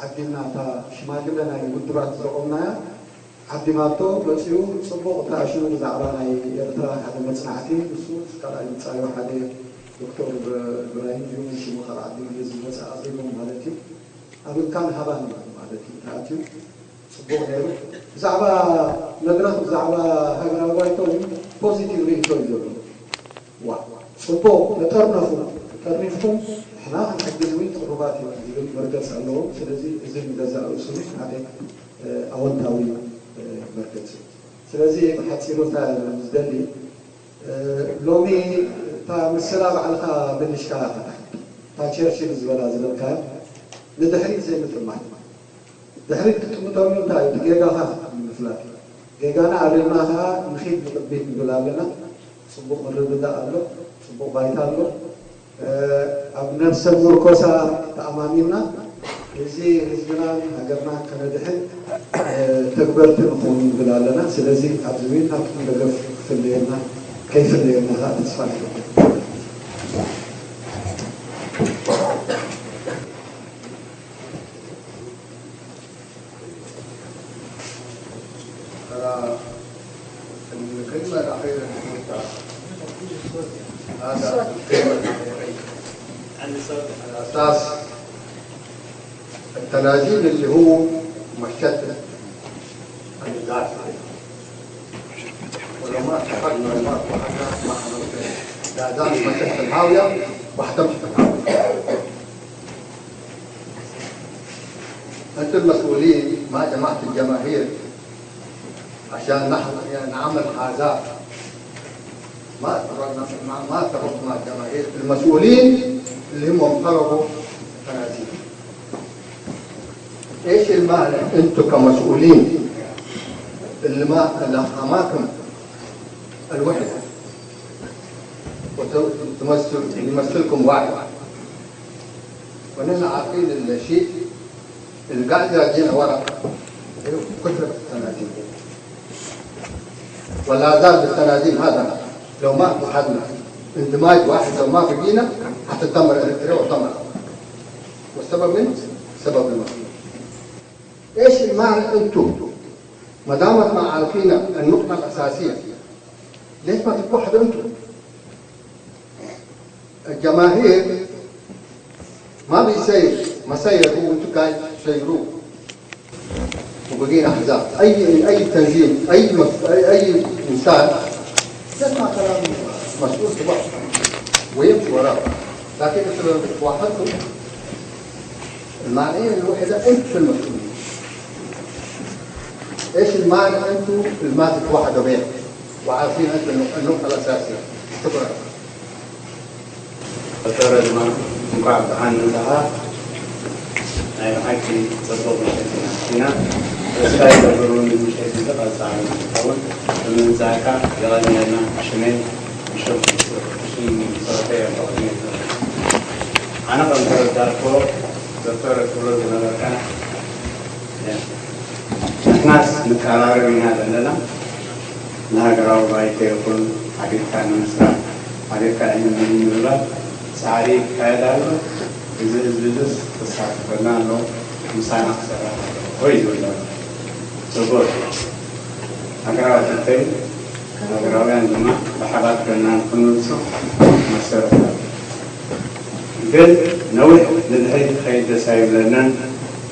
ዓዲምና እታ ሽማግለ ናይ ውድባት ዘቆምናያ ዓዲማቶ መፂኡ ፅቡቕ ተኣሽሙ ብዛዕባ ናይ ኤርትራ ሓደ መፅናዕቲ ንሱ ምስ ካልኣይ ምፃዩ ሓደ ዶክተር ብራሂም ድዩ ሽሙ ካብ ዓዲ እንግሊዝ ዝመፀ ኣቕሪቦም ማለት እዩ። ኣብ እንካን ሃባን ማለት እዩ ተኣትዩ ፅቡቕ ነይሩ። ብዛዕባ መድረኽ ብዛዕባ ሃገራዊ ባይቶ እውን ፖዚቲቭ ርእይቶ እዩ ዘሎ። ዋ ፅቡቕ ተጠርነፉ ተጠርኒፍኩም ንሕና ክንሕግዝ እውን ቅሩባት እዮም ዝብል መርገፂ ኣለዎም። ስለዚ እዚ ንገዛእ ርእሱ ሓደ ኣወንታዊ መርገፂ እዩ። ስለዚ ብሓፂሩ እንታይ ዝደሊ ሎሚ እታ ምስላ ባዕልኻ መሊሽካ ኢኻ ታሕቲ እታ ቸርችል ዝበላ ዝበልካዮ ንድሕሪት ዘይምጥማት ድሕሪት ክትጥምተሉ እንታይ እዩ እቲ ጌጋኻ ንምፍላጥ እዩ። ጌጋና ኣሪምና ከዓ ንኺድ ንቅድሚት ንብል ኣለና። ፅቡቅ ምርድዳእ ኣሎ፣ ፅቡቅ ባይታ ኣሎ። ኣብ ነብሰ ምርኮሳ ተኣማሚንና እዚ ህዝብናን ሃገርናን ከነድሕን ተግበርቲ ንኸውን ንብል ኣለና። ስለዚ ኣብዚ እውን ናትኩም ደገፍ ክፍለየና ከይፍለየና ከዓ ተስፋ ንገብር። الكلمة الأخيرة للمختار. هذا الكلمة الأخيرة. على أساس التنازيل اللي هو مشتت النزاع. ولو ما اتفقنا وما اتفقنا، ما حنوصل. لا زال مشتت الهاوية وحتمشي في الهاوية. أنتم المسؤولين، ما جمعت الجماهير عشان نحن، يعني، نعمل هذا. ما اتفقنا، ما، ما اتفقت مع الجماهير. المسؤولين اللي هم انقلبوا التنازيل. ايش المانع انتم كمسؤولين اللي ما، اللي امامكم الوحده وتمثل، يمثلكم واحد، ونحن عارفين الشيء اللي قاعد يراجعنا ورا كثرة التنازيل، ولا زال بالتنازيل هذا. لو ما اتحدنا، اندماج واحد، لو ما بقينا، حتدمر اريتريا وتدمر. والسبب من؟ سبب المسؤول. ايش المانع انتم ما دامت ما عارفين النقطة الأساسية، ليش ما تتوحدوا انتم؟ الجماهير ما بيسير، ما سيروا وانتم قاعد تسيروا. وبقينا أحزاب. أي، أي تنظيم، أي مس-، أي، أي إنسان يسمع كلام مسؤول تبعه ويمشي وراه. لكن انتم لو تتوحدوا، المعنيين الوحدة انتم المسؤولين. ايش المانع انتم اللي ما تتوحدوا بين؟ وعارفين انتم النقطة الاساسية. شكرا. ዶክተር ድማ እንኳዕ ብሓን ንዛኻ ናይ ብሓቂ ጽቡቕ ምሸት ኢና ኢና ተስፋ ይገብሩ ንምሸት እዚ ቀጻሊ ክኸውን ብምንዛካ የቐንየልና። ሽመይ ብሽም ብሽም ሰረተይ ኣባቕድሜ ኣነ ከም ተረዳእክዎ ዶክተር ትብሎ ዝነበርካ ንሕናስ ንቀራረብ ኢና ዘለና። ንሃገራዊ ባይቶ ይኹን ሓቢርካ ንምስራሕ ሓቢርካ ኢና ንምግባር ፃዕሪ ይካየድ ኣሎ። እዚ ህዝቢ እዝስ ክሳተፈና ኣሎ፣ ምሳና ክሰርሕ ኣለዎ እዩ ዝብል ዘሎ። ጽቡቅ። ሃገራዊ ሕቶይ ሃገራውያን ድማ ብሓባር ኮይንና ንክንመልሶ መሰረት ኣሎ። ግን ነዊሕ ንድሕሪት ክኸይድ ደስ ኣይብለንን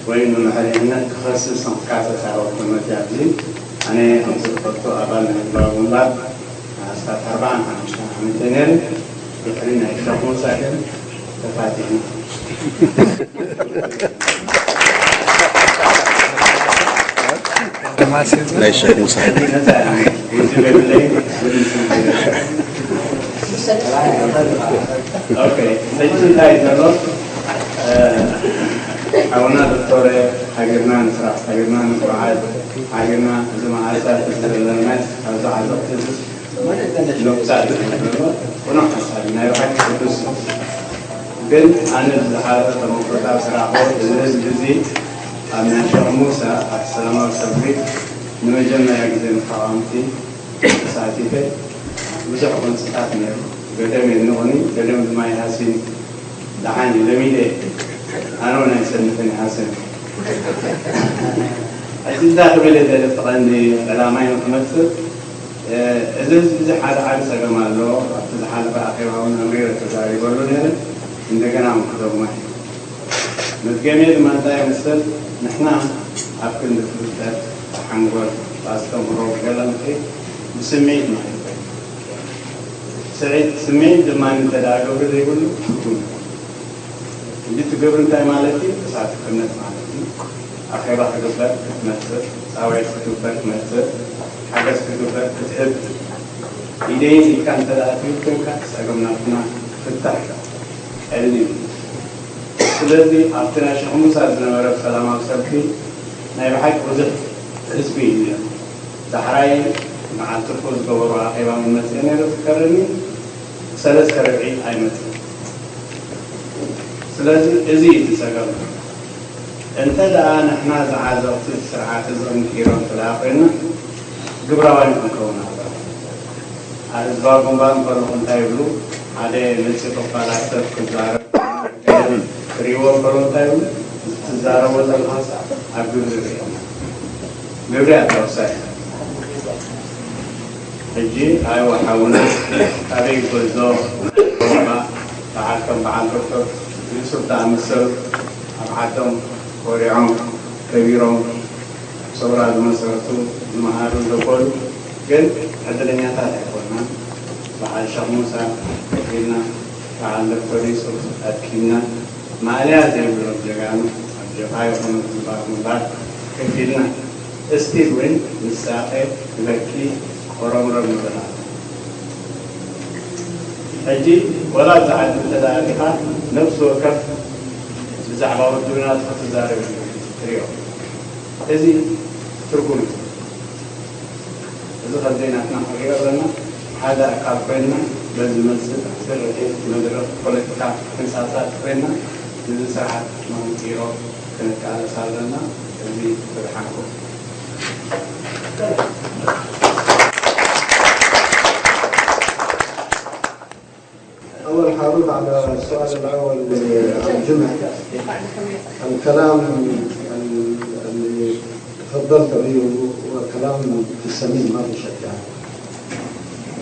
ወይ ንመሕርሕነት ክኸስስ እንክካሰስ ኣወቅመት ኣብዚ ኣነ ከም ዝፈልጦ ኣባል ናይ ህዝባዊ ግንባር ኣስታት ኣርባዓን ሓሙሽተን ዓመተ ነይረ። ድሕሪ ናይ ሸኹ ሳግን ተፋቲሕና። ናይ ሸክ ሙሳ። ኦኬ፣ ሕጂ እንታይ ዘሎ? ሓውና ዶክተር ሓቢርና ንስራሕ፣ ሓቢርና ንጓዓዝ፣ ሓቢርና እዚ መዓልታት እዚ ዘለና ኣብዚ ዓዘቕቲ እዚ ቁኑዕ ሓሳብ ናይ ብሓቂ ቅዱስ እዩ። ግን ኣነ ብዝሓለፈ ተመክሮታት ዝረኣኽዎ እዚ ህዝቢ እዚ ኣብ ናይ ሸኽ ሙሳ ኣብ ሰላማዊ ሰልፊ ንመጀመርያ ግዜ ምስ ተቓወምቲ ተሳቲፈ ብዙሕ ጎንፅታት ነይሩ። ገደም የድንቑኒ፣ ገደም ድማ ይሃስዩኒ። ደሓን እዩ ለሚደ ኣነ እውን ኣይሰንፍን ይሃስን። ሕጂ እንታይ ክብል እየ ደሊ እቲ ቀንዲ ዕላማይ ንክመፅእ እዚ ህዝቢ እዚ ሓደ ዓቢ ጸገም ኣለዎ። ኣብቲ ዝሓለፈ ኣኼባ እውን ኣምሪረ ተዛሪበሉ ነይረ፣ እንደገና እውን ክደግሞ እየ። መድገምየ ድማ እንታይ ይመስል፣ ንሕና ኣብ ክንዲ ፍልጠት፣ ብሓንጎል፣ ብኣስተምህሮ፣ ብገለ ምኽሪ፣ ብስምዒት ንኸይድ ኮይና። ስዒት-፣ ስምዒት ድማ እንተ ደኣ ግብሪ ዘይብሉ ትርጉም የብሉን። ሕጂ እቲ ግብሪ እንታይ ማለት እዩ? ተሳትፍነት ማለት እዩ። ኣኼባ ክግበር ክትመጽእ፣ ጻውዒት ክግበር ክትመጽእ፣ ሓገዝ ክግበር ክትህብ፣ ኢደይ ኢልካ እንተ ደኣ ትብል ኮይንካ፣ ጸገም ናትና ክፍታሕ ቀሊል እዩ። ስለዚ ኣብቲ ናይ ሸኽ ሙሳ ዝነበረ ሰላማዊ ሰልፊ ናይ ብሓቂ ብዙሕ ህዝቢ እዩ ነይሩ። ዳሕራይ መዓልቲ እኮ ዝገበሩ ኣኼባ መመጽኢ ነይሩ ዝከረኒ ሰለስተ ርብዒ ኣይመጽእን። ስለዚ እዚ እዩ እቲ ጸገም። እንተ ደኣ ንሕና ዝዓዘቕቲ እቲ ስርዓት እዚ ክንቅይሮ እንተ ደኣ ኮይንና ግብራውያን ክንከውን ኣለና። ኣብ ህዝባዊ ግንባር እንከለኹ እንታይ ይብሉ? ሓደ መጺኡ ክፋላት ሰብ ክዛረብ ክርእይዎ እንከለዉ እንታይ ይብሉ? እዚ ትዛረቦ ዘለኻስ ኣብ ግብሪ ርእዮም። ግብሪ ኣተወሳኺ። ሕጂ ኣይወሓውና ኣበይ ጎዞ ሮማ በዓል ከም በዓል ዶክተር ዩሱፍ ዝኣመሰሉ ኣብ ዓዶም ኮሪዖም ከቢሮም ሰውራ ዝመሰረቱ ዝመሃሩ ዘበሉ ግን ዕድለኛታት ኣይኮና። በዓል ሸኽ ሙሳ ከፊልና፣ በዓል ዶክተር ዩሱፍ ኣድኪምና፣ ማእለያ ዘይብሎም ጀጋኑ ኣብ ጀብሃ ይኹኑ ግንባር ግንባር ከፊልና እስቲል እውን ንሳቐ ንበኪ ቆረምረም ንበላ። ሕጂ ወላ ኣብዚ ዓዲ እንተ ደኣ ኣቲኻ ነብሲ ወከፍ ብዛዕባ ውድብና ክትዛረብ እዩ ትሪኦ። እዚ ትርጉም እዩ። እዚ ከም ዘይናትና ክንሪኦ ዘለና ሓደ ኣካል ኮይንና በዚ ዝመጽእ ስርሒት መድረኽ ፖለቲካ ክንሳሳት ኮይንና ነዚ ስርዓት ንኽንቅይሮ ክንቃለስ ኣለና። እዚ ብዝሓንኩም أول حرد على السؤال الأول عن الجمع. الكلام اللي تفضلت به هو كلام في السمين، ما في شك يعني.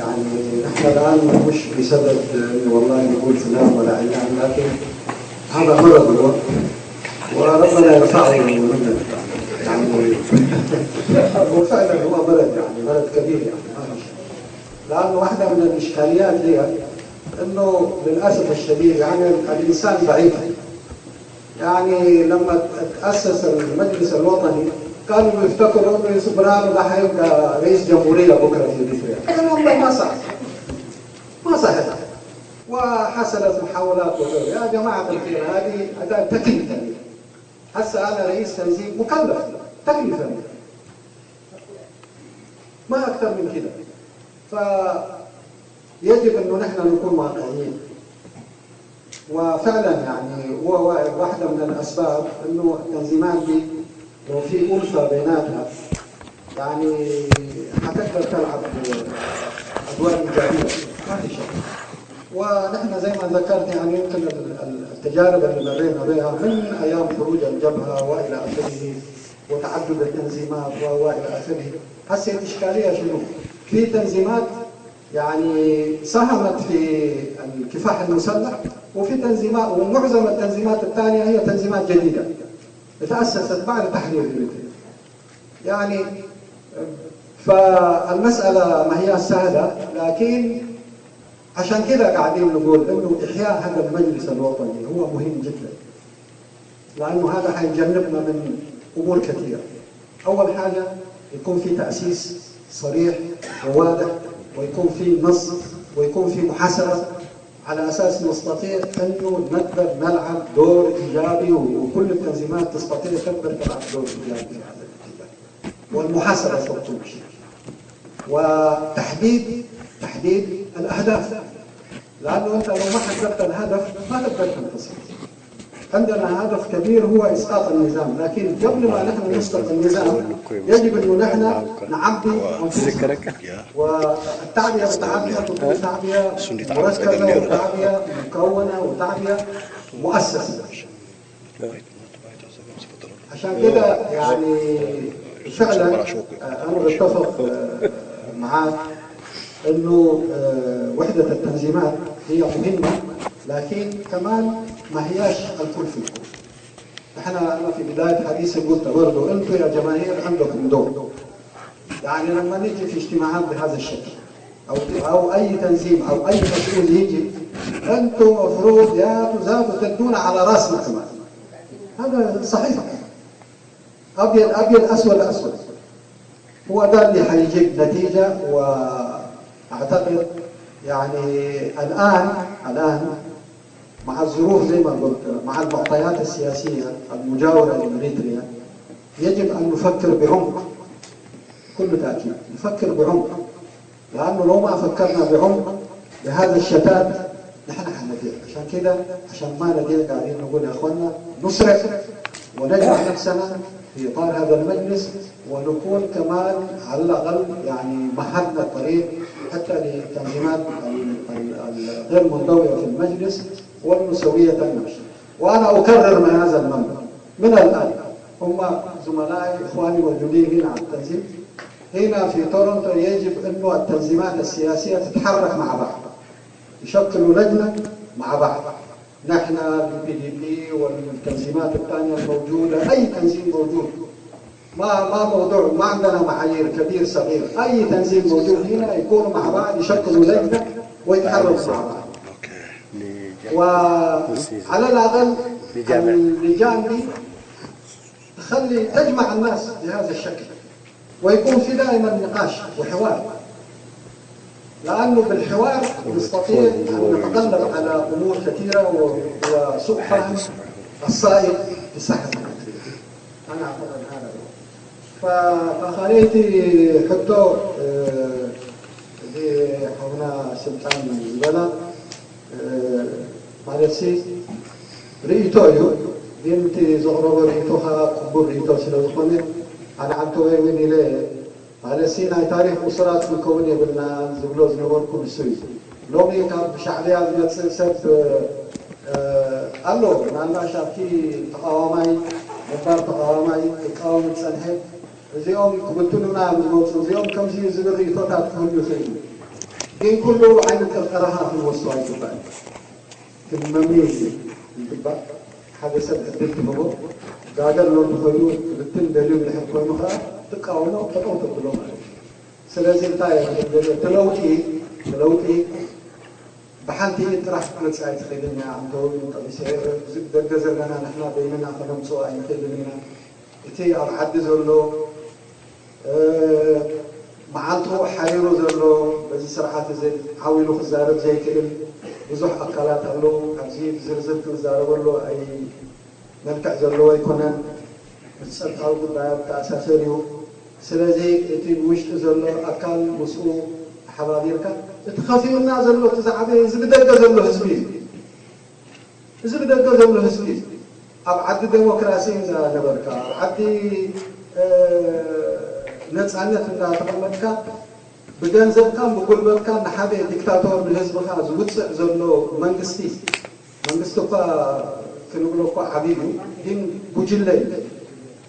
يعني نحن الآن مش بسبب إنه والله نقول فلان ولا علان، لكن هذا مرض هو، وربنا يرفعه منا. يعني وفعلا هو مرض، يعني مرض كبير، يعني ما في شك. لأنه واحدة من الإشكاليات هي إنه للأسف الشديد يعني الإنسان ضعيف. يعني لما تأسس المجلس الوطني كانوا يفتكروا إنه يوسف برهان ده حيبقى رئيس جمهورية بكرة في إريتريا. الكلام ده ما صح. ما صح. وحصلت محاولات وغيره. يا جماعة الخير، هذه هذا تكلفة. هسه أنا رئيس تنظيم مكلف، تكلفة. ما أكثر من كده. فيجب إنه نحن نكون واقعيين. وفعلا يعني هو واحدة من الأسباب إنه التنظيمات دي لو في ألفة بيناتها يعني حتقدر تلعب أدوار إيجابية، ما في شك. ونحن زي ما ذكرت يعني يمكن ال- ال- التجارب اللي مرينا بها من أيام خروج الجبهة وإلى آخره وتعدد التنظيمات و و إلى آخره. هسه الإشكالية شنو؟ في تنظيمات يعني ساهمت في الكفاح المسلح، وفي تنظيمات، ومعظم التنظيمات الثانية هي تنظيمات جديدة تأسست بعد تحرير إريتريا. يعني فالمسألة ما هي سهلة، لكن عشان كده قاعدين نقول إنه إحياء هذا المجلس الوطني هو مهم جدا، لأنه هذا حيجنبنا من أمور كثيرة. أول حاجة يكون في تأسيس صريح وواضح، ويكون في نص، ويكون في محاسبة، على أساس نستطيع أنه نقدر نلعب دور إيجابي، وكل التنظيمات تستطيع تقدر تلعب دور إيجابي في هذا الاتجاه. والمحاسبة فوق كل شيء. وتحديد تحديد الأهداف، لأنه أنت لو ما حددت الهدف ما تقدر تنتصر. عندنا هدف كبير هو إسقاط النظام، لكن قبل ما نحن نسقط النظام يجب أنه نحن نعبي أنفسنا. والتعبية بتاعتنا تكون تعبية مركزة وتعبية مكونة وتعبية مؤسسة. عشان كده يعني فعلا أنا بتفق معاك إنه وحدة التنظيمات هي مهمة، لكن كمان ما هياش الكل في الكل. احنا انا في بدايه حديثي قلت برضه انتوا يا جماهير عندكم دور. يعني لما نيجي في اجتماعات بهذا الشكل او او اي تنظيم او اي مسؤول يجي، انتوا مفروض يا تزاد تدونا على راسنا كمان. هذا صحيح. ابيض ابيض، اسود اسود. هو ده اللي حيجيب نتيجه. واعتقد يعني الان الان مع الظروف زي ما قلت، مع المعطيات السياسيه المجاوره لاريتريا، يجب ان نفكر بعمق. بكل تاكيد نفكر بعمق، لانه لو ما فكرنا بعمق بهذا الشتات نحن حنضيع. عشان كده، عشان ما نضيع، قاعدين نقول يا اخوانا نسرع ونجمع نفسنا في اطار هذا المجلس، ونكون كمان على الاقل يعني مهدنا الطريق حتى للتنظيمات ال- ال- الغير منضويه في المجلس، وانه سويه نمشي. وانا اكرر من هذا المنبر من الان، هم زملائي اخواني موجودين هنا على التنظيم، هنا في تورونتو يجب أنه التنظيمات السياسية تتحرك مع بعض، يشكلوا لجنة مع بعض. نحن ال P D P والتنظيمات الثانية الموجودة، أي تنظيم موجود، ما ما موضوع، ما عندنا معايير كبير صغير، أي تنظيم موجود هنا يكونوا مع بعض، يشكلوا لجنة ويتحركوا مع بعض. وعلى الأقل اللجان دي تخلي، تجمع الناس بهذا الشكل، ويكون في دائما نقاش وحوار، لأنه بالحوار نستطيع أن نتغلب على أمور كثيرة و-، وسوء فهم السائد في الساحة. أنا أعتقد هذا هو. ف-، فخليتي حتى، آه، دي حونا سلطان بلا، آه، ማለት ሲ ርእይቶ እዩ። ግን እቲ ዘቕረቦ ርእይቶ ከዓ ቅቡል ርእይቶ ስለ ዝኾነ፣ ሓደ ዓንተወይ እውን ኢለ፣ ማለት ሲ ናይ ታሪኽ እሱራት ክንከውን የብልናን ዝብሎ ዝነበርኩ ንሱ እዩ። ሎሚ ካብ ሻዕብያ ዝመጽእ ሰብ፣ እ፣ ኣሎ። ምናልባሽ ኣብቲ ተቓዋማይ፣ ነባር ተቓዋማይ ክቃወም ዝጸንሐ፣ እዚኦም ክብትኑና እዮም ዝመጹ፣ እዚኦም ከምዚ እዩ ዝብል ርእይቶታት ክህሉ ይኽእል እዩ። ግን ኩሉ ዓይነት ቅርቀራኻ ክንወስዶ ኣይግባእን። ክንመምዮ እዩ ዝግባእ። ሓደ ሰብ ዕድል ትህቦ፣ ጋገር ሎሚ ኮይኑ ክብትን ደልዩ ድሕር ኮይኑ ከዓ ትቃወሞ፣ ጠጠው ተብሎ ማለት እዩ። ስለዚ እንታይ እየ ክብል ደልየ፣ እቲ ለውጢ፣ እቲ ለውጢ ብሓንቲ ኢድ ጥራሕ ክትመጽእ ኣይትኽእልን እያ። ኣንተውን ጠቒሰ፣ እዚ ብደገ ዘለና ንሕና በይንና ከነምጽኦ ኣይንኽእልን ኢና። እቲ ኣብ ዓዲ ዘሎ፣ እ፣ መዓንጥኡ ሓሪሩ ዘሎ፣ በዚ ስርዓት እዚ ዓው ኢሉ ክዛረብ ዘይክእል ብዙሕ ኣካላት ኣለዉ። ኣብዚ ብዝርዝር ክንዛረበሉ ኣይ-፣ መልክዕ ዘለዎ ኣይኮነን። ምስ ጸጥታዊ ጉዳያት ተኣሳሰር እዩ። ስለዚ እቲ ብውሽጢ ዘሎ ኣካል ምስኡ ተሓባቢርካ፣ እቲ ከፊኡና ዘሎ እቲ ዝዓበየ እዚ ብደገ ዘሎ ህዝቢ እዩ። እዚ ብደገ ዘሎ ህዝቢ እዩ። ኣብ ዓዲ ዴሞክራሲ እንዳነበርካ፣ ኣብ ዓዲ፣ እ፣ ነጻነት እንዳተቐመጥካ፣ ብገንዘብካን ብጉልበትካን ንሓደ ዲክታቶር ንህዝብኻ ዝውጽዕ ዘሎ መንግስቲ፣ መንግስቲ እኳ ክንብሎ እኳ ዓብዩ እዩ፣ ግን ጉጅለ እዩ።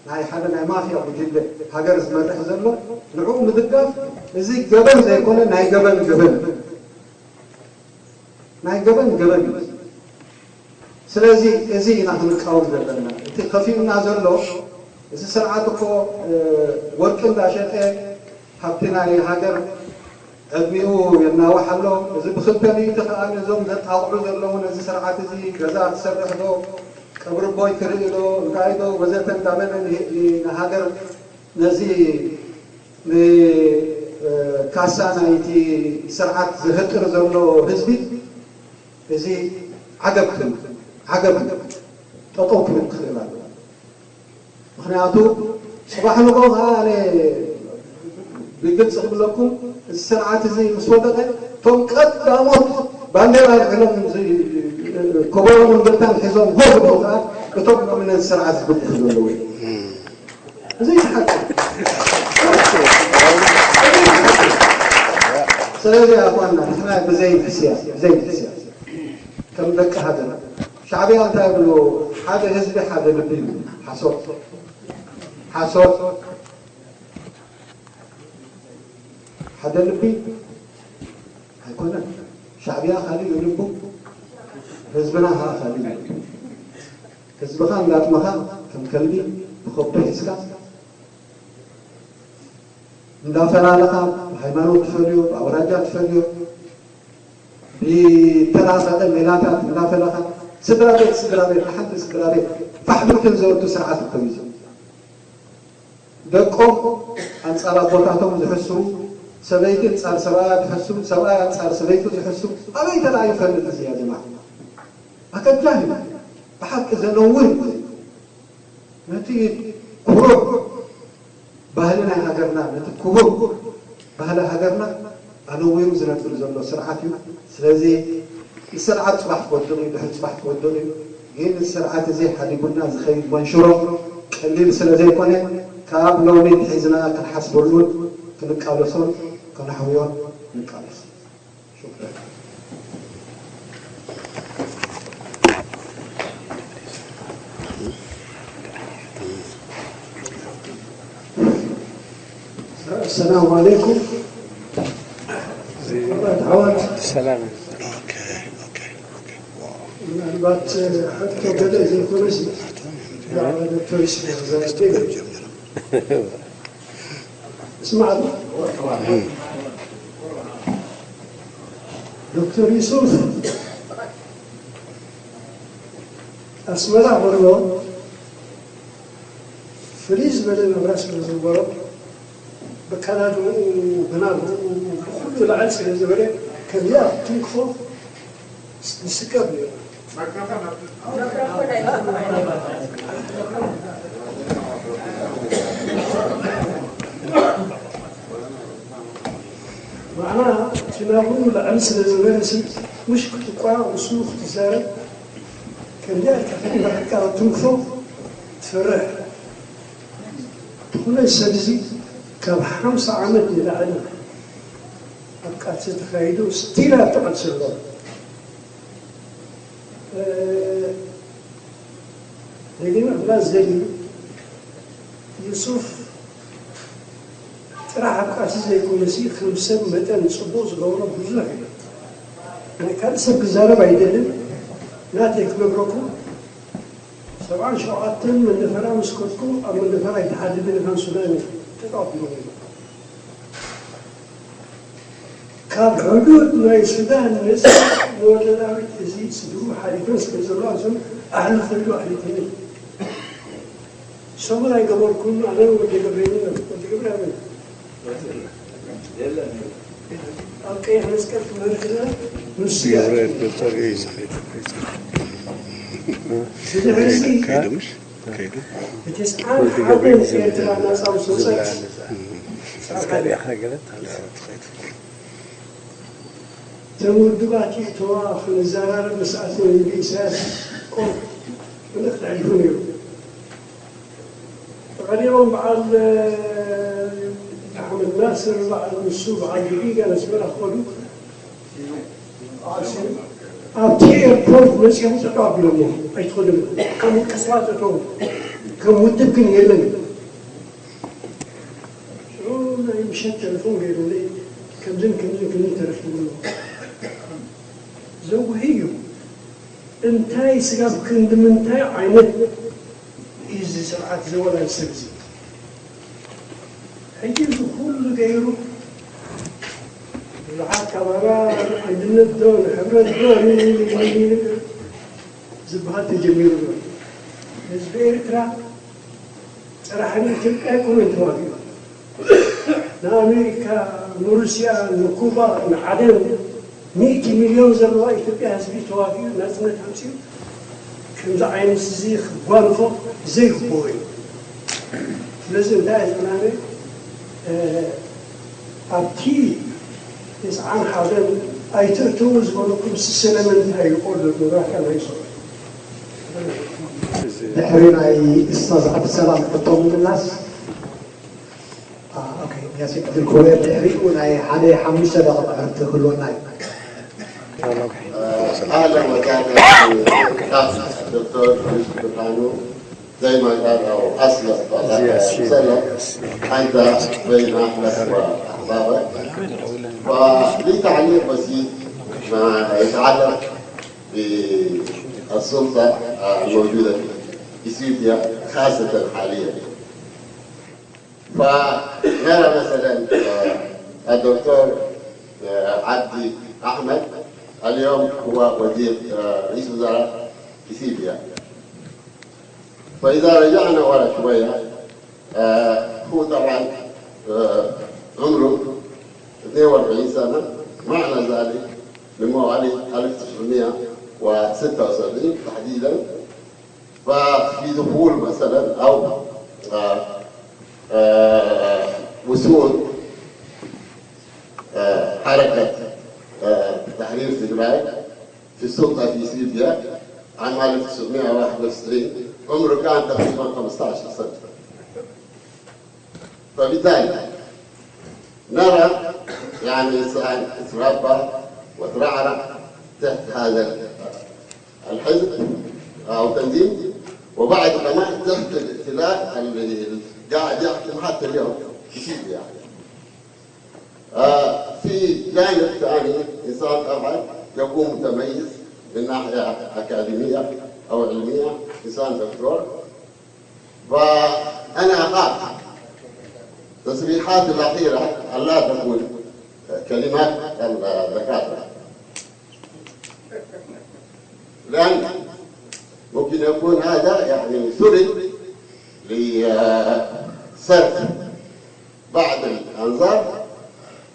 ናይ ሓደ ናይ ማፍያ ጉጅለ ሃገር ዝመርሕ ዘሎ፣ ንዕኡ ምድጋፍ፣ እዚ ገበን ዘይኮነ ናይ ገበን ገበን፣ ናይ ገበን ገበን እዩ። ስለዚ እዚ ኢና ክንቃወም ዘለና። እቲ ከፊኡና ዘሎ፣ እዚ ስርዓት እኮ፣ እ፣ ወርቂ እንዳሸጠ ሃብቲ ናይ ሃገር ዕድሚኡ የናውሕ ኣሎ። እዚ ብክልተ ሚእቲ ከኣ ነዞም ዘጣቕዑ ዘለዉ፣ ነዚ ስርዓት እዚ ገዛ ክሰርሕ ዶ፣ ቀብሪ ኣቦይ ክርኢ ዶ፣ እንታይ ዶ፣ ወዘተ እንዳበለ ን-፣ ን-፣ ንሃገር ነዚ ን-፣ እ፣ ካሳ ናይቲ ስርዓት ዝህጥር ዘሎ ህዝቢ፣ እዚ ዓገብ ክብል፣ ዓገብ እዩ። ጠጠው ክብል ክኽእል ኣለዎ። ምኽንያቱ ጽባሕ ንግሆ ከኣ ኣነ ብግልጺ ክብለኩም፣ እዚ ስርዓት እዚ ምስ ወደቐ፣ እቶም ቀዳሞት ባንዴራ ኣልዒሎም ዚ-፣ ከበሮን እምብልታን ሒዞም ሆ ዝብሉ ከኣ፣ እቶም ሎሚ ነዚ ስርዓት ዝድግፉ ዘለዉ እዮም። እዚ እዩ ሓቂ። ስለዚ ኣኽዋንና፣ ንሕና ብዘይ ንሕስያ፣ ብዘይ ንሕስያ፣ ከም ደቂ ሃገር፣ ሻዕብያ እንታይ ይብሉ? ሓደ ህዝቢ፣ ሓደ ልቢ ይብሉ። ሓሶት። ሓሶት። ሓደ ልቢ ኣይኮነን። ሻዕብያ ካልእ እዩ ልቡ፣ ህዝብና ኸዓ ካልእ እዩ ልቡ። ህዝብኻ እንዳጥመኻ ከም ከልቢ ብኸብዱ ሒዝካ እንዳፈላለኻ፣ ብሃይማኖት ትፈልዮ፣ ብኣውራጃ ትፈልዮ፣ ብተራቐቐ ሜላታት እንዳፈለኻ፣ ስድራ ቤት፣ ስድራ ቤት፣ ንሓንቲ ስድራ ቤት ፋሕ ብልክን ዘወቱ ስርዓት እኮ እዩ። ደቆም ኣንጻር ኣቦታቶም ዝሕስቡ፣ ሰበይቲ ኣንጻር ሰብኣያ ትሕስቡ፣ ሰብኣይ ኣንጻር ሰበይቱ ዝሕስቡ፣ ኣበይ ተራእዩ ይፈልጥ እዚ ያ ጀማዓ? ኣከጃህ እዩ። ብሓቂ ዘነውር እዩ። ነቲ ኩሩዕ ባህሊ ናይ ሃገርና፣ ነቲ ክቡር ባህሊ ሃገርና ኣነዊሩ ዝነብር ዘሎ ስርዓት እዩ። ስለዚ ንስርዓት ጽባሕ ክወድቕ እዩ፣ ድሕሪ ጽባሕ ክወድቕ እዩ። ግን እዚ ስርዓት እዚ ሓዲጉና ዝኸይድ መንሽሮ ቀሊል ስለ ዘይኮነ፣ ካብ ሎሚ ሒዝና ክንሓስበሉን ክንቃለሶን ከነሕውዮን ንቃለስ። ሽኩራን። السلام عليكم. مرحبا دعوات. سلام. اوكي، اوكي، اوكي. واو. ምናልባት ሕቶ ገለ ዘይኮነሲ ብዛዕባ ዶክተር ዩሱፍ ክዛረብ እዩ። እስማዕ፣ ዶክተር ዩሱፍ ኣስመራ ከሎ ፍልይ ዝበለ ናብራ ስለ ዝነበሮ፣ ብኣከዳድንኡ፣ ብናብርኡ፣ ብኹሉ ላዕሊ ስለ ዝበለ፣ ከምዚኣ ክትንክፎ ንስከፍ ነይሩ። ንዓና እቲ ናብርኡ ላዕሊ ስለ ዝበለ፣ ምሽ ክትቋ፣ ንሱ ክትዛረብ፣ ከምዚኣ ኢልካ ክትንክፎ ትፈርሕ። ዝኾነ ሰብ እዚ ካብ ሓምሳ ዓመት ንላዕሊ ኣብ ቃልሲ ተኻይዱ፣ ስቲል ኣብቲ ቃልሲ ኣሎ። እ፣ ደጊመ ክብላ ዝደሊ፣ ዩሱፍ ጥራሕ ኣብ ቃልሲ ዘይኮነሲ፣ ከም ሰብ መጠን ጽቡቕ ዝገብሮ ብዙሕ እዩ። ናይ ካልእ ሰብ ክዛረብ ኣይደልን፣ ናተይ ክነግረኩም። ሰብዓን ሸውዓተን መንደፈራ ምስ ከድኩ፣ ኣብ መንደፈራ ኣይተሓድግን ኢኻ፣ ሱዳን እዩ ተጣቢሉ ነይሩ። ካብ ሕዱድ ናይ ሱዳን መጺኡ ንወልደዳዊት እዚ ስድርኡ ሓሊፈን ስለ ዘለዋ፣ እዞም ኣሕልፈሉ ኣሕሊፈኒ። ሰሙን ኣይገበርኩን፣ ኣነ ወዲ ገብርኤል፣ ወዲ ገብርኤል ኣበይ? ኣብ ቀይሕ መስቀል ክመርሕና ንሱ እዩ። ገብርኤል ዶክተር እዩ ዝኸይድ። ብድሕሪ እዚ ከይዱ ምሽ? ከይዱ? ብተስዓን ሓደን ኤርትራ ናጻ ምስ ወጸት፣ ተስካሪያ ከገለት እተን ውድባት ይእተዋ ክንዘራረብ ምስ ኣተወ ብኢሳያስ ኮፍ መልእኽቲ ኣሕሊፉ ነይሩ። ተቐሪቦም በዓል ኣሕመድ ናስር፣ በዓል ንሱ፣ በዓል ዲጊጋ ነስመራ ክኸዱ፣ በዓል ሲ-፣ ኣብቲ ኤርፖርት መጺኦም ጠጠው ኣቢሎሞ፣ ኣይትኸዱን፣ ከም ውልቀ ሰባት እተው፣ ከም ውድብ ግን የለን። ሽዑ ናይ ምሸት ቴሌፎን ገይሩለይ፣ ከምዝን ከምዝን ከምዝን ተረኺቡ ኣሎ። ዘጉሂ እዩ። እንታይ ስጋብ ክንዲ ምንታይ ዓይነት እዩ እዚ ስርዓት እዚ ወላ እዚ ሰብ እዚ? ሕጂ እዚ ኩሉ ገይሩ፣ ብዙሓት ካብ ኣራ-፣ ኣንድነት ዶ፣ ንሕብረት ዶ፣ ን-፣ ን-፣ ን-፣ ን-፣ ዝበሃል ተጀሚሩ ኣሎ። ህዝቢ ኤርትራ ጥራሕ ንኢትዮጵያ ኣይኮነን ተዋጊኡ። ንኣሜሪካ፣ ንሩስያ፣ ንኩባ፣ ንዓደን፣ ሚእቲ ሚልዮን ዘለዋ ኢትዮጵያ ህዝቢ ተዋጊኡ ናጽነት ኣምጺኡ። ከምዚ ዓይነት እዚ ክጓንፎ ዘይግብኦ እዩ። ስለዚ እንታይ ዝብላኒ፣ እ፣ ኣብቲ ተስዓን ሓደን ኣይትእትዉ ዝበለኩም ስለምንታይ እዩ? ቆሎ መብራህታ ናይ ሰው ድሕሪ ናይ እስታዝ ዓብድሰላም ሕቶ ምምላስ፣ አ፣ ኦኬ፣ ያሲን ዕድል ክህቦ እየ። ድሕሪኡ ናይ ሓደ ሓሙሽተ ደቂቕ ዕረፍቲ ክህልወና እዩ። أهلا وسهلا بالأخ الدكتور يوسف برهانو. زي ما قال أو أسلف، أنت بين أهلك وأحبابك. ولي تعليق بسيط ما يتعلق بالسلطة الموجودة في إثيوبيا، خاصة حاليا. فنرى مثلا، آه، الدكتور، آه، عبدي أحمد اليوم هو وزير، آه، رئيس وزراء إثيوبيا. فإذا رجعنا ورا شوية، آه، هو طبعا، آه، عمره اثنين وأربعين سنة، معنى ذلك من مواليد ألف وتسعمية وستة وسبعين تحديدا، ففي دخول مثلا أو، آه، آه، وصول، آه، حركة، آه، تحرير تجراي في السلطة في إثيوبيا عام ألف وتسعمية وواحد وتسعين، عمره كان تقريبا خمستاشر سنة. فبالتالي نرى يعني إنسان اتربى وترعرع تحت هذا الحزب أو تنظيم، وبعد كمان تحت الائتلاف اللي قاعد يحكم حتى اليوم في سوريا يعني. آه، في جانب ثاني، إنسان طبعًا يكون متميز من ناحية أكاديمية أو علمية، إنسان دكتور. فأنا أخاف تصريحات الأخيرة ألا تكون كلمات الدكاترة، لأن ممكن يكون هذا يعني سبل لصرف بعض الأنظار،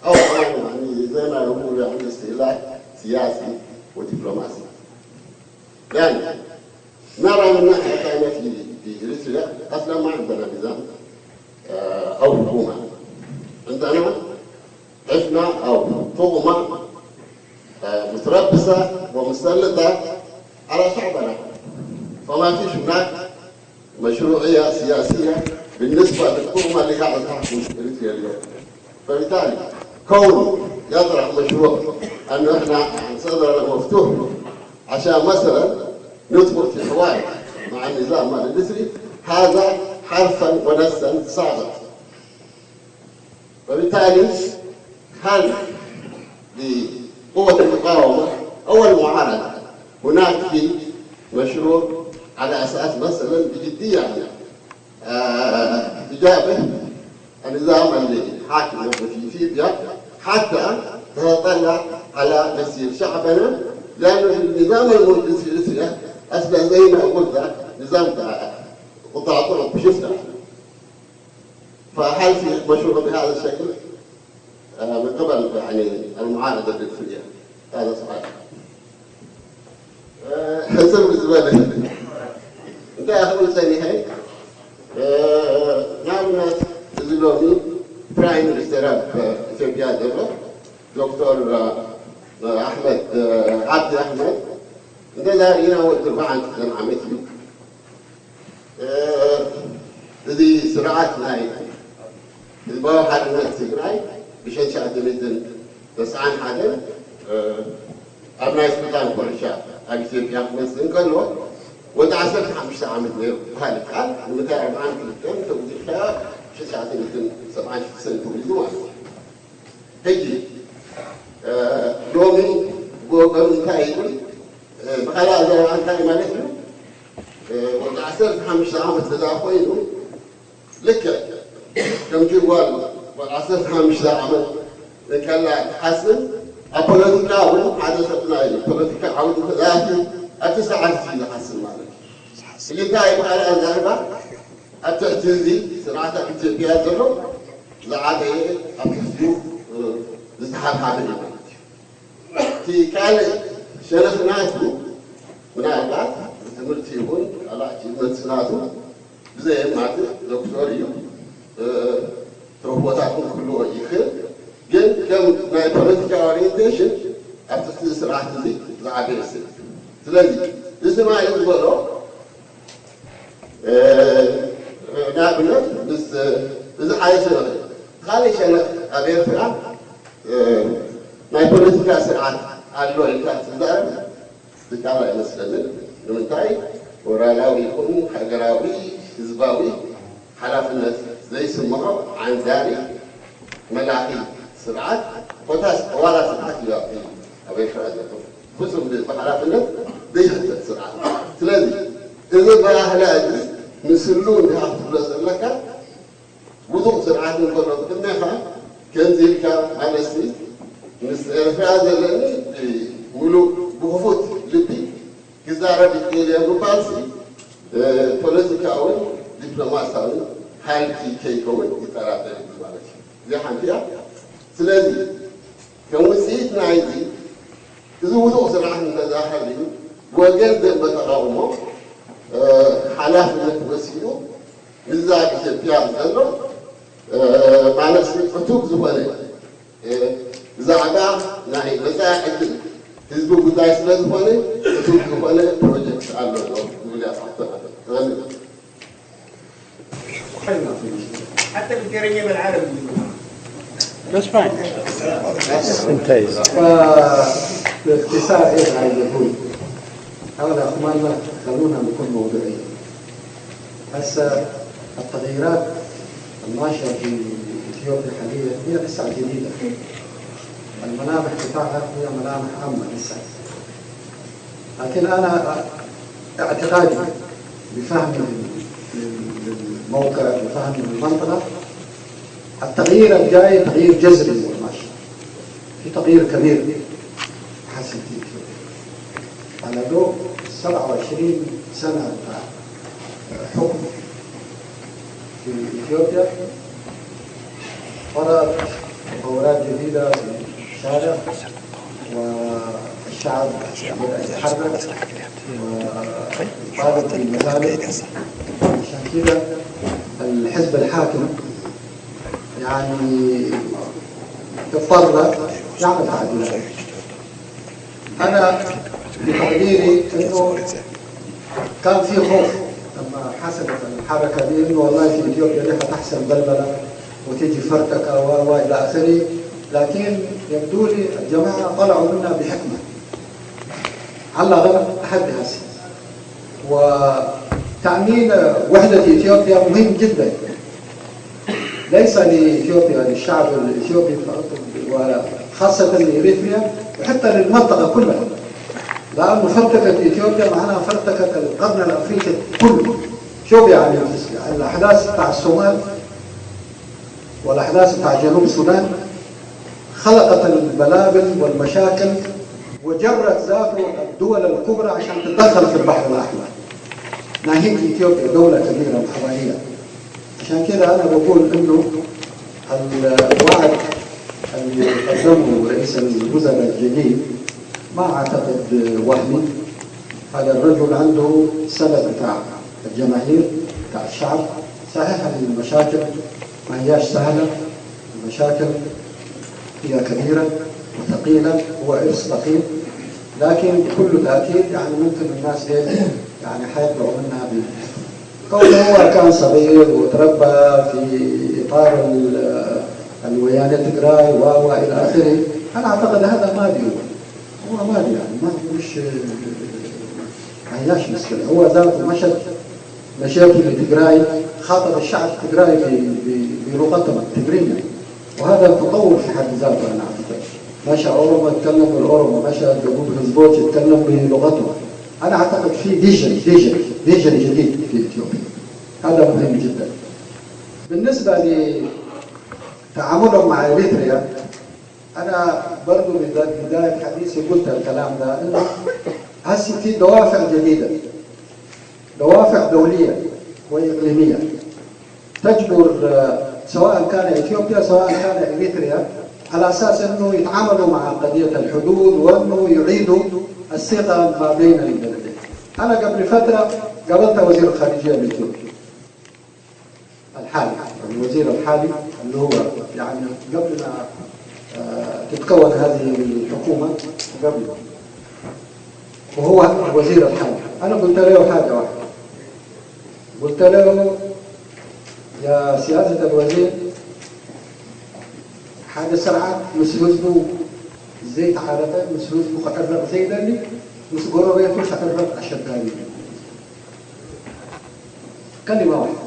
أو يعني زي ما يقولوا يعني استهلاك سياسي ودبلوماسي. يعني نرى من ناحية ثانية في في إريتريا أصلًا ما عندنا نظام، آه، أو حكومة. عندنا عفنة أو طغمة، آه، متربصة ومسلطة على شعبنا، فما فيش هناك مشروعية سياسية بالنسبة للطغمة اللي قاعدة تحكم إريتريا اليوم. فبالتالي كونه يطرح مشروع أنه إحنا صدرنا مفتوح عشان مثلًا ندخل في حوار مع النظام الإريتري، هذا حرفًا ونصًا ساقط. وبالتالي هل لقوة المقاومة أو المعارضة هناك في مشروع على أساس مثلًا بجدية، آه، تجابه النظام الحاكم في إثيوبيا حتى تتطلع على مسير شعبنا، لأن النظام الموجود في إثيوبيا أصلًا زي ما قلت نظام بتاع قطاع طرق، شفنا. فهل في مشروع بهذا الشكل، آه، من قبل يعني المعارضة الدولية؟ هذا سؤال. آه، حسب بالنسبة لي. أنت يا أخي سامي هاي. آه، نعم، ناس زلومي برايم مينستر أوف إثيوبيا دبر، دكتور، آه، أحمد، آه، عبد أحمد. أنت لا، هنا هو الدفاع عن السلام عمتي. እዚ ስርዓት ናይ ህዝባዊ ሓርነት ትግራይ ብሸንሻዓተ ሚእትን ተስዓን ሓደን ኣብ ናይ ስልጣን ኮርሻ ኣብ ኢትዮጵያ ክመፅእ እንከሎ ወዲ ዓሰርተ ሓሙሽተ ዓመት ነይሩ። ብካሊእ ቃል ንምንታይ ኣርብዓን ክልተን ተጉዲልካ ሸንሻዓተ ሚእትን ሰብዓን ሽዱሽተን ተወሊዱ ማለት እዩ። ሕጂ ሎሚ ብወገኑ እንታይ ይብል? ብኻልእ ኣዘራርባ እንታይ ማለት እዩ? ወዲ ዓሰርተ ሓሙሽተ ዓመት ገዛ ኮይኑ ልክዕ ከምቲ ጓል ጓል ዓሰርተ ሓሙሽተ ዓመት እንከላ ትሓስብ፣ ኣብ ፖለቲካ እውን ሓደ ሰብ ናይ ፖለቲካ ዓውዲ ተኣትዩ ኣብቲ ሰዓት እዚ ዝሓስብ ማለት እዩ። እዚ እንታይ ይበሃል ኣዛርባ? ኣብ ትሕቲ እዚ ስርዓት ኣብ ኢትዮጵያ ዘሎ ዝዓበየ ኣብ ትሕቲኡ ዝተሓብሓበ እዩ ማለት እዩ። እቲ ካልእ ሸነኽ ናቱ ምናልባት ብትምህርቲ ይኹን ካልእ ኣቺቭመንትስ ናቱ ብዘየማትእ ዶክተር እዩ። ትረኽቦታት እውን ክህልዎ ይኽእል። ግን ከም ናይ ፖለቲካ ኦሪየንቴሽን ኣብ ትሕቲ እዚ ስርዓት እዚ ዝዓበየ ሰብ እዩ። ስለዚ እዚ ማለት ዝበሎ ንኣብነት ምስ እዚ ሓደ ሸነኽ ካልእ ሸነኽ ኣብ ኤርትራ ናይ ፖለቲካ ስርዓት ኣሎ ኢልካ ትዛረብ ዝከኣል ኣይመስለንን። ንምንታይ? ሞራላዊ ይኹን ሃገራዊ ህዝባዊ ሓላፍነት ዘይስምዖ ዓንዛሪ መላኺ ስርዓት ኮታስ ዋላ ስርዓት እዩ ኣብቲ ኣብ ኤርትራ ዘሎ ፍጹም ብሓላፍነት ዘይሕተት ስርዓት። ስለዚ እዚ ባህላ እዚ ምስሉ እንዲኻ ክትብሎ ዘለካ ውዱቕ ስርዓት እንከሎ ቅድሜኻ ከምዚ ኢልካ ማለትሲ ምስ ኤርትራ ዘለኒ ምሉእ ብክፉት ልቢ ክዛረብ ይኽእል እየ ምባልሲ ፖለቲካውን ዲፕሎማሲያውን ሃልኪ ከይከውን ይጠራጠር እዩ ማለት እዩ። እዚኣ ሓንቲ እያ። ስለዚ ከም ውፅኢት ናይዚ እዚ ውዱቕ ስርዓት እንተዛሃልዩ ወገን ደንበ ተቃውሞ ሓላፍነት ወሲዱ ንዛ ኣብ ኢትዮጵያ ዘሎ ማለት ዕቱብ ዝኾነ ብዛዕባ ናይ መፃኢ ዕድል ህዝቢ ጉዳይ ስለ ዝኾነ ዕቱብ ዝኾነ ፕሮጀክት ኣሎ ዝብል እያ ትሕተና። حتى بالترجمة العربي. That's fine. انتهي. باختصار ايش عايز اقول؟ هذا اخواننا خلونا نكون موضوعيين. هسه التغييرات الناشئه في إثيوبيا حاليا هي لسه جديدة. الملامح بتاعها هي ملامح عامة لسه. لكن أنا اعتقادي بفهمي لل- لل- للموقع، بفهمي للمنطقة، التغيير الجاي تغيير جذري، ماشي. في تغيير كبير حصل في إثيوبيا. على ضوء سبعة وعشرين سنة بتاع حكم في إثيوبيا، بدأت تطورات جديدة في الشارع، والشعب بدأ يتحرك ويطالب بالمطالب. عشان كده الحزب الحاكم يعني اضطر يعمل تعديلات. أنا بتقديري إنه كان في خوف لما حصلت الحركة دي، إنه والله في إثيوبيا دي حتحصل بلبلة وتيجي فرتكة و و إلى آخره، لكن يبدو لي الجماعة طلعوا منها بحكمة، على الأقل لحد هسه. وتأمين وحدة إثيوبيا مهم جدا، ليس لإثيوبيا، للشعب الإثيوبي فقط، وخاصة لإريتريا، وحتى للمنطقة كلها، لأنه فرتكة إثيوبيا معناها فرتكة القرن الأفريقي كله. شوف يعني الأحداث بتاع الصومال والأحداث بتاع جنوب السودان خلقت البلابل والمشاكل، وجرت ذاته الدول الكبرى عشان تتدخل في البحر الأحمر، ناهيك إثيوبيا دولة كبيرة وحضارية. عشان كده أنا بقول إنه الوعد اللي قدمه رئيس الوزراء الجديد ما أعتقد وهمي. هذا الرجل عنده سند بتاع الجماهير، بتاع الشعب. صحيح المشاكل ما هياش سهلة، المشاكل هي كبيرة وثقيلة، هو إرث ثقيل، لكن بكل تأكيد يعني ممكن الناس دي يعني حيطلعوا منها ب- كونه هو كان صغير وتربى في إطار ال- الويانة تجراي و و إلى آخره، أنا أعتقد هذا ما بيهون، هو ما بي- يعني ما مش ما هياش مشكلة. هو ذاته مشى مشيت لتجراي، خاطب الشعب التجراي ب- ب- بلغتهم التجرية، وهذا تطور في حد ذاته. أنا أعتقد مشى أورومو يتكلم بالأورومو، مشى جنوب هزبوت يتكلم بلغتهم. أنا أعتقد في فيجن فيجن فيجن جديد في إثيوبيا، هذا مهم جدا. بالنسبة لتعاملهم مع إريتريا، أنا برضو بدا- بداية حديثي قلت الكلام ده، إنه هسي في دوافع جديدة، دوافع دولية وإقليمية تجبر، آه، سواء كان إثيوبيا سواء كان إريتريا، على أساس إنه يتعاملوا مع قضية الحدود وإنه يعيدوا الثقة ما بين البلدين. أنا قبل فترة قابلت وزير الخارجية الإثيوبي الحالي، الوزير الحالي اللي هو يعني قبل ما، آه، تتكون هذه الحكومة، قبل، وهو وزير الحالي. أنا قلت له حاجة واحدة، قلت له: يا سيادة الوزير، حاجة سرعة، مش هزبو زيت عربة، مش هزبو خطر زي داني، مش قرر يتو خطر أشد داني. كلمة واحدة،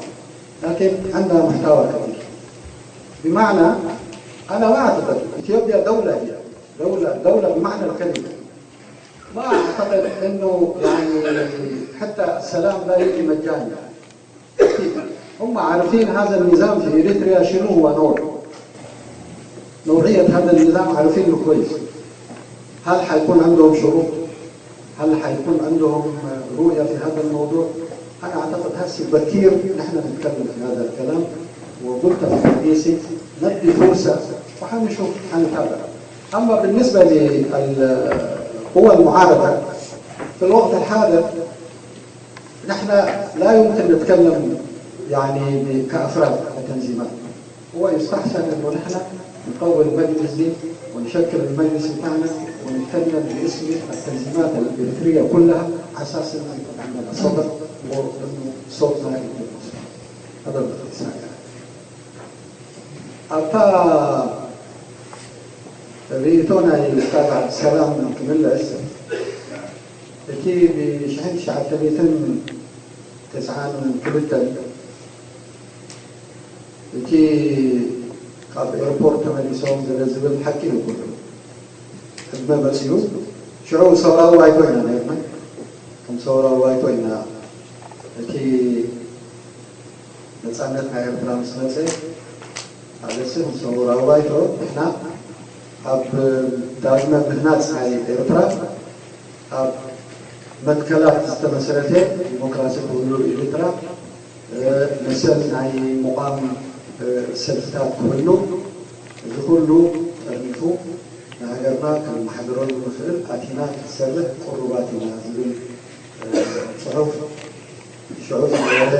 لكن عندها محتوى كبير. بمعنى، أنا ما أعتقد إثيوبيا دولة، هي دولة، دولة بمعنى الكلمة. ما أعتقد إنه يعني حتى السلام لا يجي مجاني. هم عارفين هذا النظام في إريتريا شنو هو نوع، نوعية هذا النظام عارفينه كويس. هل حيكون عندهم شروط؟ هل حيكون عندهم رؤية في هذا الموضوع؟ أنا أعتقد هسه بكير نحن نتكلم في هذا الكلام، وقلت في حديثي ندي فرصة وحنشوف، حنتابع. أما بالنسبة للقوى المعارضة في الوقت الحاضر، نحن لا يمكن نتكلم يعني ب- كأفراد كتنظيمات. هو يستحسن إنه نحن نقوي المجلس دي ونشكل المجلس بتاعنا ونتكلم باسم التنظيمات الإريترية كلها، على أساس إنه يكون عندنا صدى وإنه صوتنا يكون مسموع. هذا باختصار يعني. أتا ريتونا الأستاذ عبد السلام كملس، እቲ ብሽሕን ትሽዓተ ሚእትን ተስዓን ክልተን እቲ ካብ ኤርፖርት ተመሊሶም ገለ ዝብል ሓቂ እዩ ኩሉ። ዕድመ መጺኡ ሽዑ ሰውራዊ ባይቶ ኢና ነርና። ከም ሰውራዊ ባይቶ ኢና እቲ ነጻነት ናይ ኤርትራ ምስ መጸ ኣለሲ ከም ሰውራዊ ባይቶ ንሕና ኣብ ዳግመ ምህናጽ ናይ ኤርትራ ኣብ መትከላት ዝተመሰረተ ዲሞክራሲ ክህሉ ኤርትራ መሰል ናይ ምቋም ሰልፍታት ክህሉ እዚ ኩሉ ጠርኒፉ ንሃገርና ከነመሓድረሉ ንኽእል ኣቲና ክትሰርሕ ቅሩባት ኢና ዝብል ጽሑፍ ሽዑ ዝነበረ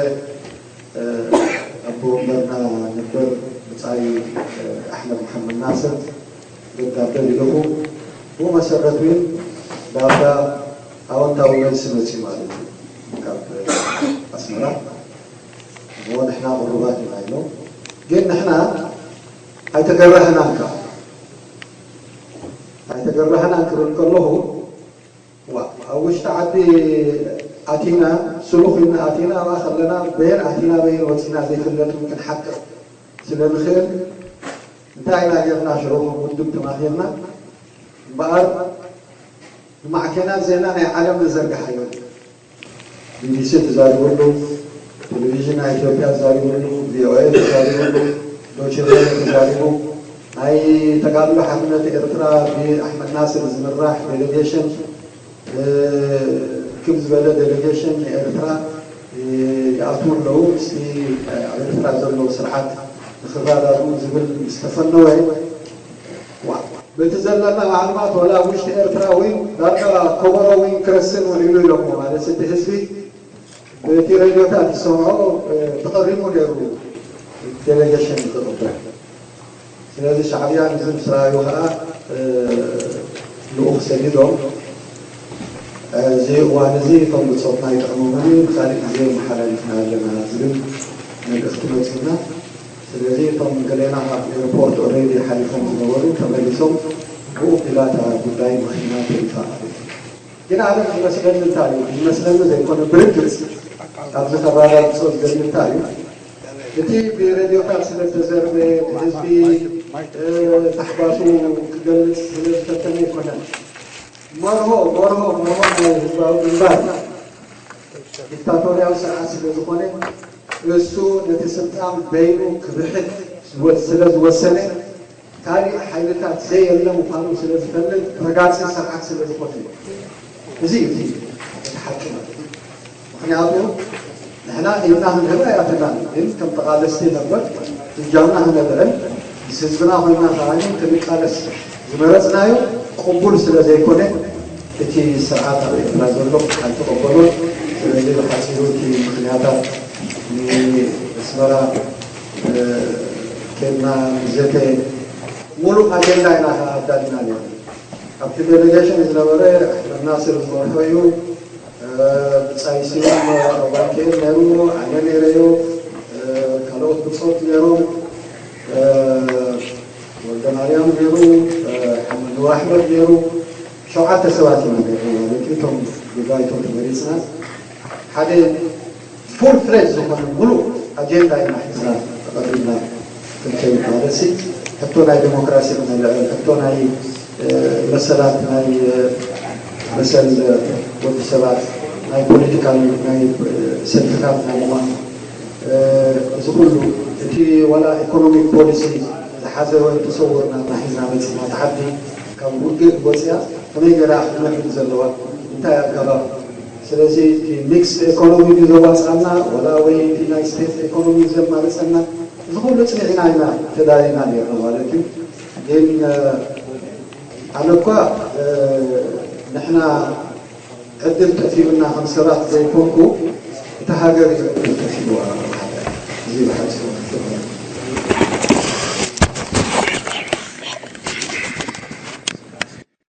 ኣቦ ወንበርና ነበር ብጻይ ኣሕመድ መሓመድ ናስር ደብዳበ ልኢኹ። ብኡ መሰረት እውን ዳርጋ ኣወንታዊ መልሲ መፅዩ ማለት እዩ ካብ ኣስመራ። እሞ ንሕና ቅሩባት ኢና ኢሎም። ግን ንሕና ኣይተገረህናን ከዓ ኣይተገረህናን ክብል ከለኹ ዋ ኣብ ውሽጢ ዓዲ ኣቲና ስሉኽ ኢልና ኣቲና ኣብኣ ከለና በየን ኣቲና በየን ወፂና ዘይፍለጥ እውን ክንሓቅቕ ስለ ንኽእል እንታይ ኢና ጌርና ሽዑ ከም ውድብ ተማኺርና እምበኣር ንማዕከናት ዜና ናይ ዓለም ንዘርግሓዮ ቢቢሲ ተዛሪቡሉ ቴሌቪዥን ናይ ኢትዮጵያ ተዛሪቡሉ ቪኦኤ ተዛሪቡሉ ዶቼ ቬለ ተዛሪቡ ናይ ተጋድሎ ሓርነት ኤርትራ ብኣሕመድ ናስር ዝምራሕ ዴሌጌሽን ክብ ዝበለ ዴሌጌሽን ንኤርትራ ይኣትዉ ኣለዉ። ምስቲ ኣብ ኤርትራ ዘሎ ስርዓት ንክረዳድኡ ዝብል ዝተፈነወ በቲ ዘለና ማዕልማት ዋላ ኣብ ውሽጢ ኤርትራ እውን ዳርጋ ከበሮ እውን ክረስን ውዒሉ ኢሎሞ ማለት እቲ ህዝቢ በቲ ሬድዮታት ዝሰምዖ ተቐሪሙ ነይሩ ዴሌጌሽን ክቕበል። ስለዚ ሻዕብያ ነዚ ምስ ረኣዩ ከዓ ልኡኽ ሰዲዶም እዚ እዋን እዚ እቶም ብፆትና ይጥዕሞምን ካልእ ግዜ መሓላሊፍና ኣለና ዝብል መልእኽቲ መፅና። ስለዚ እቶም ገሌና ካብ ኤርፖርት ኦሬዲ ሓሊፎም ዝነበሩ ተመሊሶም ብኡ ቢላታ ጉዳይ ምኽንና ተሪፋ ማለት እዩ። ግን ኣነ ዝመስለኒ እንታይ እዩ ዝመስለኒ ዘይኮነ ብርግፅ ኣብዚ ከባቢ ኣምፅኦ ዝደሊ እንታይ እዩ እቲ ብሬድዮታት ስለዝተዘርበ ብህዝቢ ታሕጓሱ ክገልፅ ስለዝፈተነ ኣይኮነን። መርሆ መርሆ መርሆ ናይ ህዝባዊ ግንባር ዲክታቶርያዊ ስርዓት ስለዝኾነ እሱ ነቲ ስልጣን በይኑ ክብሕት ስለዝወሰነ ካሊእ ሓይልታት ዘየለ ምዃኑ ስለዝፈልጥ ረጋፂ ስርዓት ስለዝኾነ እዩ። እዚ እዩ እቲ ሓቂ ማለት እዩ። ምኽንያቱ ንሕና ኢድና ክንህብ ኣይኣተናን፣ ግን ከም ተቓለስቲ ነበር እጃምና ክነብዕል ምስ ህዝብና ኮይና ከዓኒ ክንቃለስ ዝመረፅናዮ ቅቡል ስለ ዘይኮነ እቲ ስርዓት ኣብ ኤርትራ ዘሎ ኣይተቐበሎን። ስለዚ ብሓፂሩ እቲ ምኽንያታት ንኣስመራ ኬድና ንዘተ ሙሉእ ኣጀንዳ ኢና ኣዳሊና ነርና። ኣብቲ ዴሌጌሽን ዝነበረ ኣሕመድ ናስር ዝመርሖ እዩ። ብጻይ ስዩም ኣባልከኤል ነይሩ፣ ኣነ ነይረዮ፣ ካልኦት ብጾት ነይሮም፣ ወልደ ማርያም ነይሩ፣ ሓመድ ኑር ኣሕመድ ነይሩ። ሸውዓተ ሰባት ኢና ነይርና ማለት እዩ። እቶም ብባይቶ ተመሪጽና ሓደ ፉል ፍሌጅ ዝኾነ ሙሉእ ኣጀንዳ ኢና ሒዝና ተቐሪብና ክንከይድ ማለት ሲ ሕቶ ናይ ዴሞክራሲ ክነልዕል ሕቶ ናይ መሰላት ናይ መሰል ወዲ ሰባት ናይ ፖለቲካል ናይ ሰልፍታት ናይ ምዃን እዚ ኩሉ እቲ ዋላ ኢኮኖሚክ ፖሊሲ ዝሓዘ ወይ ተሰውርና እና ሒዝና መፂና ተሓዲ ካብ ውግእ ወፅያ ከመይ ገይራ ክትነብር ዘለዋ እንታይ ኣገባብ ስለዚ እቲ ሚክስ ኢኮኖሚ ድዩ ዘዋፅኣና ወላ ወይ እቲ ናይ ስቴት ኢኮኖሚ ዘማርፀና እዚ ኩሉ ፅኒዕና ኢና ተዳሊና ነርና ማለት እዩ። ግን ኣነ እኳ ንሕና ዕድል ጠፊኡና ከም ሰባት ዘይኮንኩ እታ ሃገር እዩ ዕድል